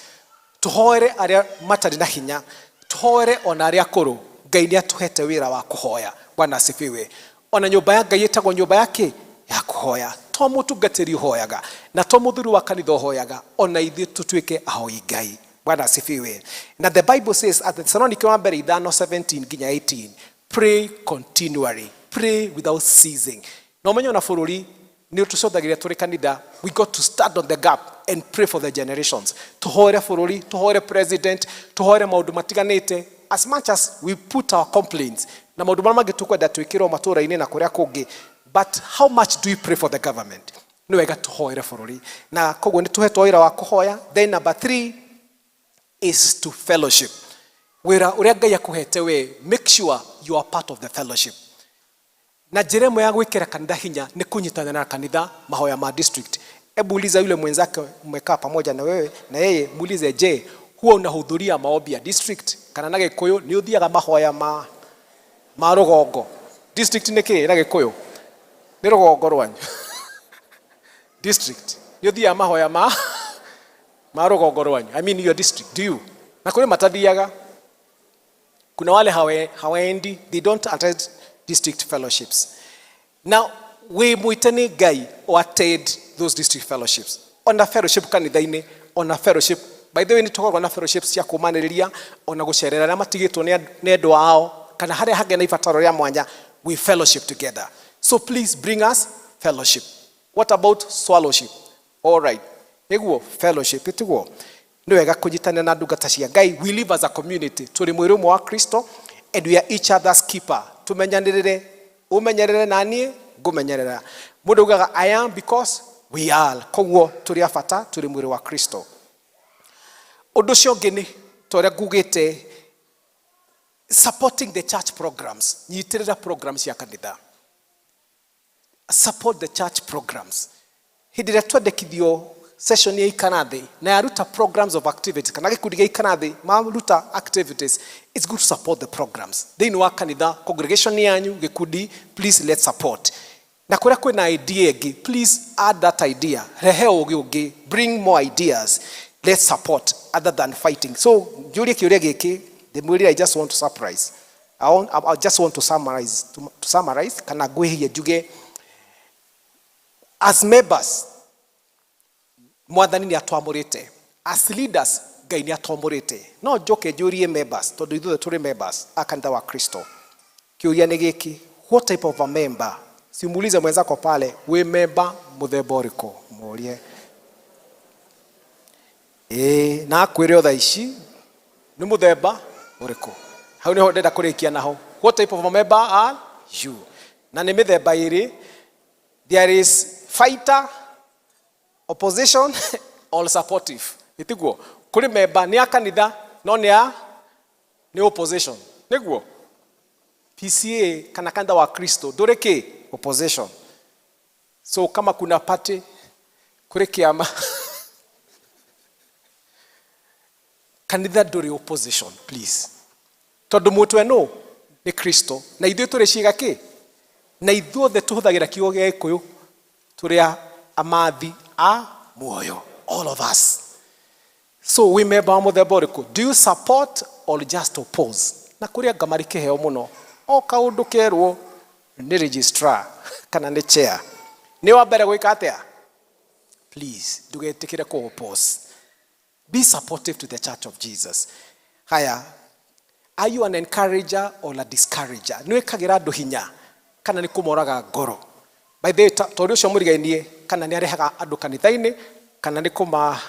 tũhoere arĩa matarĩ na hinya, tũhoere ona arĩa akũrũ. Ngai nĩ atũhete wĩra wa kũhoya. Bwana asifiwe. Ona nyũmba ya Ngai ĩtagwo nyũmba ya kĩ? Ya kũhoya. To mũtungatĩri ũhoyaga na to mũthuri wa kanitha ũhoyaga, ona ithuĩ tũtuĩke ahoi Ngai. Bwana asifiwe. Na the Bible says at Thessalonike wa mbere 5:17 nginya 18, pray continually, pray without ceasing. Na ũmenye ona bũrũri nĩ tũcũthagĩrĩria tũrĩ kanitha, we got to stand on the gap and pray for the generations. Tũhoere bũrũri, tũhoere president, tũhoere maũndũ matiganĩte. As much as we put our complaints na maũndũ marĩa mangĩ tũkwenda twĩkĩrwo matũũra-inĩ na kũrĩa kũngĩ, but how much do we pray for the government? Nĩ wega tũhoere bũrũri, na koguo nĩ tũhetwo wĩra wa kũhoya. Then number 3 is to fellowship. Wĩra ũrĩa Ngai akũhete we, make sure you are part of the fellowship. Na njĩra ĩmwe ya gwĩkĩra kanitha hinya nĩ kũnyitanĩra na kanitha mahoya ma district. Hebu uliza yule mwenzake mmekaa pamoja na wewe na yeye, muulize, je, huwa unahudhuria maombi ya district? Kana na Gĩkũyũ nĩ ũthiaga mahoya ma rũgongo? District nĩ kĩ na Gĩkũyũ? Nĩ rũgongo rwanyu. District nĩ ũthiaga mahoya ma rũgongo rwanyu? I mean your district, do you? Na kũrĩ matathiaga. Kuna wale hawaendi, they don't attend district fellowships. Now, wĩ mwĩte nĩ Ngai o attend those district fellowships. Ona fellowship kanitha-inĩ, ona fellowship, by the way, nĩ tũkoragwo na fellowships cia kũmanĩrĩria, ona gũcerera arĩa matigĩtwo nĩ endwa ao, kana harĩa hagĩa na ibataro rĩa mwanya, we fellowship together. So please bring us fellowship. What about swallowship? All right. Nĩguo fellowship, ĩtiguo? Nĩ wega kũnyitanĩra na ndungata cia Ngai. We live as a community. Tũrĩ mwĩrĩ ũmwe wa Kristo and we are each other's keeper. Tũmenyanĩrĩre, ũmenyerere na niĩ ngũmenyerera. Mũndũ augaga I am because we are. Koguo tũrĩ a bata, tũrĩ mwĩrĩ wa Kristo. Ũndũ ũcio ũngĩ nĩ ta ũrĩa ngugĩte, supporting the church programs. Nyitĩrĩra programs cia kanitha. Support the church programs. Hĩndĩ ĩrĩa twendekithio session ya ikara thĩ na yaruta programs of activities, kana gĩkundi gĩa ikara thĩ maruta activities, it's good to support the programs thĩinĩ wa kanitha, congregation yanyu, gĩkundi, please let's support. Na kũrĩa kwĩna idea ĩngĩ, please add that idea, rehe ũgĩ ũngĩ, bring more ideas, let's support other than fighting. So njũrie kĩũria gĩkĩ ndĩmwĩrire, I just want to surprise, I just want to summarize, to summarize kana ngwĩhie njuge, as members Mwathani nĩ atwamũrĩte, as leaders Ngai nĩ atwamũrĩte. No njoke njũrie members, tondũ ithuothe tũrĩ members a kanitha wa Kristo, kĩũria nĩ gĩkĩ, what type of a member? Simuulize mwenzako pale, wĩ member mũthemba ũrĩkũ? Mũrie ĩĩ, na akwĩre o thaa ici nĩ mũthemba ũrĩkũ. Hau nĩho ndĩrenda kũrĩkia naho. What type of a member are you? Na nĩ mĩthemba ĩrĩ. There is fighter, opposition or supportive. Ĩtiguo? Kũrĩ member nĩ a kanitha no nĩ a nĩ opposition. Nĩguo? PCA kana kanitha wa Kristo ndũrĩ kĩ? Opposition. So kama kuna party, kũrĩ kĩama, kanitha ndũrĩ opposition, please. Tondũ mũtwe nũ? Nĩ Kristo. Na ithuĩ tũrĩ ciĩga kĩ? Na ithuothe tũhũthagĩra kiugo gĩa Gĩkũyũ, tũrĩ amathi a muoyo, all of us. So wĩ memba wa mũthemba ũrĩkũ? Do you support or just oppose? Na kũrĩ anga marĩ kĩheo mũno, o kaũndũ kerwo nĩ registrar kana nĩ chair, nĩ wa mbere gwĩka atĩa? Please, ndũgetĩkĩre kũ oppose. Be supportive to the Church of Jesus. Haya, are you an encourager or a discourager? Nĩ wĩkagĩra andũ hinya kana nĩ kũmoraga ngoro? By the way, tondũ ũcio mũrigainie kana nĩ arehaga andũ kanitha-inĩ kana nĩ kũma,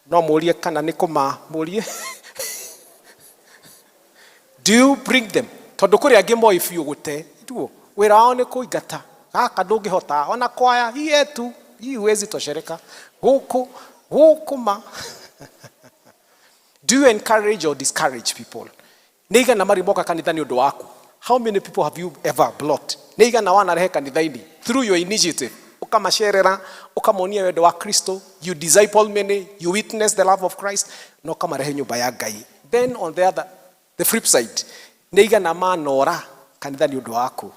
no mũrie kana nĩ kũma mũrie. Do you bring them? Tondũ kũrĩ angĩ moĩ biũ gũte, tiguo? Wĩra wao nĩ kũingata. Gaka ndũngĩhota, ona kwaya hii yetu, hii huwezi toshereka. Gũkũ, gũkũ ma. Do you encourage or discourage people? Nĩ igana marĩ moka kanitha nĩ ũndũ waku? How many people have you ever blocked? Nĩ igana wanarehe kanitha-inĩ through your initiative? Ũkamacerera, ũkamonia wendo wa Kristo, you disciple many, you witness the love of Christ, na ũkamarehe nyũmba ya Ngai. Then on the other, the flip side, nĩ igana manora kanitha nĩ ũndũ waku?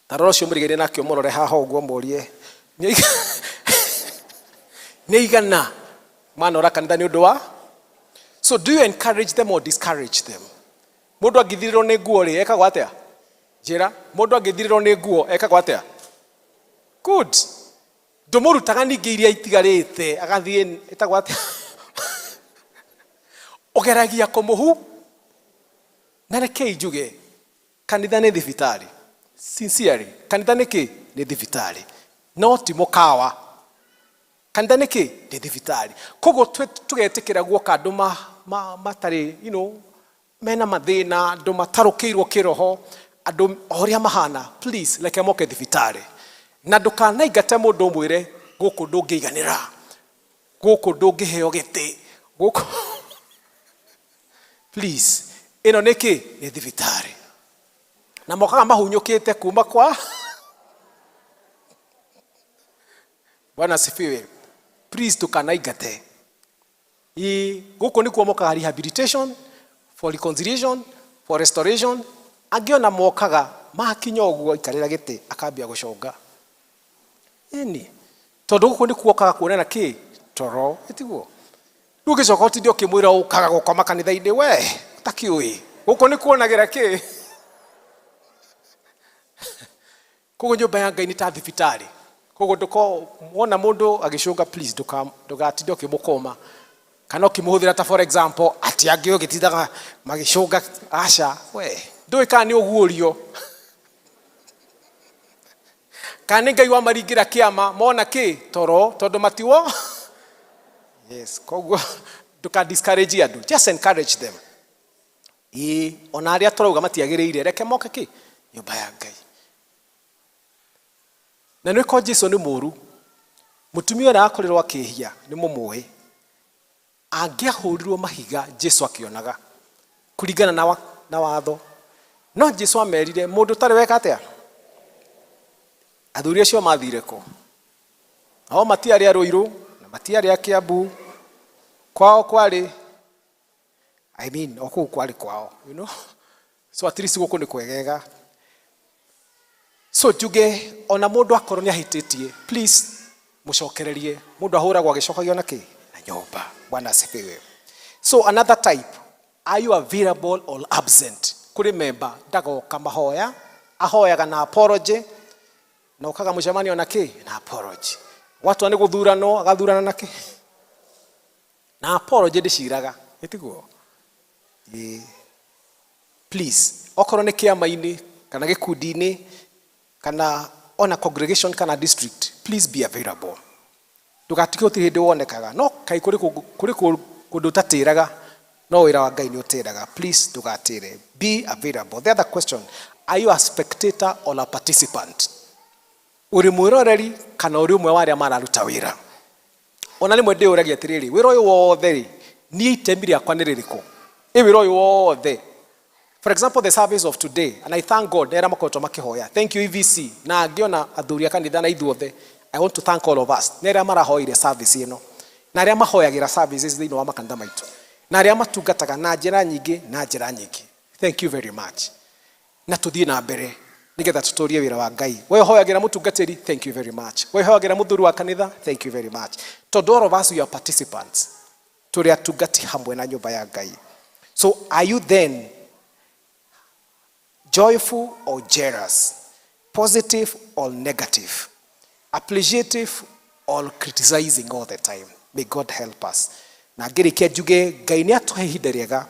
Ta rora ũcio mũrigainie nake ũmũrore haha ũguo mũrie. Nĩ igana manora kanitha nĩ ũndũ wa? So do you encourage them or discourage them? Mũndũ angĩthirĩrwo nĩ nguo rĩ, ekagwo atĩa? Njĩra, mũndũ angĩthirĩrwo nĩ nguo ekagwo atĩa? Good. Ndũmũrutaga ningĩ iria itigarĩte agathiĩ ĩtagwo atĩa? Ũgeragia kũmũhu. Na rekei njuge, kanitha nĩ thibitarĩ. Sincerely, kanitha nĩ kĩ? Nĩ thibitarĩ. No ti mũkawa. Kanitha nĩ kĩ? Nĩ thibitarĩ. Koguo tũgetĩkĩra guoka andũ matarĩ, mena mathĩna, andũ matarũkĩirwo kĩroho, andũ o ũrĩa mahana, please, reke moke thibitarĩ. Na ndũkanaingate mũndũ ũmwĩre gũkũ ndũngĩiganĩra, gũkũ ndũngĩheo gĩtĩ, gũkũ. Please, ĩno nĩ kĩ? Nĩ thibitarĩ. Na mokaga mahunyũkĩte kuma kwa Bwana asifiwe. Please, ndũkanaingate. Gũkũ nĩkuo mokaga rehabilitation, for reconciliation, for restoration. Angĩ ona mokaga makinya ũguo aikarĩra gĩtĩ akambia gũconga. Ĩni, tondũ gũkũ nĩkuo okaga kuonana kĩ? Toro, ĩtiguo? Rĩu ũgĩcoka ũtinde ũkĩmwĩra ũkaga gũkoma kanitha-inĩ, we ũtakĩũĩ. Gũkũ nĩ kuonagĩra kĩ? Koguo nyũmba ya Ngai nĩ ta thibitarĩ. Koguo ndũko wona mũndũ agĩcũnga, please, ndũgatinde ũkĩmũkũma kana ũkĩmũhũthĩra ta for example atĩ angĩ ũgĩtindaga magĩcũnga, aca, we ndũĩ kana nĩ ũguũrio kana nĩ Ngai wamaringĩra kĩama mona kĩ toro tondũ matiwo. Yes, koguo ndũka discourage andũ, just encourage them. Ĩĩ, ona arĩa tũrauga matiagĩrĩire, reke moke kĩ nyũmba ya Ngai. Na nĩ ko Jesu nĩ mũru, mũtumia ũrĩa akorirwo akĩhia nĩ mũmũĩ, angĩahũrirwo mahiga Jesu akĩonaga kũringana na watho. No Jesu amerire mũndũ ũtarĩ weka atĩa? Athuri acio mathire kũ? Nao matiarĩ a Ruiru na matiarĩ a Kiambu, kwao kwarĩ, I mean, o kũu kwarĩ kwao. So at least gũkũ nĩ kwegega. So njuge ona mũndũ akorwo nĩ ahĩtĩtie, please mũcokererie. Mũndũ ahũragwo agĩcokagio na kĩ? Na nyũmba. Bwana asifiwe. So another type, are you available or absent? Kũrĩ member ndagoka mahoya, ahoyaga na apology, na okaga mũcemanio na kĩ? Na apology. Gwatua nĩ gũthuranwo, agathurana na kĩ? Na apology ndĩciraga, ĩtiguo? Ĩĩ. Please, okorwo nĩ kĩama-inĩ kana gĩkundi-inĩ kana ona congregation kana district, please be available. Ndũgatige gũtirĩ hĩndĩ wonekaga, no kaĩ kũrĩ kũndũ ũtatĩraga, no wĩra wa Ngai nĩ ũtĩraga. Please ndũgatĩre. Be available. The other question, are you a spectator or a participant? Ũrĩ mwĩroreri kana ũrĩ ũmwe wa arĩa mararuta wĩra? Ona rĩmwe ndĩyũragia atĩrĩrĩ, wĩra ũyũ wothe rĩ, niĩ itemi rĩakwa nĩ rĩrĩkũ? Ĩ wĩra ũyũ wothe. For example, the service of today, and I thank God, nĩ arĩa makoretwo makĩhoya. Thank you EVC, na angĩ ona athuri a kanitha na ithuothe. I want to thank all of us. Nĩ arĩa marahoire service ĩno. Na arĩa mahoyagĩra services thĩinĩ wa makanitha maitũ. Na arĩa matungataga na njĩra nyingĩ, na njĩra nyingĩ. Thank you very much. Na tũthiĩ na mbere nĩgetha tũtũrie wĩra wa Ngai. We ũhoyagĩra mũtungatĩri, thank you very much. We ũhoyagĩra mũthuri wa kanitha, thank you very much. Tondũ all of us we are participants. Tũrĩ atungati hamwe na nyũmba ya Ngai. So are you then joyful or jealous, positive or negative, appreciative or criticizing all the time? May God help us. Na ngĩrĩkia njuge Ngai nĩ atũhe ihinda rĩega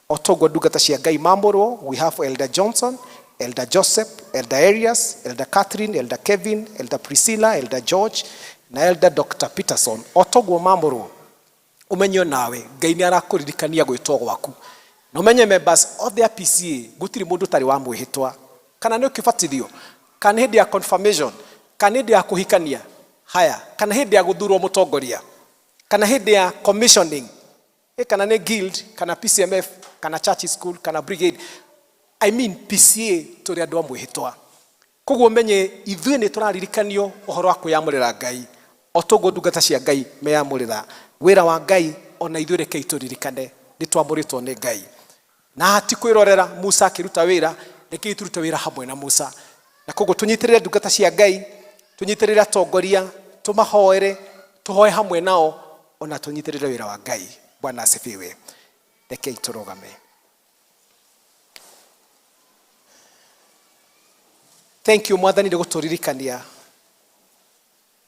o toguo ndungata cia Ngai mamũrwo. We have Elder Johnson, Elder Joseph, Elder Arias, Elder Catherine, Elder Kevin, Elder Priscilla, Elder George na Elder Dr. Peterson. O toguo mamũrwo, ũmenye nawe Ngai nĩ arakũririkania gwĩtwo gwaku, na ũmenye members othe a PCA gũtirĩ mũndũ ũtarĩ wa mwĩhĩtwa, kana nĩ ũkĩbatithio, kana nĩ hĩndĩ ya confirmation, kana nĩ hĩndĩ ya kũhikania haya, kana hĩndĩ ya gũthurwo mũtongoria, kana hĩndĩ ya commissioning, kana nĩ guild, kana PCMF, kana church school, kana brigade. I mean, PCA tũrĩ andũ a mwĩhĩtwa. Koguo menye ithuĩ nĩ tũraririkanio ũhoro wa kwĩyamũrĩra Ngai o toguo ndungata cia Ngai meyamũrĩra wĩra wa Ngai. Ona ithuĩ rekei tũririkane nĩ twamũrĩtwo nĩ Ngai, na ti kwĩrorera Musa akĩruta wĩra. Rekei tũrute wĩra hamwe na Musa, na koguo tũnyitĩrĩre ndungata cia Ngai, tũnyitĩrĩre atongoria, tũmahoere, tũhoe hamwe nao, ona tũnyitĩrĩre wĩra wa Ngai. Bwana asifiwe. Rekei tũrũgame. Thank you, Mwathani, nĩ gũtũririkania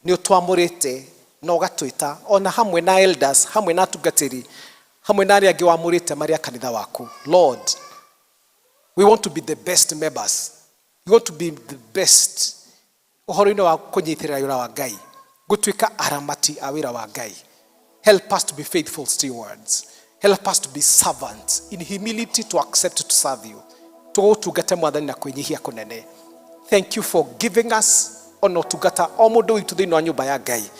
nĩ ũtwamũrĩte na ũgatwĩta ona hamwe na elders, hamwe na atungatĩri, hamwe na arĩa angĩ wamũrĩte marĩ a kanitha waku. Lord, we want to be the best members. We want to be the best ũhoro-inĩ wa kũnyitĩrĩra wĩra wa Ngai, gũtuĩka aramati a wĩra wa Ngai. Help us to be faithful stewards. Help us to be servants in humility, to accept to serve you, tũgũtungate Mwathani na kwĩnyihia kũnene. Thank you for giving us ona ũtungata o mũndũ witũ thĩinĩ wa nyũmba ya Ngai.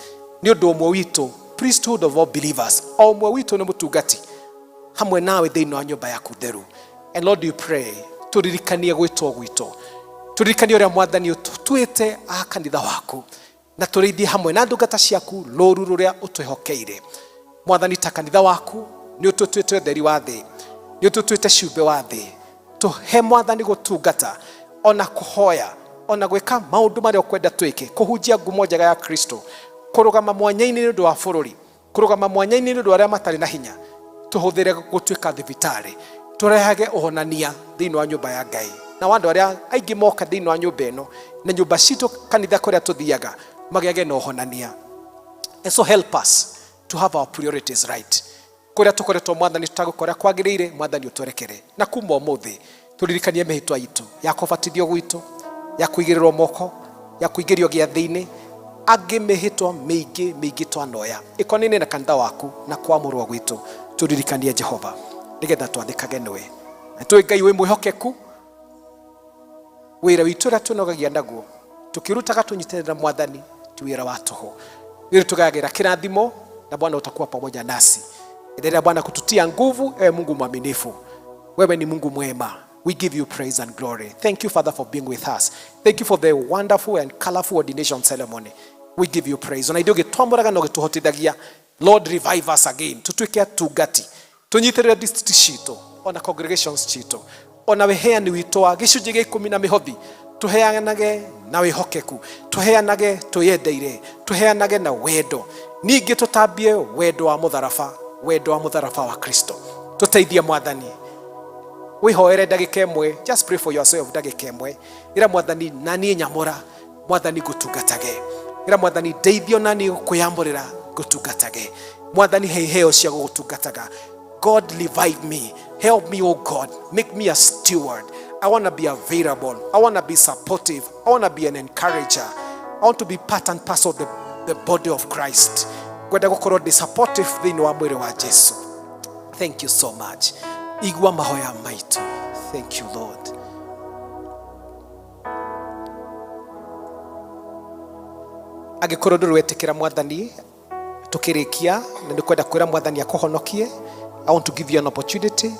Nĩ ũndũ ũmwe witũ, priesthood of all believers, o ũmwe witũ nĩ mũtungati hamwe nawe thĩinĩ wa nyũmba yaku theru. And Lord, we pray, tũririkanie gwĩtwo gwitũ, tũririkanie ũrĩa Mwathani ũtũtuĩte a kanitha waku, na tũrĩithie hamwe na ndungata ciaku rũru rũrĩa ũtwĩhokeire, Mwathani, ta kanitha waku. Nĩ ũtũtuĩte ũtheri wa thĩ, nĩ ũtũtuĩte cumbĩ wa thĩ. Tũhe, Mwathani, gũtungata ona kũhoya ona gwĩka maũndũ marĩa ũkwenda twĩke, kũhunjia ngumo njega ya Kristo, kũrũgama mwanya-inĩ nĩ ũndũ wa bũrũri, kũrũgama mwanya-inĩ nĩ ũndũ wa arĩa matarĩ na hinya. Tũhũthĩre gũtuĩka thibitarĩ, tũrehage ũhonania thĩinĩ wa nyũmba ya Ngai, na wa andũ arĩa aingĩ moka thĩinĩ wa nyũmba ĩno na nyũmba citũ, kanitha kũrĩa tũthiaga, magĩage na ũhonania. And so help us to have our priorities right. Kũrĩa tũkoretwo, Mwathani, tũtagũka ũrĩa kwagĩrĩire, Mwathani, ũtwerekere, na kuma ũmũthĩ tũririkanie mĩhĩtwa itũ ya kũbatithio gwitũ, ya kũigĩrĩrwo moko, ya kũingĩrio gĩathĩ-inĩ, angĩ mĩhĩtwa mĩingĩ mĩingĩ twanoya ĩkonainie na kanitha waku na kwamũrwo gwitũ. Tũririkanie, Jehova, nĩgetha twathĩkage nĩwe, na tũĩ Ngai wĩ mwĩhokeku. Wĩra witũ ũrĩa twĩnogagia naguo tũkĩrutaga tũnyitĩrĩra Mwathani ti wĩra wa tũhũ, nĩ tũgagĩra kĩrathimo, na Bwana utakuwa pamoja nasi. Endelea, Bwana, kututia nguvu. Ewe Mungu mwaminifu, wewe ni Mungu mwema. We give you praise and glory. Thank you, Father, for being with us. Thank you for the wonderful and colorful ordination ceremony. We give you praise. Ona ithuĩ ũgĩtwamũraga na ũgĩtũhotithagia. Lord, revive us again, tutuĩke atungati, tũnyitĩrĩre district citũ ona congregations citũ, ona wĩheani witũ wa gĩcunjĩ gĩa ikũmi na mĩhothi, tũheanage na wĩhokeku, tũheanage twĩyendeire, tũheanage na wendo. Ningĩ tũtambie wendo wa mũtharaba, wendo wa mũtharaba wa Kristo. Tũteithie, Mwathani. Wĩhoere ndagĩka ĩmwe. Just pray for yourself ndagĩka ĩmwe. Ĩra Mwathani, na niĩ nyamũra, Mwathani, ngũtungatage. Ĩra Mwathani, ndeithio na niĩ kwĩyamũrĩra ngũtungatage. Mwathani, he iheo cia gũgũtungataga. God, revive me. Help me, oh God. Make me a steward. I want to be available. I want to be supportive. I want to be an encourager. I want to be part and parcel of the body of Christ. Ngwenda gũkorwo ndĩ supportive thĩinĩ wa mwĩrĩ wa Jesu. Thank you so much. Igua mahoya maitũ. Thank you, Lord. Angĩkorwo ndũrĩ wetĩkĩra Mwathani, tukĩrĩkia na nĩ kwenda kwĩra Mwathani akũhonokie, I want to give you an opportunity.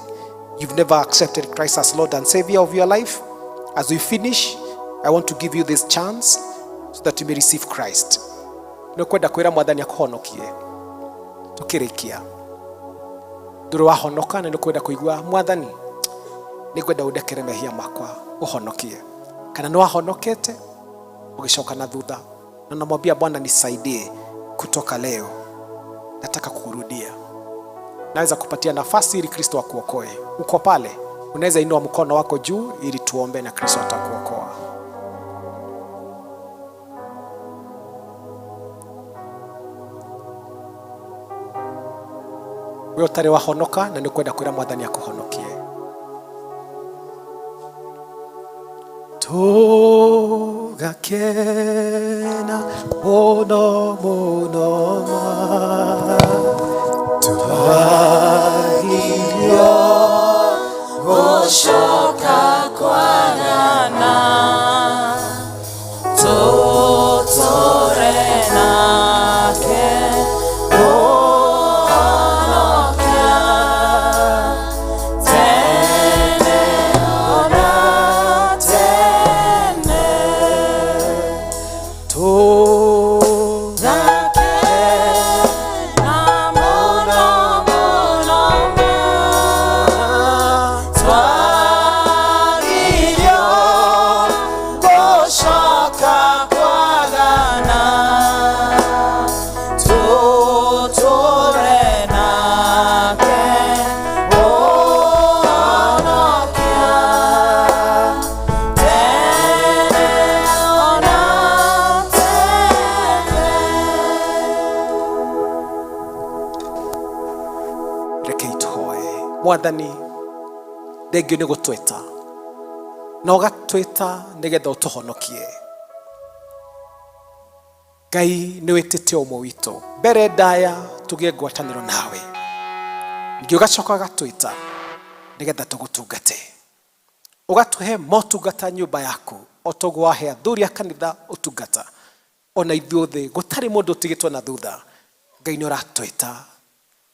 You've never accepted Christ as Lord and Savior of your life. As we finish, I want to give you this chance so that you may receive Christ. Nĩ kwenda kwĩra Mwathani akũhonokie, tukĩrĩkia, ndũrĩ wahonoka na nĩ kwenda kũigua, Mwathani, nĩ ngwenda ũndekere mehia makwa, ũhonokie, kana nĩ wahonokete ũgĩcoka na thutha na namwambia, Bwana, nisaidie, kutoka leo nataka kukurudia. Naweza kupatia nafasi ili Kristo akuokoe. Uko pale, unaweza inua mkono wako juu ili tuombe na Kristo atakuokoa. We ũtarĩ wahonoka na nĩ ũkwenda kwĩra Mwathani akũhonokie. Tũgakena mũno mũno ma twagirio Gũcoka kwanana tũtũre nake Mũhonokia tene ona tene. Tũgakena mũno mũno ma twagirio gũcoka kwagana tũtũre nake Mũhonokia tene ona tene. Rekei tũhoe. Mwathani, thengio nĩ gũtwĩta na ũgatwĩta nĩgetha ũtũhonokie. Ngai nĩ wĩtĩte ũmwe witũ mbere ndaya tũgĩe ngwatanĩro nawe, ningĩ ũgacoka ũgatwĩta nĩgetha tũgũtungate, ũgatũhe motungata nyũmba yaku o toguo wahe athuri a kanitha ũtungata, ona ithuothe gũtarĩ mũndũ ũtigĩtwo na thutha. Ngai nĩ ũratwĩta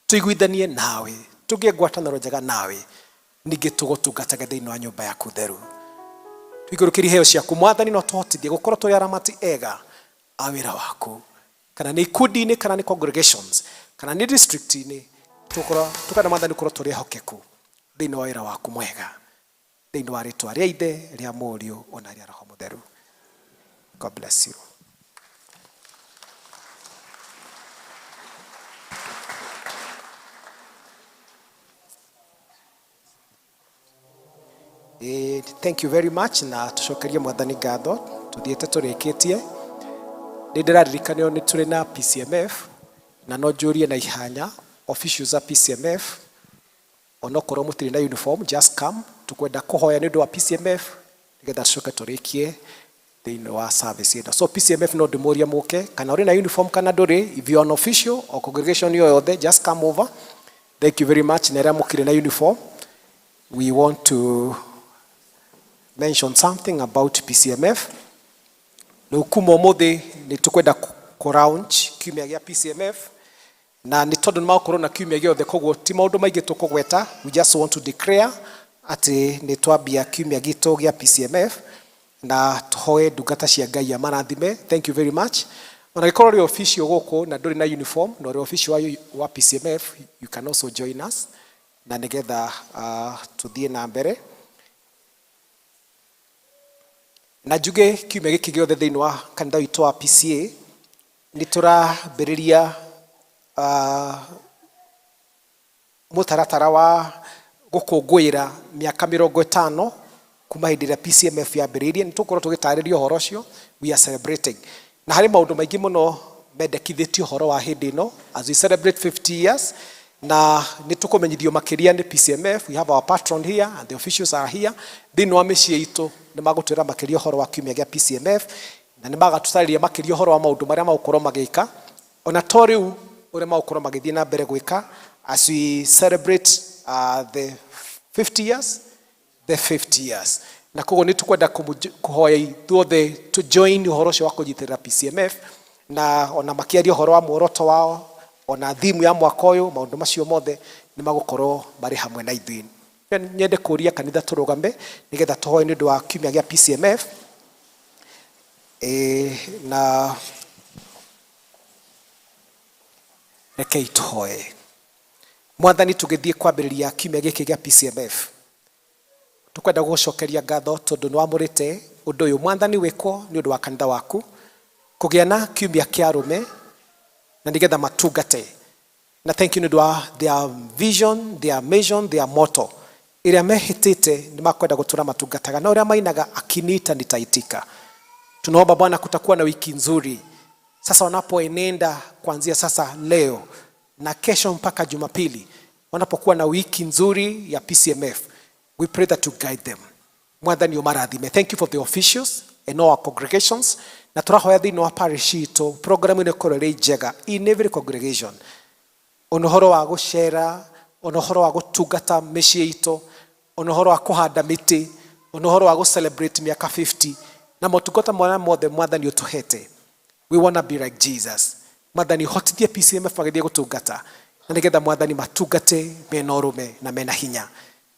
tũiguithanie nawe, tũgĩe ngwatanĩro njega nawe, ningĩ tũgũtungatage thĩinĩ wa nyũmba yaku theru. Tũikũrũkĩrie iheo ciaku Mwathani, no tũhotithie gũkorwo tũrĩ aramati ega a wĩra waku, kana nĩ ikundi-inĩ, kana nĩ congregations, kana nĩ district-inĩ, tũkorwo tũkenda Mwathani gũkorwo tũrĩ ehokeku thĩinĩ wa wĩra waku mwega, thĩinĩ wa rĩtwa rĩa Ithe, rĩa Mũriũ ona rĩa Roho Mũtheru. God bless you. Thank you very much na tucokerie Mwathani ngatho tuthiĩte tũrĩkĩtie. Nĩ ndĩraririkanio nĩ tũrĩ na PCMF na no njũrie na ihanya officials a PCMF, onokorwo mũtirĩ na uniform, just come, tukwenda kũhoya nĩ ũndũ wa PCMF nĩgetha tũcoke tũrĩkie thĩinĩ wa service ĩno. So PCMF no ndĩmũrie mũke, kana ũrĩ na uniform kana ndũrĩ, if you are an official or congregation yoyothe, just come over. Thank you very much. Na arĩa mũkĩrĩ na uniform, we want to mention something about PCMF. Rĩu kuma ũmũthĩ nĩ tũkwenda kũ launch kiumia gĩa PCMF, na nĩ tondũ nĩ magũkorwo na kiumia gĩothe, koguo ti maũndũ maingĩ tũkũgweta. We just want to declare atĩ nĩ twambia kiumia gitũ gĩa PCMF na tũhoe ndungata cia Ngai amarathime. Thank you very much. Ona gĩkorwo ũrĩ official gũkũ na ndũrĩ na uniform na ũrĩ official wa PCMF, you can also join us na nĩgetha tũthiĩ na mbere. Na njuge kiumia gĩkĩ gĩothe thĩinĩ wa kanitha witũ wa PCA nĩ tũrambĩrĩria mũtaratara wa gũkũngũĩra mĩaka 50 kuma hĩndĩ ĩrĩa PCMF yambĩrĩirie. Nĩ tũgũkorwo tũgĩtarĩria ũhoro ũcio. We are celebrating na harĩ maũndũ maingĩ mũno mendekithĩtio ũhoro wa hĩndĩ ĩno as we celebrate 50 years, na nĩ tũkũmenyithio makĩria nĩ PCMF. We have our patron here and the officials are here. Thĩinĩ wa mĩciĩ itũ nĩ magũtwĩra makĩria ũhoro wa kiumia gĩa PCMF, na nĩ magatũtarĩria makĩria ũhoro wa maũndũ marĩa magũkorwo magĩka, ona to rĩu ũrĩa magũkorwo magĩthiĩ na mbere gwĩka as we celebrate the 50 years, the 50 years. Na koguo nĩ tũkwenda kũhoya ithuothe to join ũhoro ũcio wa kũnyitĩrĩra PCMF, na ona makĩaria ũhoro wa muoroto wao, ona thimu ya mwaka ũyũ, maũndũ macio mothe nĩ magũkorwo marĩ hamwe na ithuĩ. Nyende kũria kanitha tũrũgame nĩgetha tũhoe nĩ ũndũ wa kiumia gĩa PCMF. Na rekei tũhoe. Mwathani, tũgĩthiĩ kwambĩrĩria kiumia gĩkĩ gĩa PCMF, tũkwenda gũgũcokeria ngatho tondũ nĩ wamũrĩte ũndũ ũyũ Mwathani wĩkwo nĩ ũndũ wa kanitha waku kũgĩa na kiumia kĩa arũme na nĩgetha matungate. Na thank you nĩ ũndũ wa their vision, their mission, their motto ĩrĩa mehĩtĩte nĩ makwenda gũtũra matungataga na ũrĩa mainaga akiniita nitaitika. Tunaomba Bwana kutakuwa na wiki nzuri sasa wanapoenenda kuanzia sasa leo na kesho mpaka Jumapili, wanapokuwa na wiki nzuri ya PCMF, we pray that you guide them. Mwathani ũmarathime. Thank you for the officials and all our congregations. Na tũrahoya thĩinĩ wa parish itũ program ĩno ĩkorwo ĩrĩ njega in every congregation, ona ũhoro wa gũcera, ona ũhoro wa gũtungata mĩciĩ itũ, ona ũhoro wa kũhanda mĩtĩ, ona ũhoro wa gũ-celebrate mĩaka 50 na motungata marĩa mothe Mwathani ũtũhete. We wanna be like Jesus. Mwathani hotithie PCMF magĩthiĩ gũtungata na nĩgetha Mwathani matungate mena ũrũme na mena hinya.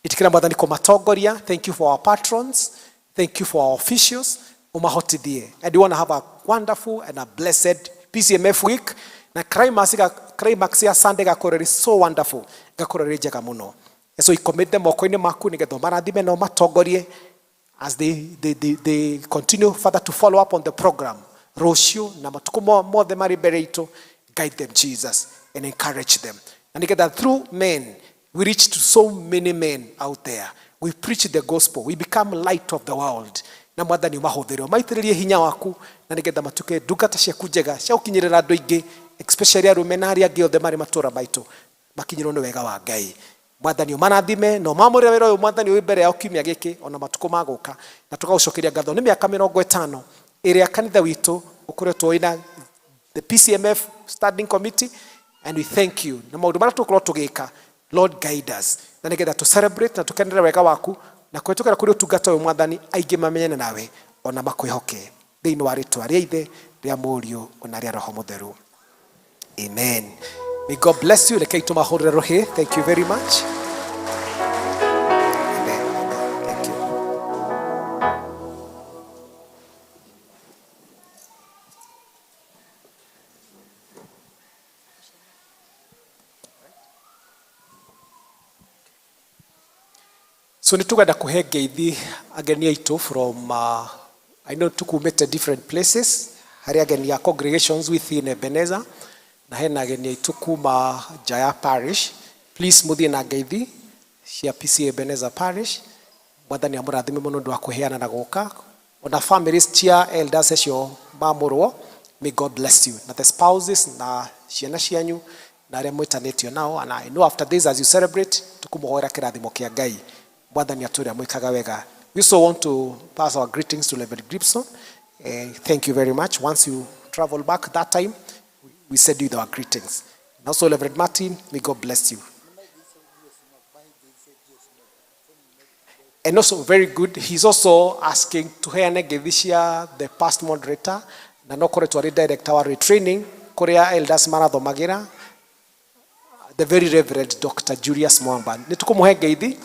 Ĩtĩkĩra Mwathani kũmatongoria. Thank you for our patrons, thank you for our officials. Ũmahotithie, and we want to have a wonderful and a blessed PCMF week, na climax ya Sunday gakorwo ĩrĩ so wonderful, gakorwo ĩrĩ njega mũno. And so commit them moko-inĩ maku nĩgetha ũmarathime na ũmatongorie as they continue further to follow up on the program rũciũ na matukũ mothe marĩ mbere itũ. Guide them, Jesus, and encourage them, na nĩgetha through men we reach to so many men out there. We preach the gospel, we become light of the world. Na Mwathani ũmahũthĩre, ũmaitĩrĩrie hinya waku na nĩgetha matuĩke ndungata ciaku njega cia gũkinyĩrĩra andũ aingĩ, especially arũme na arĩa angĩ othe marĩ matũũra maitũ makinyĩrwo nĩ wega wa Ngai. Mwathani ũmarathime na ũmamũrĩre wĩra ũyũ Mwathani wĩ mbere yao kiumia gĩkĩ ona matukũ magũka, na tũgagũcokeria ngatho nĩ mĩaka 50 ĩrĩa kanitha witũ ũkoretwo wĩna the PCMF standing committee, and we thank you na maũndũ marĩa tũgũkorwo tũgĩka. Lord, guide us na nĩgetha tũ celebrate na tũkenere wega waku na kũhĩtũkĩra kũrĩ ũtungata ũyũ Mwathani aingĩ mamenyane nawe ona makwĩhoke, thĩinĩ wa rĩtwa rĩa Ithe, rĩa Mũriũ ona rĩa Roho Mũtheru, amen. May God bless you. Rekei tũmahũrĩre rũhĩ. Thank you very much. Amen. Thank you. So nĩ tũgenda kũhe ngeithi ageni aitũ from I know tukumĩte different places, harĩ ageni a congregations within Ebenezer na hena ageni aitũ kuma nja ya parish. Please mũthiĩ na ngeithi cia PCEA Ebenezer Parish. Mwathani amũrathime mũno ũndũ wa kũheana na gũka, ona families cia elders acio mamũrwo. May God bless you na the spouses na ciana cianyu na arĩa mwĩtanĩtio nao. And I know after this, as you celebrate, tũkũmũhoera kĩrathimo kĩa Ngai. Mwathani atũrĩa mwĩkaga wega. We also want to pass our greetings to Reverend Gibson. Thank you very much. Once you travel back that time, we send you our greetings. And also Reverend Martin, may God bless you. And also very good, he's also asking to heane ngeithi cia the past moderator na no koretwo arĩ director wa retraining kũrĩa elders marathomagĩra, the very Reverend Dr. Julius Mwamba. Nĩ tũkũmũhe ngeithi,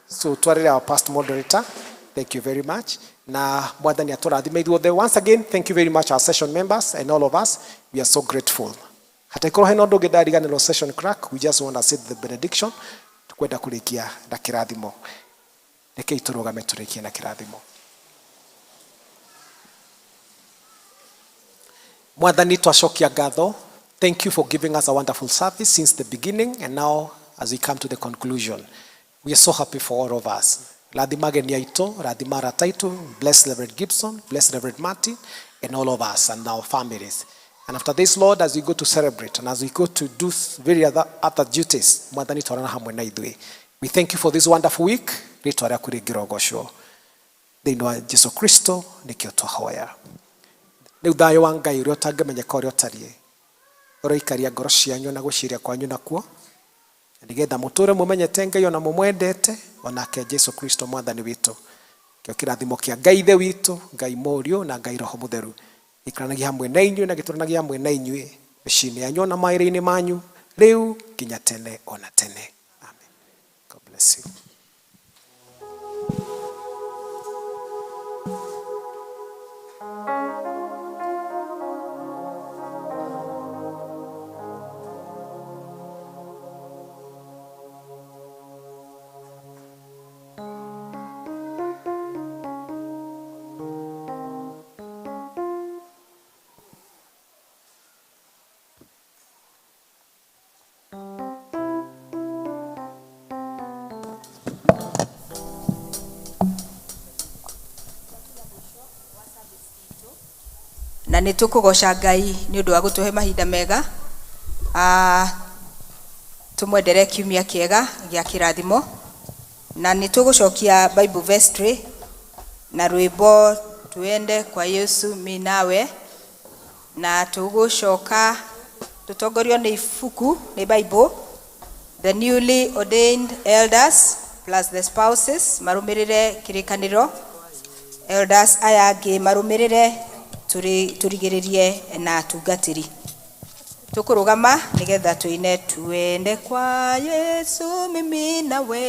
so twarĩre our past moderator. Thank you very much. Na Mwathani atũrathime ithuothe. Once again, thank you very much, our session members and all of us. We are so grateful. Hatakorwo hena ũndũ ũngĩ ndariganĩrwo, session clerk, we just want to say the benediction. Tukwenda kũrĩkia na kĩrathimo. Rekei tũrũgame tũrĩkie na kĩrathimo. Mwathani, twacokia ngatho. Thank you for giving us a wonderful service since the beginning and now as we come to the conclusion. We are so happy for all of us. Rathima ageni aitũ, rathima arata aitũ, bless Reverend Gibson, bless Reverend Martin, and all of us and our families. And after this, Lord, as we go to celebrate and as we go to do various other duties, Mwathani twarana hamwe na ithuĩ. We thank you for this wonderful week. Rĩtwa rĩaku rĩngĩrogocwo. Thĩinĩ wa Jesu Kristo nĩkĩo twahoya. Rĩu thayũ wa Ngai ũrĩa ũtangĩmenyeka ũrĩa ũtariĩ, ũroikaria ngoro cianyu na gwĩciria kwanyu nakuo, nĩgetha mũtũre mũmenyete Ngai ona mũmwendete, onake Jesu Kristo Mwathani witũ. Kĩo kĩrathimo kĩa Ngai Ithe witũ, Ngai Mũriũ na Ngai Roho Mũtheru gĩikaranagia hamwe na inyuĩ na gĩtũranagia hamwe na inyuĩ mĩciĩ-inĩ yanyu ona mawĩra-inĩ manyu, rĩu nginya tene ona tene. Amen. God bless you. Na nĩ tũkũgoca Ngai nĩ ũndũ wa gũtũhe mahinda mega. Tũmwendere kiumia kĩega gĩa kĩrathimo. Na nĩ tũgũcokia Bible vestry na rwĩmbo tuende kwa Yesu mi nawe, na tũgũcoka tũtongorio nĩ ibuku nĩ Bible, the newly ordained elders plus the spouses marũmĩrĩre kĩrĩkanĩro, elders aya angĩ marũmĩrĩre, tũrigĩrĩrie na atungatĩri. Tũkũrũgama nĩgetha tũine tuende kwa Yesu mimi nawe.